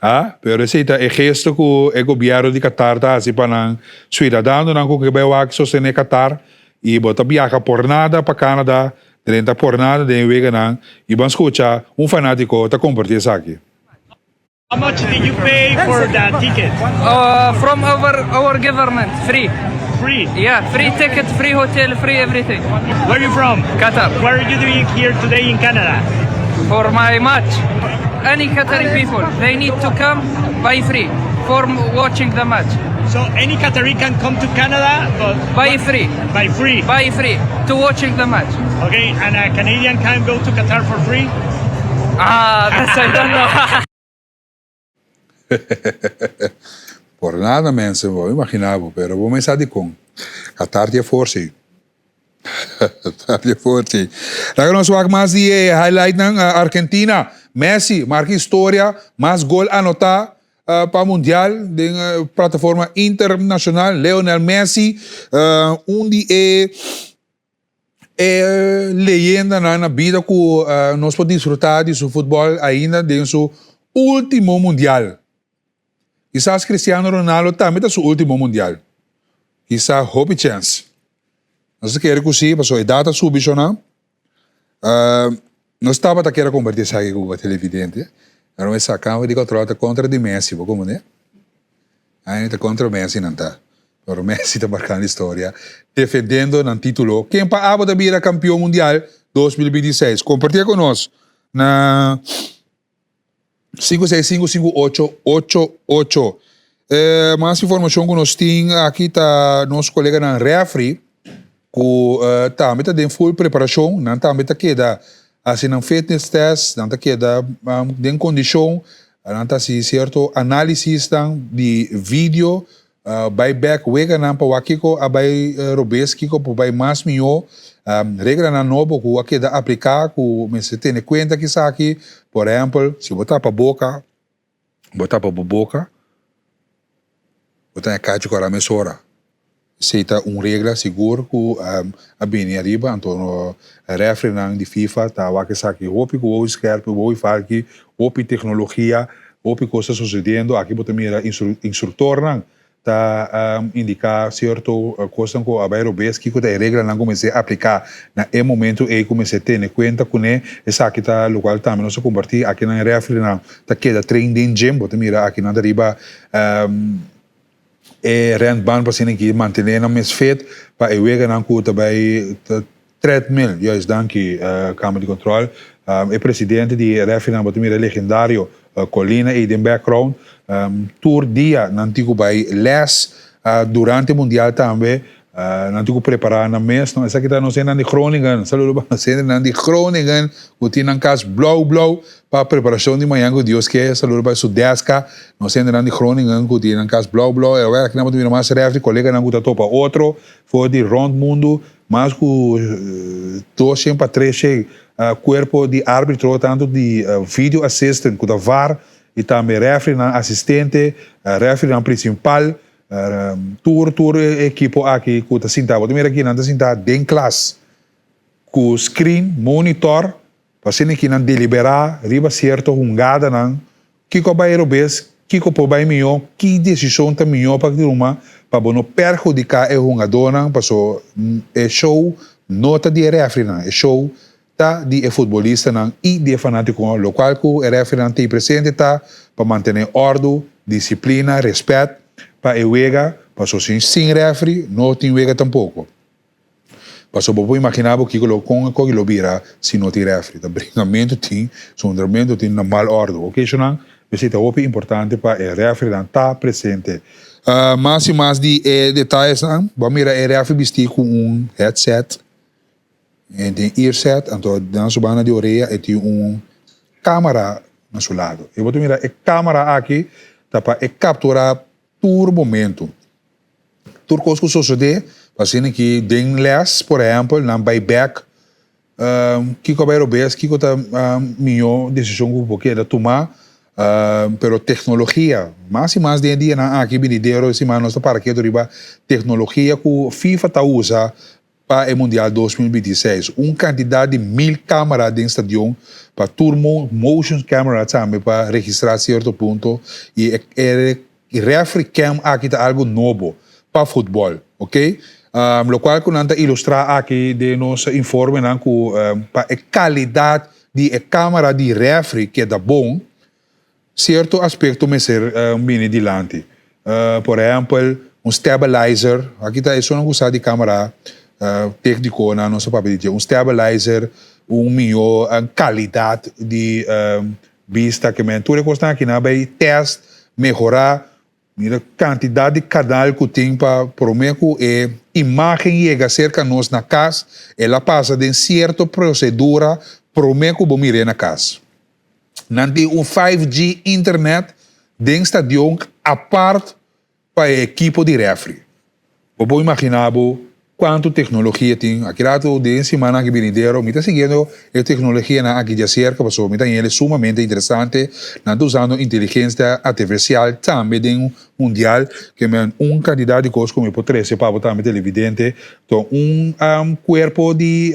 Ah, pero esey ta e gesto cu e gobierno di Qatar ta haci pa nan ciudadanonan cu ke bay wak sostene Qatar y bo ta biaha por nada pa Canada Drenta por nada den e weganan y ban scucha un fanatico ta comparti esaki. How much did you pay for the ticket? From our our government, free. Free? Yeah, free ticket, free hotel, free everything. Where are you from? Qatar. What are you doing here today in Canada? For my match. Any Qatari people, they need to come by free for watching the match. So any Qatari can come to Canada but by free. By free. By free to watching the match. Okay, and a Canadian can go to Qatar for free? Ah, that's I don't know. Por nada mensen, bo imagina bo, pero bo mester sa dikon. Qatar tin e forsa ei. Qatar tin e forsa ei. Laga nos wak mas di e highlightnan. Argentina, Messi marka historia, mas gol anotá pa Mundial den plataforma internacional. Lionel Messi, un di e e leyendanan na bida cu nos por disfruta di su futbol ainda den su ultimo Mundial. Kisas Cristiano Ronaldo tambe ta su ultimo Mundial. Kisa hopi chens. Nos ta kere cu si, pasobra edad a subi shona. Nos tabata kier a comparti esaki cu bo televidente, pero mi sa cambio di control ta contra di Messi, bo comprende? Ai ta contra Messi nan ta, pero Messi ta marcando historia, defendiendo nan titulo. Ken pa abo ta bira campeon mundial 2026? Comparti cu nos na 5655888. Eh, mas informacion cu nos tin aki ta nos coleganan refri cu eh, tambe ta den full preparacion. Nan tambe ta keda haci nan fitness test, nan ta keda um, den condicion, nan ta haci cierto analisisnan di video Bai bek weganan pa wak kiko a bai robes, kiko por bai mas mihó. Reglanan nobo ku a keda apliká ku mester tene kuenta ku esaki. Por ehèmpel, si bo tapa boka, bo tapa bo boka, bo ta haña kachi kòrá mesora. Esei ta un regla sigur ku a bini ariba. Anto rèfrinan di FIFA ta wak esaki hopi ku hopi skèrpi, hopi falki, hopi teknologia. Hopi kos ta sosediendo, aki bo ta mira instruktornan ta indiká sierto kosnan ku a bai robes, kiko ta e reglanan ku mester apliká na e momento ei ku mester tene kuenta kuné. Esaki ta lokual tambe nos a kompartí. Akinan e rèfrinan ta keda train den gym, bo ta mira akinan ta riba e rèntband pa asina ki mantené nan mes fit pa e weganan ku ta bai ta treadmill. Juist, danki Kamer di Control. E presidente di e referee bo ta mira e legendario Colina ei den background. Tur dia nan tin ku bai les durante mundial tambe. Nan tin ku prepará nan mes. No, esaki ta nos hendenan di Groningen. Saludo pa nos hendenan di Groningen ku tin nan kas blou blou pa preparashon di mañan ku Dios ke. Saludo pa Sudeska, nos hendenan di Groningen ku tin nan kas blou blou. E awor aki nan bo ta mira mas refri, koleganan ku ta topa otro for di rònt mundu. Mas ku 200 pa 300. Kuerpo di arbitro tantu di video assistant ku ta var i tambe refrinan asistente, refrinan prinsipal, tur tur e ekipo aki ku ta sinta. Bo ta mira aki nan ta sinta den klas ku screen, monitor, pa asina ki nan deliberá riba sierto hungadanan Kiko a bai robes, kiko por bai mihó, ki desishon ta mihó pa tuma pa bo no perhudiká e hungadónan paso e show no ta di e rèfrinan, e show ta di e futbolistanan i di e fanátikonan lokual ku e rèfrinan t'ei presente ta pa mantené òrdu, disiplina, rèspèt pa e wega paso sin rèfri no tin wega tampoko. Pasobra bo por imaginá bo kiko lo kon e koki lo bira si no tin refri. Ta bringamentu tin, zundramentu tin na mal òrdu. Okeshonnan esei ta hopi importante pa e refrinan ta presente. Mas i mas di e detayesnan, bo a mira e refri bistí ku un headset, e tin earset, anto den su banda di orea e tin un kámara na su lado. I bo ta mira e kámara aki ta pa e kapturá tur momento. Tur kos ku sosodé, pa asina ki den lès, por ehèmpel, nan bai bèk, kiko a bai robes, kiko ta mihó desishon ku bo keda tuma, pero teknologia, mas i mas den e dianan aki binidero, e siman nos ta para ketu riba teknologia ku FIFA ta usa pa e Mundial 2026. Un kantidat di mil kámara den stadion pa tur motion camera tambe pa registrá sierto punto i e referee cam aki ta algu nobo pa futbòl, ok. Lokual ku nan ta ilustrá aki den nos informenan ku pa e kalidat di e kámara di referee keda bon, Cierto aspecto mester bini dilanti. Por ehempel, un stabilizer, aki ta esunnan cu sa di camera tecniconan nos ta papia di dje, un stabilizer, un miho calidad di bista, ke men tur e cosnan aki nan a bay test, mehora, mira cantidad di canal cu tin pa prome cu e imagen yega cerca nos na cas, el a pasa den cierto procedura prome cu bo mir'e na cas. Nan tin un 5G internet den stadion apart pa e ekipo di refri. Bo por imagina bo cuanto tecnologia tin. Aki rato den simannan aki binidero mi ta siguiendo e tecnologianan aki djacerca pasobra mi ta hende sumamente interesante. Nan ta usando inteligencia artificial tambe den mundial ke men un cantidad di cos cu mi por trece pa bo tambe televidente. Enton un cuerpo di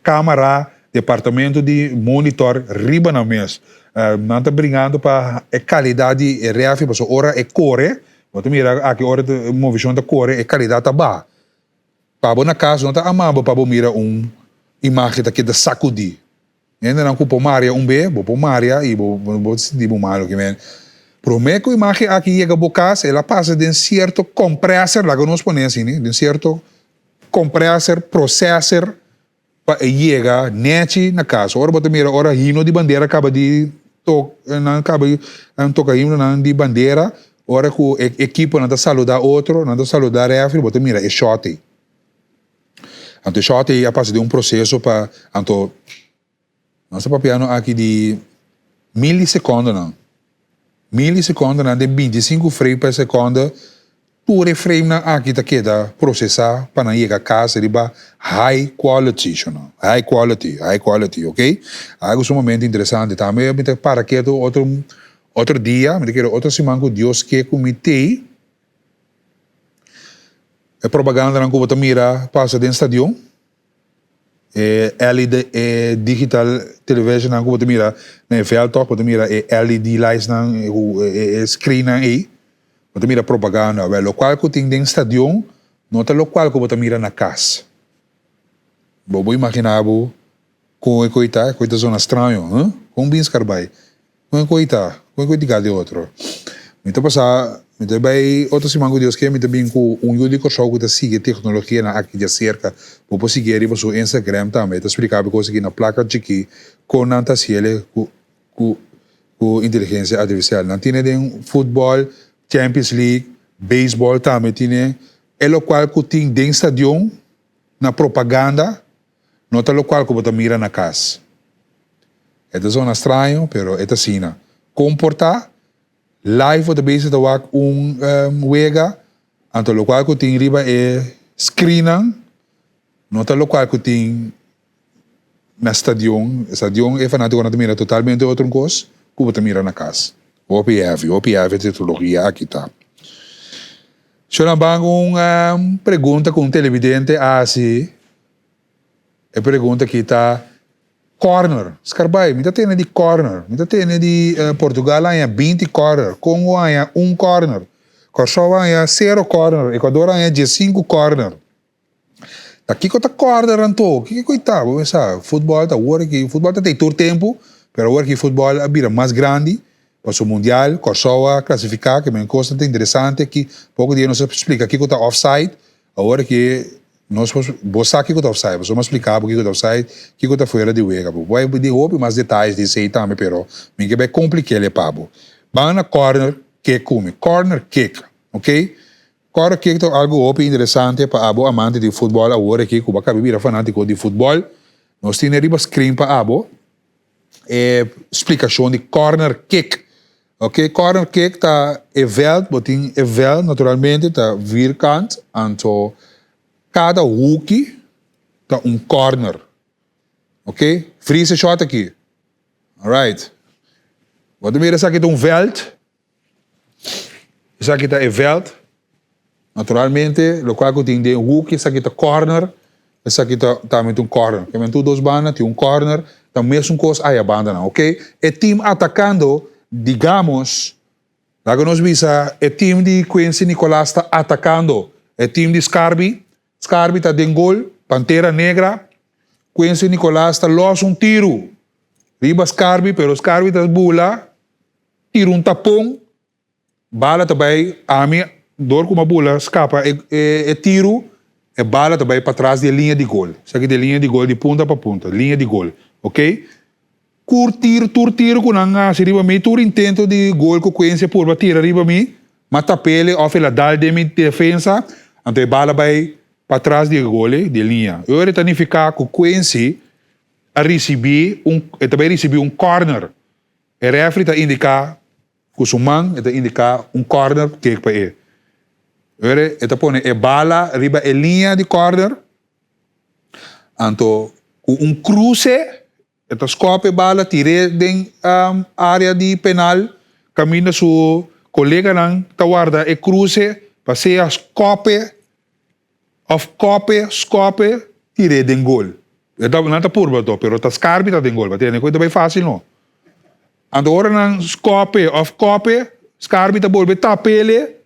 camara. Departamento di monitor riba nan mes. Nan ta bringando pa e calidad di e refi pasobra ora e core, bo ta mira aki ora e movecion ta core e calidad ta baha. Pa bo na cas no ta amabel pa bo mira un imagen ta keda sacudi. Hendenan cu por maria un be, bo por maria y bo bo ta sinti bo malo kimen. Prome cu imagen aki yega bo cas el a pasa den cierto compressor, laga nos pone asina, den cierto compressor, processor, Pa e yega nechi na kas. Ora bo ta mira ora himno di bandera kaba di tok nan kaba di toka himnonan di bandera, ora ku e ekiponan ta saluda otro, nan ta saluda refri, bo ta mira e shòt ei. Anto e shòt ei a pasa den un proseso pa anto Nos ta papiando aki di milisecondonan. Milisecondonan den 25 frame per seconde, tur e framenan aki ta keda procesa pa nan yega cas riba high quality, sho no? High quality, high quality, ok? Algo sumamente interesante. Tambe mi ta para ketu otro, otro dia, mi ta kere otro siman cu Dios ke cu mi tei, e propagandanan cu bo ta mira pasa den stadion. E LED, e digital televisionnan ku bo ta mira na e vèlt tòg, bo ta mira e LED lightsnan, e screennan ei, bo ta mira propaganda. Wèl, lokual ku tin den stadion no ta lokual ku bo ta mira na kas. Bo por imaginá bo kon e koi ta, e koi ta zona straño, huh? Kon bin skarbai? Kon e koi ta? Kon e koi diga di otro? Mi ta pasa, mi ta bai otro siman ku Dios ke, mi ta bin ku un yu di Kòrsou ku ta sigui e teknologianan aki djaserka. Bo por siguié riba su Instagram tambe. E ta splika bo kos aki na plaka chikí kon nan ta hasiel ku ku ku inteligensia artifisial. Nan tine den futbòl, Champions League, beisbòl tambe tine. E lokual ku tin den stadion na propaganda No ta lokual ku bo ta mira na kas. E ta zona straño, pero e ta asina. Komportá, live bo ta bezig ta wak un wega, anto lokual ku tin riba e screennan no ta lokual ku tin na stadion, stadion e fanaticonan ta mira totalmente otro un cos cu bo ta mira na cas. Hopi heavy, hopi heavy e teknologia aki ta. Shona ban un pregunta cu un televidente a haci, e pregunta aki ta corner, Scarbay mi ta tene di corner, mi ta tene di Portugal a haña binti corner, Congo a haña un corner, Kòrsou a haña sero corner, Ecuador a haña diesinku corner. Ta kiko ta corner anto? Kiko e ta? Bo mester sa, futbol ta awor aki, futbol ta tei tur tempu, pero awor aki futbol a bira mas grandi, paso mundial, Kòrsou a klasifiká, ke men kosnan ta interesante aki, poko dia nos a splika kiko ta offside, awor aki nos por, bo sa kiko ta offside, pasobra mi a splika bo kiko ta offside, kiko ta fuera di wega, bo bai di hopi mas detayes di esei tambe, pero mi ke bai komplik'el e pa bo. Ban na corner kick ku mi, corner kick, ok. Kòrda kiko ta algu hopi interesante pa abo amante di futbòl awor aki ku bo a kabi bira fanátiko di futbòl. Nos tene riba screen pa abo e splikashon di corner kick. Ok, corner kick ta e vèlt, bo tin e vèlt naturalmente ta vierkant, anto kada huki ta un corner. Ok, freeze e shot aki. Alright. Bo ta mira esaki ta un vèlt. Esaki ta e veld. Naturalmente, locual cu tin den hoek, esaki ta corner, esaki ta tambe ta un corner. Kende tur dos banda tin un corner, ta mesun cos aya bandanan, ok? E team atacando, digamos, laga nos bisa e team di Quincy Nicolaas ta atacando e team di Scarby, Scarby ta den gol, Pantera Negra, Quincy Nicolaas ta los un tiru riba Scarby, pero Scarby ta bula. Tira un tapon, bala ta bai, ami dor ku mi a bula skapa e e tiru, e bala ta bai patras di e liña di gol. Esaki ta e liña di gol di punta pa punta, liña di gol, ok. Kur tiru, tur tiru ku nan hasi riba mi, tur intento di gol ku Quincy a purba tira riba mi, m'a tap'el òf el a dal den mi defensa, anto e bala bai patras di e gol ei, di e liña. E ora e ta nifiká ku Quincy a risibí un, e ta bai risibí un kòrner. E refri ta indiká ku su man, e ta indiká un kòrner kek pa e. Ora e ta pone e bala riba e liña di kòrner, anto ku un kruse e ta skòp e bala tir'é den área di penal kaminda su koleganan ta warda e kruse pa sea skòp e Of kope, skope, tir'é den gol. E ta, nan ta purba to, pero ta skarpi ta den gol. Ba tene ku e ta bai fásil no. Anto ora nan skope of kope, skarpi ta bolbe tap'ele,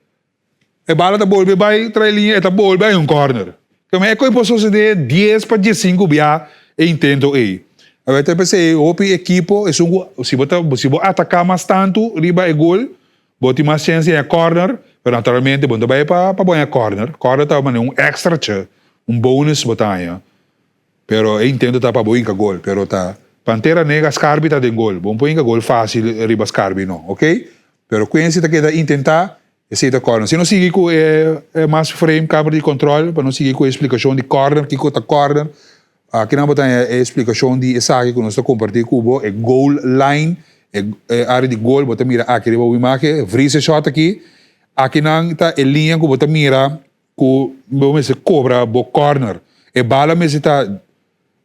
e bala ta bolbe bai trae liña, e ta bolbe haña un kòrner. Keme e koi por sosodé dies pa diesinku bia e intento ei. Awor ta p'esei hopi ekipo, esun ku si bo ta, si bo ataká mas tantu riba e gol, Bo tin mas chens di haña corner, pero naturalmente bo no ta bai pa pa bo haña corner. Corner ta manera un extra che, un bonus bo ta haña. Pero e intento ta pa bo hinka gol, pero ta Pantera Negra skarpi ta den gol. Bo no por hinka gol facil riba skarpi no, ok? Pero Quincy ta keda intenta, esei ta corner. Si no sigui ku e e mas frame camera di control pa no sigui ku e explicacion di corner, kiko ta corner. Akinan bo ta haña e splikashon di esaki ku nos ta kompartí ku bo, e goal line, e área di gol, bo ta mira aki riba bo imágen, vrise shòt aki. Akinan ta e liña ku bo ta mira ku bo mester kobra bo kòrner. E bala mester ta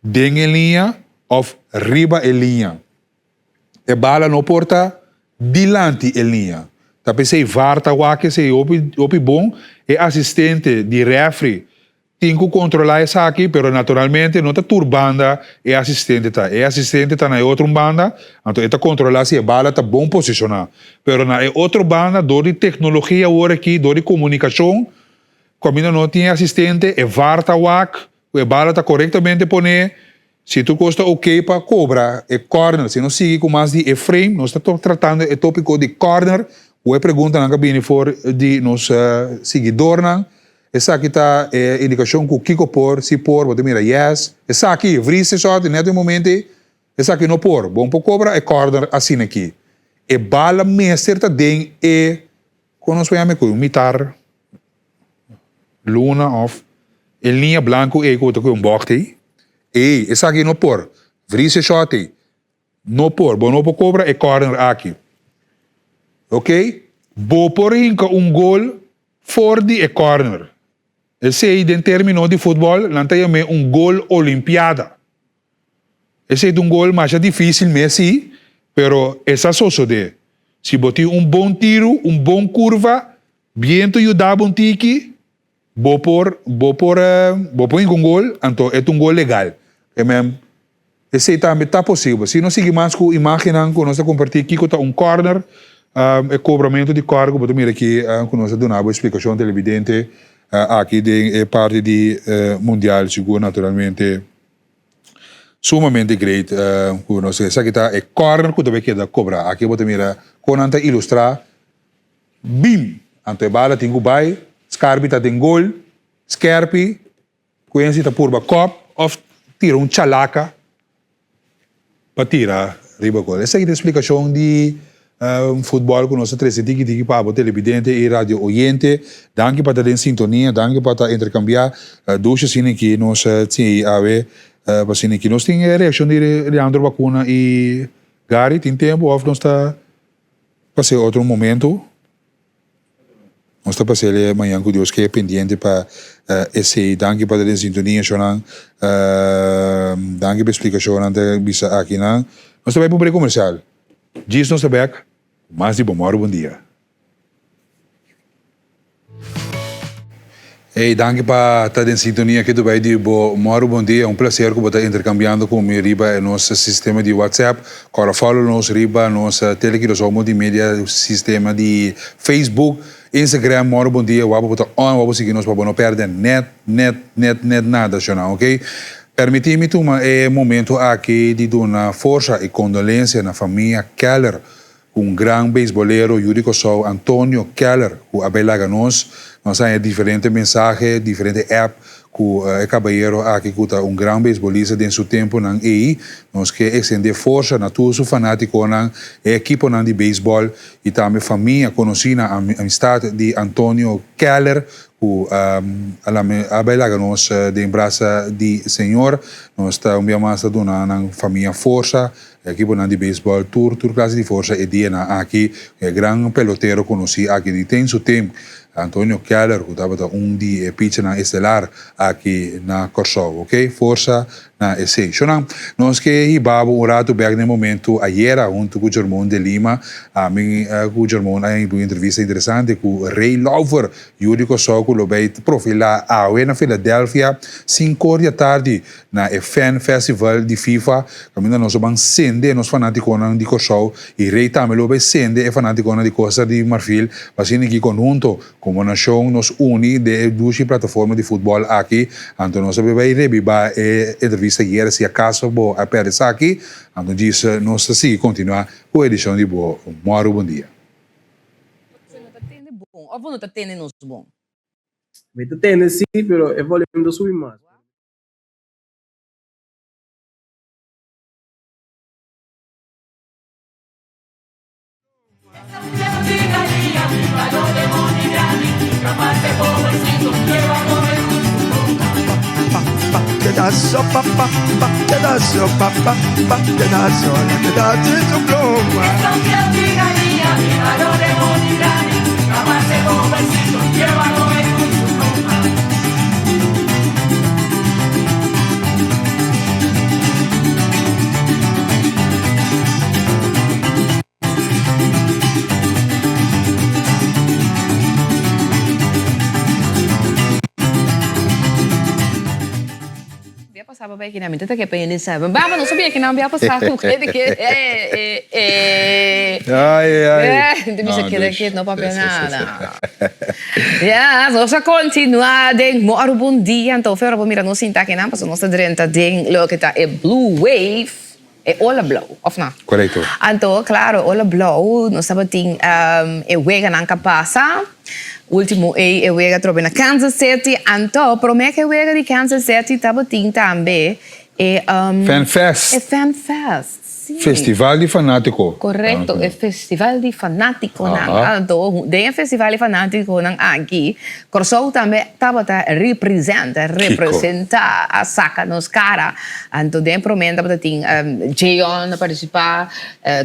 den e liña òf riba e liña. E bala no por ta dilanti e liña. Ta p'esei var ta wak esei hopi hopi bon. E asistente di rèfri Tin ku kontrolá esaki, pero naturalmente no ta tur banda e asistente ta. E asistente ta na e otro un banda, anto e ta kontrolá si e bala ta bon posishoná. Pero na e otro banda, dor di teknologia awor aki, dor di komunikashon, kaminda no tin e asistente, e var ta wak ku e bala ta korektamente poné, Si tur kos ta ok pa kobra e corner, si nos sigui ku mas di e frame, nos ta tratando e topiko di corner, ku e preguntanan ka bini for di nos siguidornan. Esaki ta e indikashon ku kiko por, si por, bo ta mira yes. Esaki, vries e shot net e momento ei, esaki no por. Bon por kobra e corner asina aki. E bala mester ta den e, kon nos por yama e ku? Un mitar luna of e liña blanco ei ku bo ta kohe un bògt ei, ei esaki no por, vries e shòt ei, no por, bo no por kobra e kòrner aki, ok, bo por hinka un gol for di e kòrner, esei den término di futbòl nan ta yam'é un gol olimpiada. Esei ta un gol masha difísil mes sí, pero e sa sosodé. Si bo tin un bon tiru, un bon kurva, bientu yuda bo un tiki, bo por bo por bo por hinka un gol, anto e ta un gol legal. Amen. Esei tambe ta posibel. Si nos sigui mas ku imágennan ku nos ta kompartí kiko ta un kòrner, e kobramentu di kòrner ku bo ta mira aki ku nos a duna bo e splikashon televidente aki den e parti di mundial sigur naturalmente sumamente great ku nos esaki ta e kòrner ku ta bai keda kobrá. Aki bo ta mira kon nan ta ilustrá bim! Anto e bala tin ku bai, skarpi ta den gol, skèrpi. Quincy ta purba kòp òf tira un chalaka pa tira riba gol. Esaki ta e splikashon di futbòl ku nos ta trese tiki tiki pa abo telebidente i radio oyente. Danki pa ta den sintonia, danki pa ta interkambiá dushi asina ki nos tin awe pa asina ki nos tin e reakshon di Leandro Bacuna i Gary. Tin tempu òf nos ta pas'é otro momentu? Nos ta pas'el e mañan ku Dios ke pendiente pa esei. Danki pa ta den sintonia shonnan. Danki pa e splikashonnan ta bisa akinan. Nos ta bai pa un brek komersial. Djis nos ta bek ku mas di Bo Mòru Bon Dia. Ey, danki pa ta den sintonia ke bai di Bo Mòru Bon Dia. Un placer ku bo ta interkambiando ku mi riba e nos sistema di WhatsApp. Kòrda follow nos riba nos Tele Curaçao Multimedia sistema di Facebook, Instagram, Mòru Bon Dia. Wak bo ta on, wak bo sigui nos pa bo no pèrdè nèt, nèt, nèt, nèt nada, shonnan, ok? Permití mi tuma e momento aki di duna forsa i kondolensia na famia Keller. Un gran beisbolero yu di Kòrsou, Antonio Keller, ku a bai laga nos. Nos a haña diferente mensahe, diferente app ku e kabayero aki ku ta un gran beisbolista den su tempunan ei. Nos ke ekstendé forsa na tur su fanátikonan, e ekiponan di beisbòl i tambe famia, konosínan, amistat di Antonio Keller ku a bai laga nos den brasa di Señor. Nos ta un bia mas ta duna nan famia forsa. E ekiponan di beisbòl tur tur klase di forsa e dianan aki. E gran pelotero konosí aki di ten su tem, Antonio Keller, ku tabata un di e pichernan estelar aki na Kòrsou. Oke, forsa na esei. Shonnan, nos ke hiba bo un ratu bèk na e momentu ayera huntu ku Jermon de Lima. Ami ku Jermon a hiba un entrevista interesante ku Ray Laufer, yu di Kòrsou ku lo bai profilá awe na Philadelphia sinkor di atardi. Na e Fan Festival di FIFA, kaminda nos lo ban sende nos fanatikonan di Kòrsou i Rey tambe lo bai sende e fanatikonan di Kosta di Marfil pa asina ki konhunto komo nashon nos uni den e dushi plataforma di futbòl aki. Anto nos a bai rebibá e entrevista ayera si akaso bo a pèrdè esaki. Anto djis nos ta sigui kontinuá ku e edishon di bo Mòru Bon Dia. Bo no ta tende bon òf bo no ta tende nos bon? Mi ta tende si, pero e volume ta subi mas. Bia pasá pa bai kinan mi ta ta ke pa hende sa baba no sabia kinan bia pasá ku kende ke eh eh Ai ai eh ta bisa keda ket no papia nada ya nos a kontinuá den Mòru Bon Dia anto fe ora bo mira nos sinta kinan pasobra nos ta drenta den loke ta e blue wave e ola blou of no? Korekto. Anto klaro ola blou nos tabatin e weganan ka pasa ultimo ei e wega trobe na Kansas City anto prome ke wega di Kansas City tabatin tambe e Fan Fest. E Fan Fest si. Festival di fanatiko. Korekto e festival di fanatikonan anto den e festival di fanatikonan aki Kòrsou tambe tabata represent, representa, a saka nos kara. Anto den e promé tabata tin Jeon a partisipá,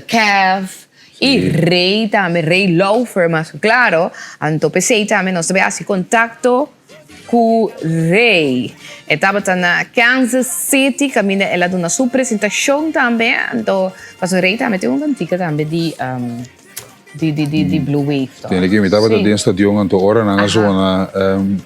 Kev i Rey tambe, Rey Lauffer mas ku klaro. Anto p'esei tambe nos ta bai hasi kontakto. ku Rey. E tabata na Kansas City kaminda el a duna su presentashon tambe. Anto pasobra Rey tambe tin un kantika tambe di di di di di Blue Wave toch? Tende ki mi tabata den stadion anto ora nan a zona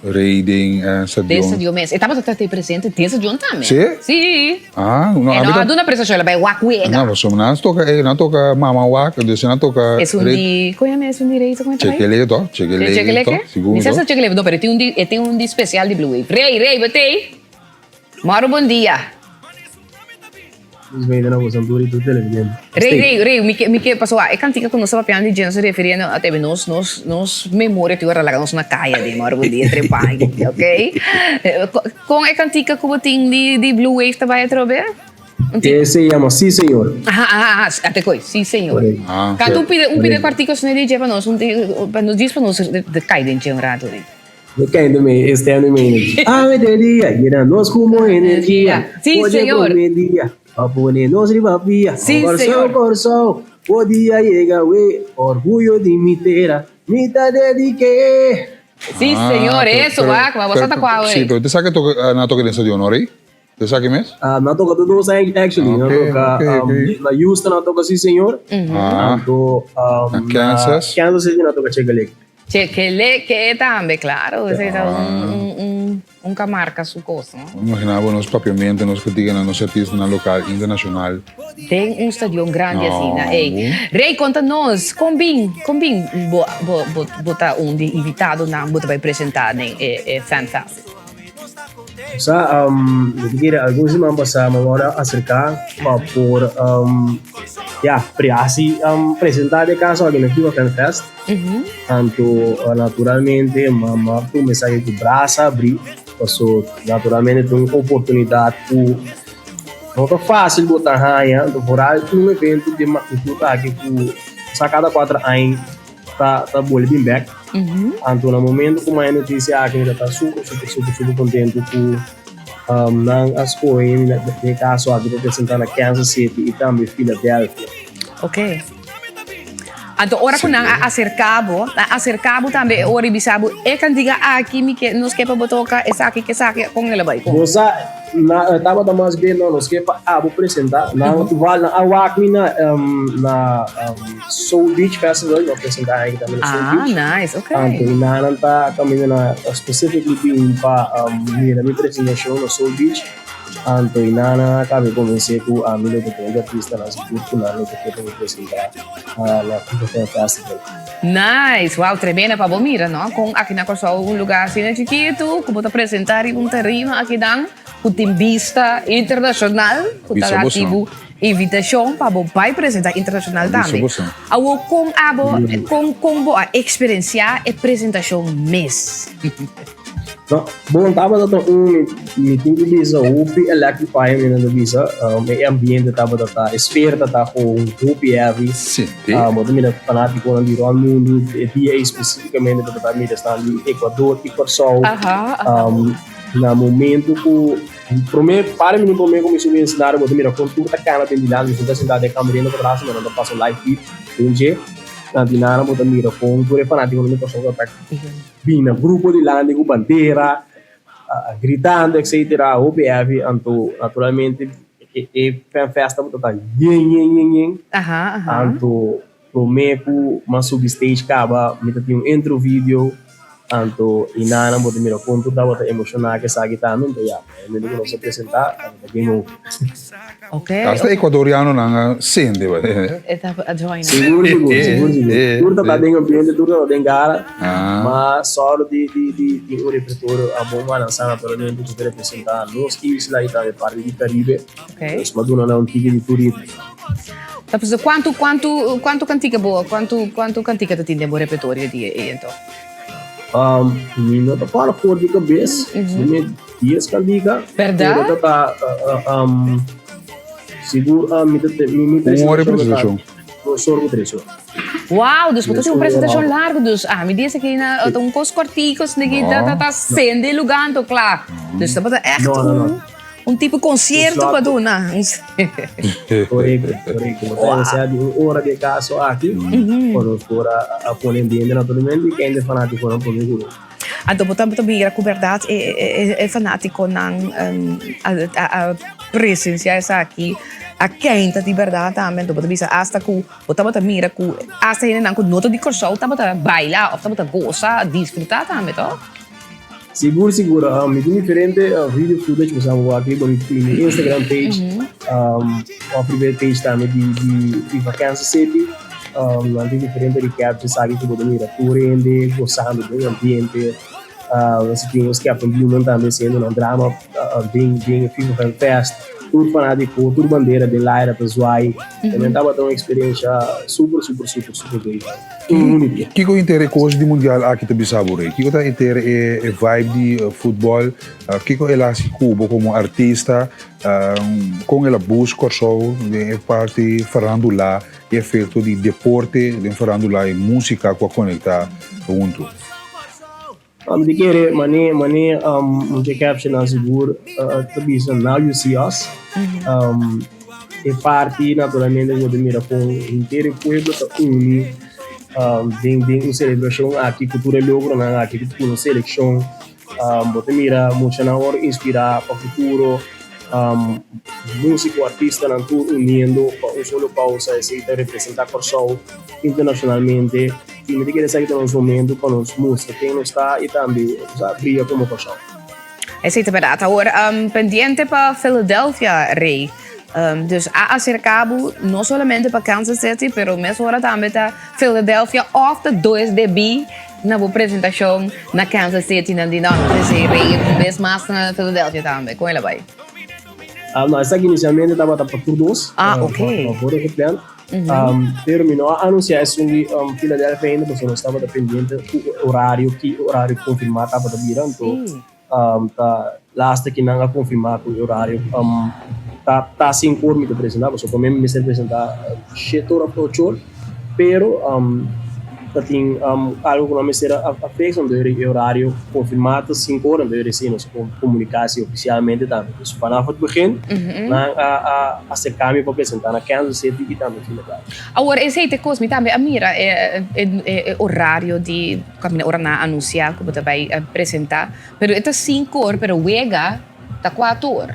Rey den Den stadion. stadion mes. E tabata ta presente den stadion tambe. Si? Si. Ah, no, E a no mi a ta duna presentashon, el a bai wak wega. No, pasobra nan toka e nan toka Mama Wak, dus nan toka Esun Rey. di, kon yama esun di Rey? Kon e ta bai? Chekeleke toch? Chekeleke Chekeleke? toch? Sigur Mi sa toch? si chekeleke, no, pero e tin un di e tin un di spesial di Blue Wave. Rey, Rey, bo t'ei? Mòru bon dia. Rey, rey, rey, mi ke, mi ke, pasobra e kantika ku nos ta papiando di dje, nos ta refiriendo a tebe nos, nos, nos memoria tin ora laga nos na kaya den mòru bon dia trempa aki, ok? Kon e kantika ku bo tin di, di Blue Wave ta bai atrobe? Un ti. E se yama Sí Señor. Aha, aha, aha, ate koi, Sí Señor. Ah, Kanta un pida, un pida kwartiko sne di dje pa nos, un ti, pa nos djis pa nos kai den dje un rato rey. Me kende me este año me energia. Awe de dia, llena nos como energia. Sí, Oye, señor. prome dia, pa pone nos riba pia. Sí, Kòrsou, señor. Kòrsou, bo dia yega we, orguyo di mi tera, mi ta dediké. Sí, Ah, señor, pero, eso, pero, wak, ma bo sa pero, ta kua sí, we. pero te sa ke toka, na toka den stadion, no, Rey? Te sa ke mes? Ah, nan toka tur dos actually. Nan Ok, toka ok, um, ok. na Houston nan toka Sí Señor. Ah, Anto um, na na Kansas. Kansas City nan toka Chekeleke. Chekeleke tambe, claro. Esei ta un, Ah. un, un, un kamarka su kos, no? Imagina bo nos papiamento, nos katiga na nos artistanan lokal, internashonal. Den un stadion grandi No, asina, ey. bo. Rey, konta nos, kon bin, kon bin bo, bo, bo, bo ta un di invitadonan bo ta bai presenta den e, e Fan Fest? Sa, um, mi ta kere algun siman pasá mi wòrdu aserká pa por, um, ya, pre hasi, um, presentá den kaso aki na Cuba Fan Fest. Anto, naturalmente, mi a tuma esaki ku brasa abrí, paso naturalmente ta un oportunidat ku no ta fásil bo ta haña, anto foral un evento di e magnitud aki ku sa kada kuater aña. ta ta bolbe bin bek. Anto na momento ku mi notisia aki mi ta ta super super super super kontentu ku um, nan a skohe mi na den kaso aki pa presenta na Kansas City i tambe Philadelphia. Ok. Anto ora ku nan a aserká bo, a aserká bo tambe e ora i bisa bo, e kantiga aki mi ke nos ke pa bo toka esaki ke esaki, kon el a bai? Kon? Bo sa Na tabata mas bien no nos ke pa abo presenta nan val nan a wak mi na na Soul Beach Festival mi a presenta aki tambe na Soul Ah, Beach nice, ok. anto i nan ta kaminda na specifically bin pa mira mi presentacion na Soul Beach anto i nan a kabe konvense ku ami lo ta den di artistanan sigur ku nan lo ta ke pa mi presenta na Cuba Film Festival. Nice! Wow, tremendo pa bo mira, no? Kon aki na Kòrsou un lugá asina chikitu ku bo ta presentá riba un tarima akinan ku tin bista internashonal ku ta Bisa dati boso. bo invitashon pa bo bai presentá internashonal Bisa tambe. boso. Awor kon abo kon kon bo a eksperensiá e presentashon mes? No, bon, tabata ta un, mi tin ku bisa hopi electrifying mi nan ta bisa. E ambiente tabata ta, e sfeer ta ta gewoon hopi heavy. Sinti. Bo ta mira fanatikonan di rònt mundu, e dia ei spesifikamente bo ta mira esnan di Ecuador i Kòrsou. Aha, aha. Na momento ku promé, par di minüt promé ku mi subi escenario bo ta mira kon tur ta kana den dilanti, mi ta sintá den kamerino patras, mi nan ta pasa live feed den dje. Na dinana bo ta mira kon tur e fanatikonan di Kòrsou ta ta. Bin na grupo dilanti ku bandera, gritando etcetera, hopi heavy, anto naturalmente e fan fest tabata ta yen yen yen yen, anto prome ku mi a subi stage kaba mi ta tin un intro video, anto i nan bo ta mira kon tur tabata emociona ku esaki tambe, anto ya, e momento ku nos a presenta tabata game over. Hasta ecuadorianonan a sende. Sigur sigur sigur sigur tur ta ta den ambiente tur ta ta den gara ma sòru di di di tin un repertorio a bon balansá naturalmente ku ta representá nos isla i tambe parti di Karibe nos por duna nan un tiki di tur ritmo. Ta pasobra kuantu kuantu kuantu kantika bo kuantu kuantu kantika ta tin den bo repertorio di ei anto? Mi no ta kòrda for di kabes Dies kantika. Berdad? Pero ta ta um, sigur um, mi ta mi mi Un ora e presentacion. Dos ora ku tres ora. Wow, dus bo ta Dos tin un ora. presentacion largo, dus ami di esaki na ta un kos kortiko, sneki ta ta ta sende e lugar anto kla. Dus tabata echt No, no, no. un un tipo concierto pa duna. Korekto, korekto. Bo ta esei di un ora di e kaso aki, pa nos por a a pone ambiente naturalmente i kende fanatikonan por mi ku nos. Anto bo ta mira ku bèrdat e fanátikonan a presensiá esaki, a keinta di bèrdat tambe. Anto bo ta bisa asta ku bo tabata mira ku asta hendenan ku no ta di Kòrsou tabata baila òf tabata gosa, disfrutá tambe, tòg? Sigur sigur, mi tin diferente video footage ku sa wak riba mi Instagram page òf riba e page tambe di di Vakansi City. Nan tin diferente recap di esaki ku bo ta mira tur hende gosando den e ambiente. Nos tin nos Captain Blue nan tambe hasiendo nan drama den den e FIFA Fan Fest. Tur fanátiko, tur bandera den laira ta zwaai. También tabata un eksperensha super super super super great. Kiko inter e kos di mundial aki ta bisa bo Rey? Kiko ta inter e vibe di futbol? Kiko el a hasi ku bo komo artista? Kon el a boost Kòrsou den e parti farandula, e efekto di deporte den farandula i musika ku a konektá huntu? Mi ta kere mane mane un dje captionnan sigur ta bisa now you see us. E parti naturalmente bo ta mira kon henter e pueblo ta uni den den un selebrashon aki ku tur e logronan aki ku nos selekshon. Bo ta mira muchanan wòrdu inspirá pa futuro, músiko, artistanan tur uniendo pa un solo kousa, esei ta representá Kòrsou internashonalmente i mi ta kere esaki ta nos momento pa nos mustra ken nos ta i tambe bria komo Kòrsou. Esei ta bèrdat. Awor, pendiente pa Philadelphia, Rey. Dus a aserká bo no solamente pa Kansas City, pero mesora tambe ta Philadelphia òf ta dos debí Na bo presentashon na Kansas City nan di no, no ta esei rei un bes mas na Philadelphia tambe. Kon el a bai? Ah, no, esaki inicialmente tabata pa tur dos. Ah, ok. Pa vorige plan. Pero mi no a anuncia esun di Philadelphia ainda, pasobra nos tabata pendiente ku e horario, ki horario konfirmá tabata bira. Anto ta laatste ki nan a konfirmá ku e horario ta ta sinku or mi ta presentá, pasobra promé mi mester presentá shete or òf ocho or, pero ta tin algu ku nan mester a fix, anto e horario konfirmá ta sinku or, anto resi nos a komuniká esei ofisialmente tambe. Dus vanaf het begin nan a aserká mi pa presentá na Kansas City i tambe Philadelphia. Awor esei ta e kos, mi tambe a mira e horario di. Caminda ora nan a anuncia cu bo ta bay presenta, pero e ta cinco or, pero wega ta cuatro or.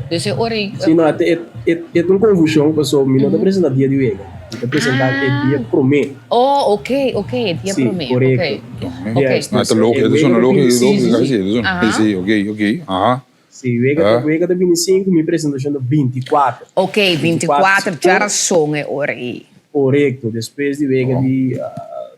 Dus e ora y. Si no, e e ta un confusion paso mi no ta presenta dia di wega, mi ta presenta e dia prome. Oh, ok, ok, e dia prome, Si, corecto. Ok. No, e ta logico, e ta sona logico, si, e ta sona, si, ok, ok, aha. Si, wega ta wega ta 25, mi presentacion ta 24. Ok, 24, djarason e ora ei. Corecto, despues di wega di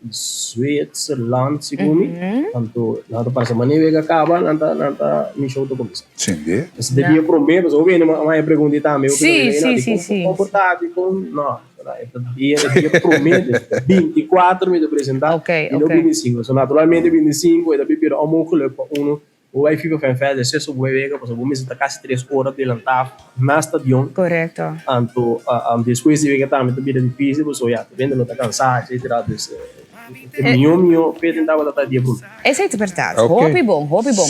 Zwitserland segun mi, anto nan ta pasa mane wega caba nan ta nan ta mi show ta cuminsa. Sende. Esei ta dia prome, pasobra hopi hende a haña pregunta tambe, hopi Si, ta si, di si, si. con por ta, dicon no, e ta dia e dia prome, 24 mi ta presenta Ok, y no ok. 25, so naturalmente 25 e ta bira onmogelijk pa uno Bo bai fiba fen verder ses bo bai wega pasobra bo mester ta kasi tres ora delantá na stadion. Korekto. Anto despues di wega tambe ta bira difisil pasobra ya ta bende lo ta kansá etsetera dus e mihó mihó feten tabata ta dia promé. Esei ta bèrdat. Hopi bon, hopi bon.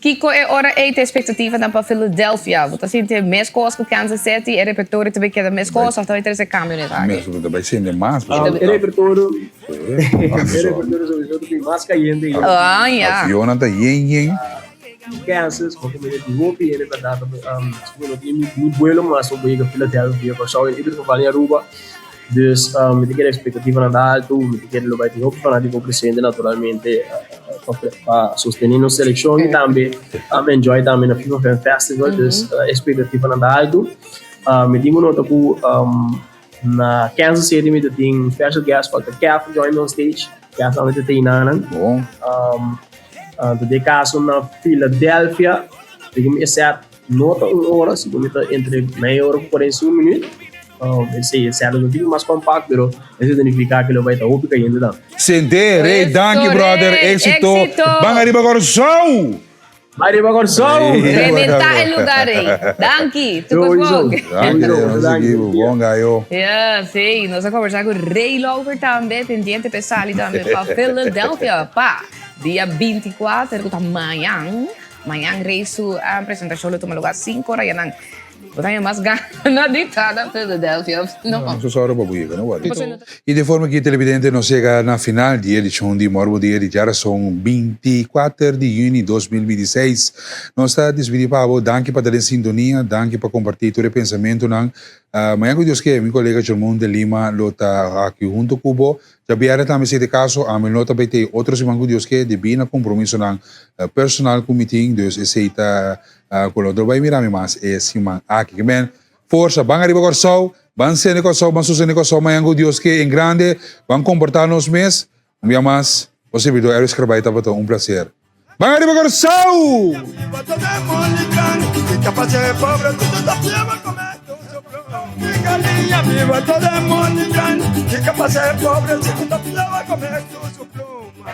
Kiko e ora ei ta espektativanan pa Philadelphia? Bo ta sinti meskos ku Kansas City? E repertorio ta bai keda meskos òf ta bai trese kambio na esaki? Mes ta bai sende mas. E repertorio E repertorio sowieso ta bin mas cayente y Ah, ya. Avionnan ta yen yen. Kansas, porque mi di hopi hende berdad ta no tin ni vuelo mas pa yega Philadelphia, Kòrsou, en ieder geval in Aruba. Dus mi ta kere expectativanan ta alto, mi ta kere lo bai tin hopi fanatico presente naturalmente pa sostene nos seleccion y tambe enjoy tambe na FIFA Fan Festival. Dus expectativanan ta alto. Mi tin ku nota ku Na Kansas City mi ta tin special guest ku ta Kev join me on stage. Kev tambe ta tin nan. Bon. Um, uh, de caso na Philadelphia, digo mi set no ta un hora, si mi ta entre meia hora ku 45 minuut. Um, ese set lo tin mas compact, pero eso significa que lo vai ta hopi cayente dan. Sente, Rey, danki brother, éxito. Éxito. Ban ariba Kòrsou! Bai riba Kòrsou! Rebentá e lugar ei. Danki. Tuko Sowieso. Smoke. Danki, nos ekipo. Bon gayo. Ja, sí. Nos a conversá ku Ray Lauver tambe, pendiente p'e sali tambe pa Philadelphia pa dia 24, ku ta mañan. Mañan Ray su presentashon lo tuma lugá sinku ora ya nan. Bo ta haña mas gana di ta na Philadelphia of no? No, nos sòru pa bo yega, no wòri. I di forma ki televidente nos yega na final di edishon di Mòrbo Dia di djarason 24 di yüni 2026. Nos ta dispidí pa bo. Danki pa ta den sintonia, danki pa kompartí tur e pensamentunan. Mañan ku Dios ke, mi kolega Jermon de Lima lo ta aki huntu ku bo. Djabièrnè tambe si ta e kaso, ami lo ta bai te otro siman ku Dios ke, debí na kompromisonan personal ku mi tin, dus esei ta Ku lo otro bai mira mi mas e siman aki. Ke men forsa, ban ariba Kòrsou, ban sende Kòrsou, ban sostene Kòrsou mañan ku Dios ke en grande, ban komportá nos mes. Un bia mas, bo sirbidor Elvis Carbay tabata un plaser. Ban ariba Kòrsou!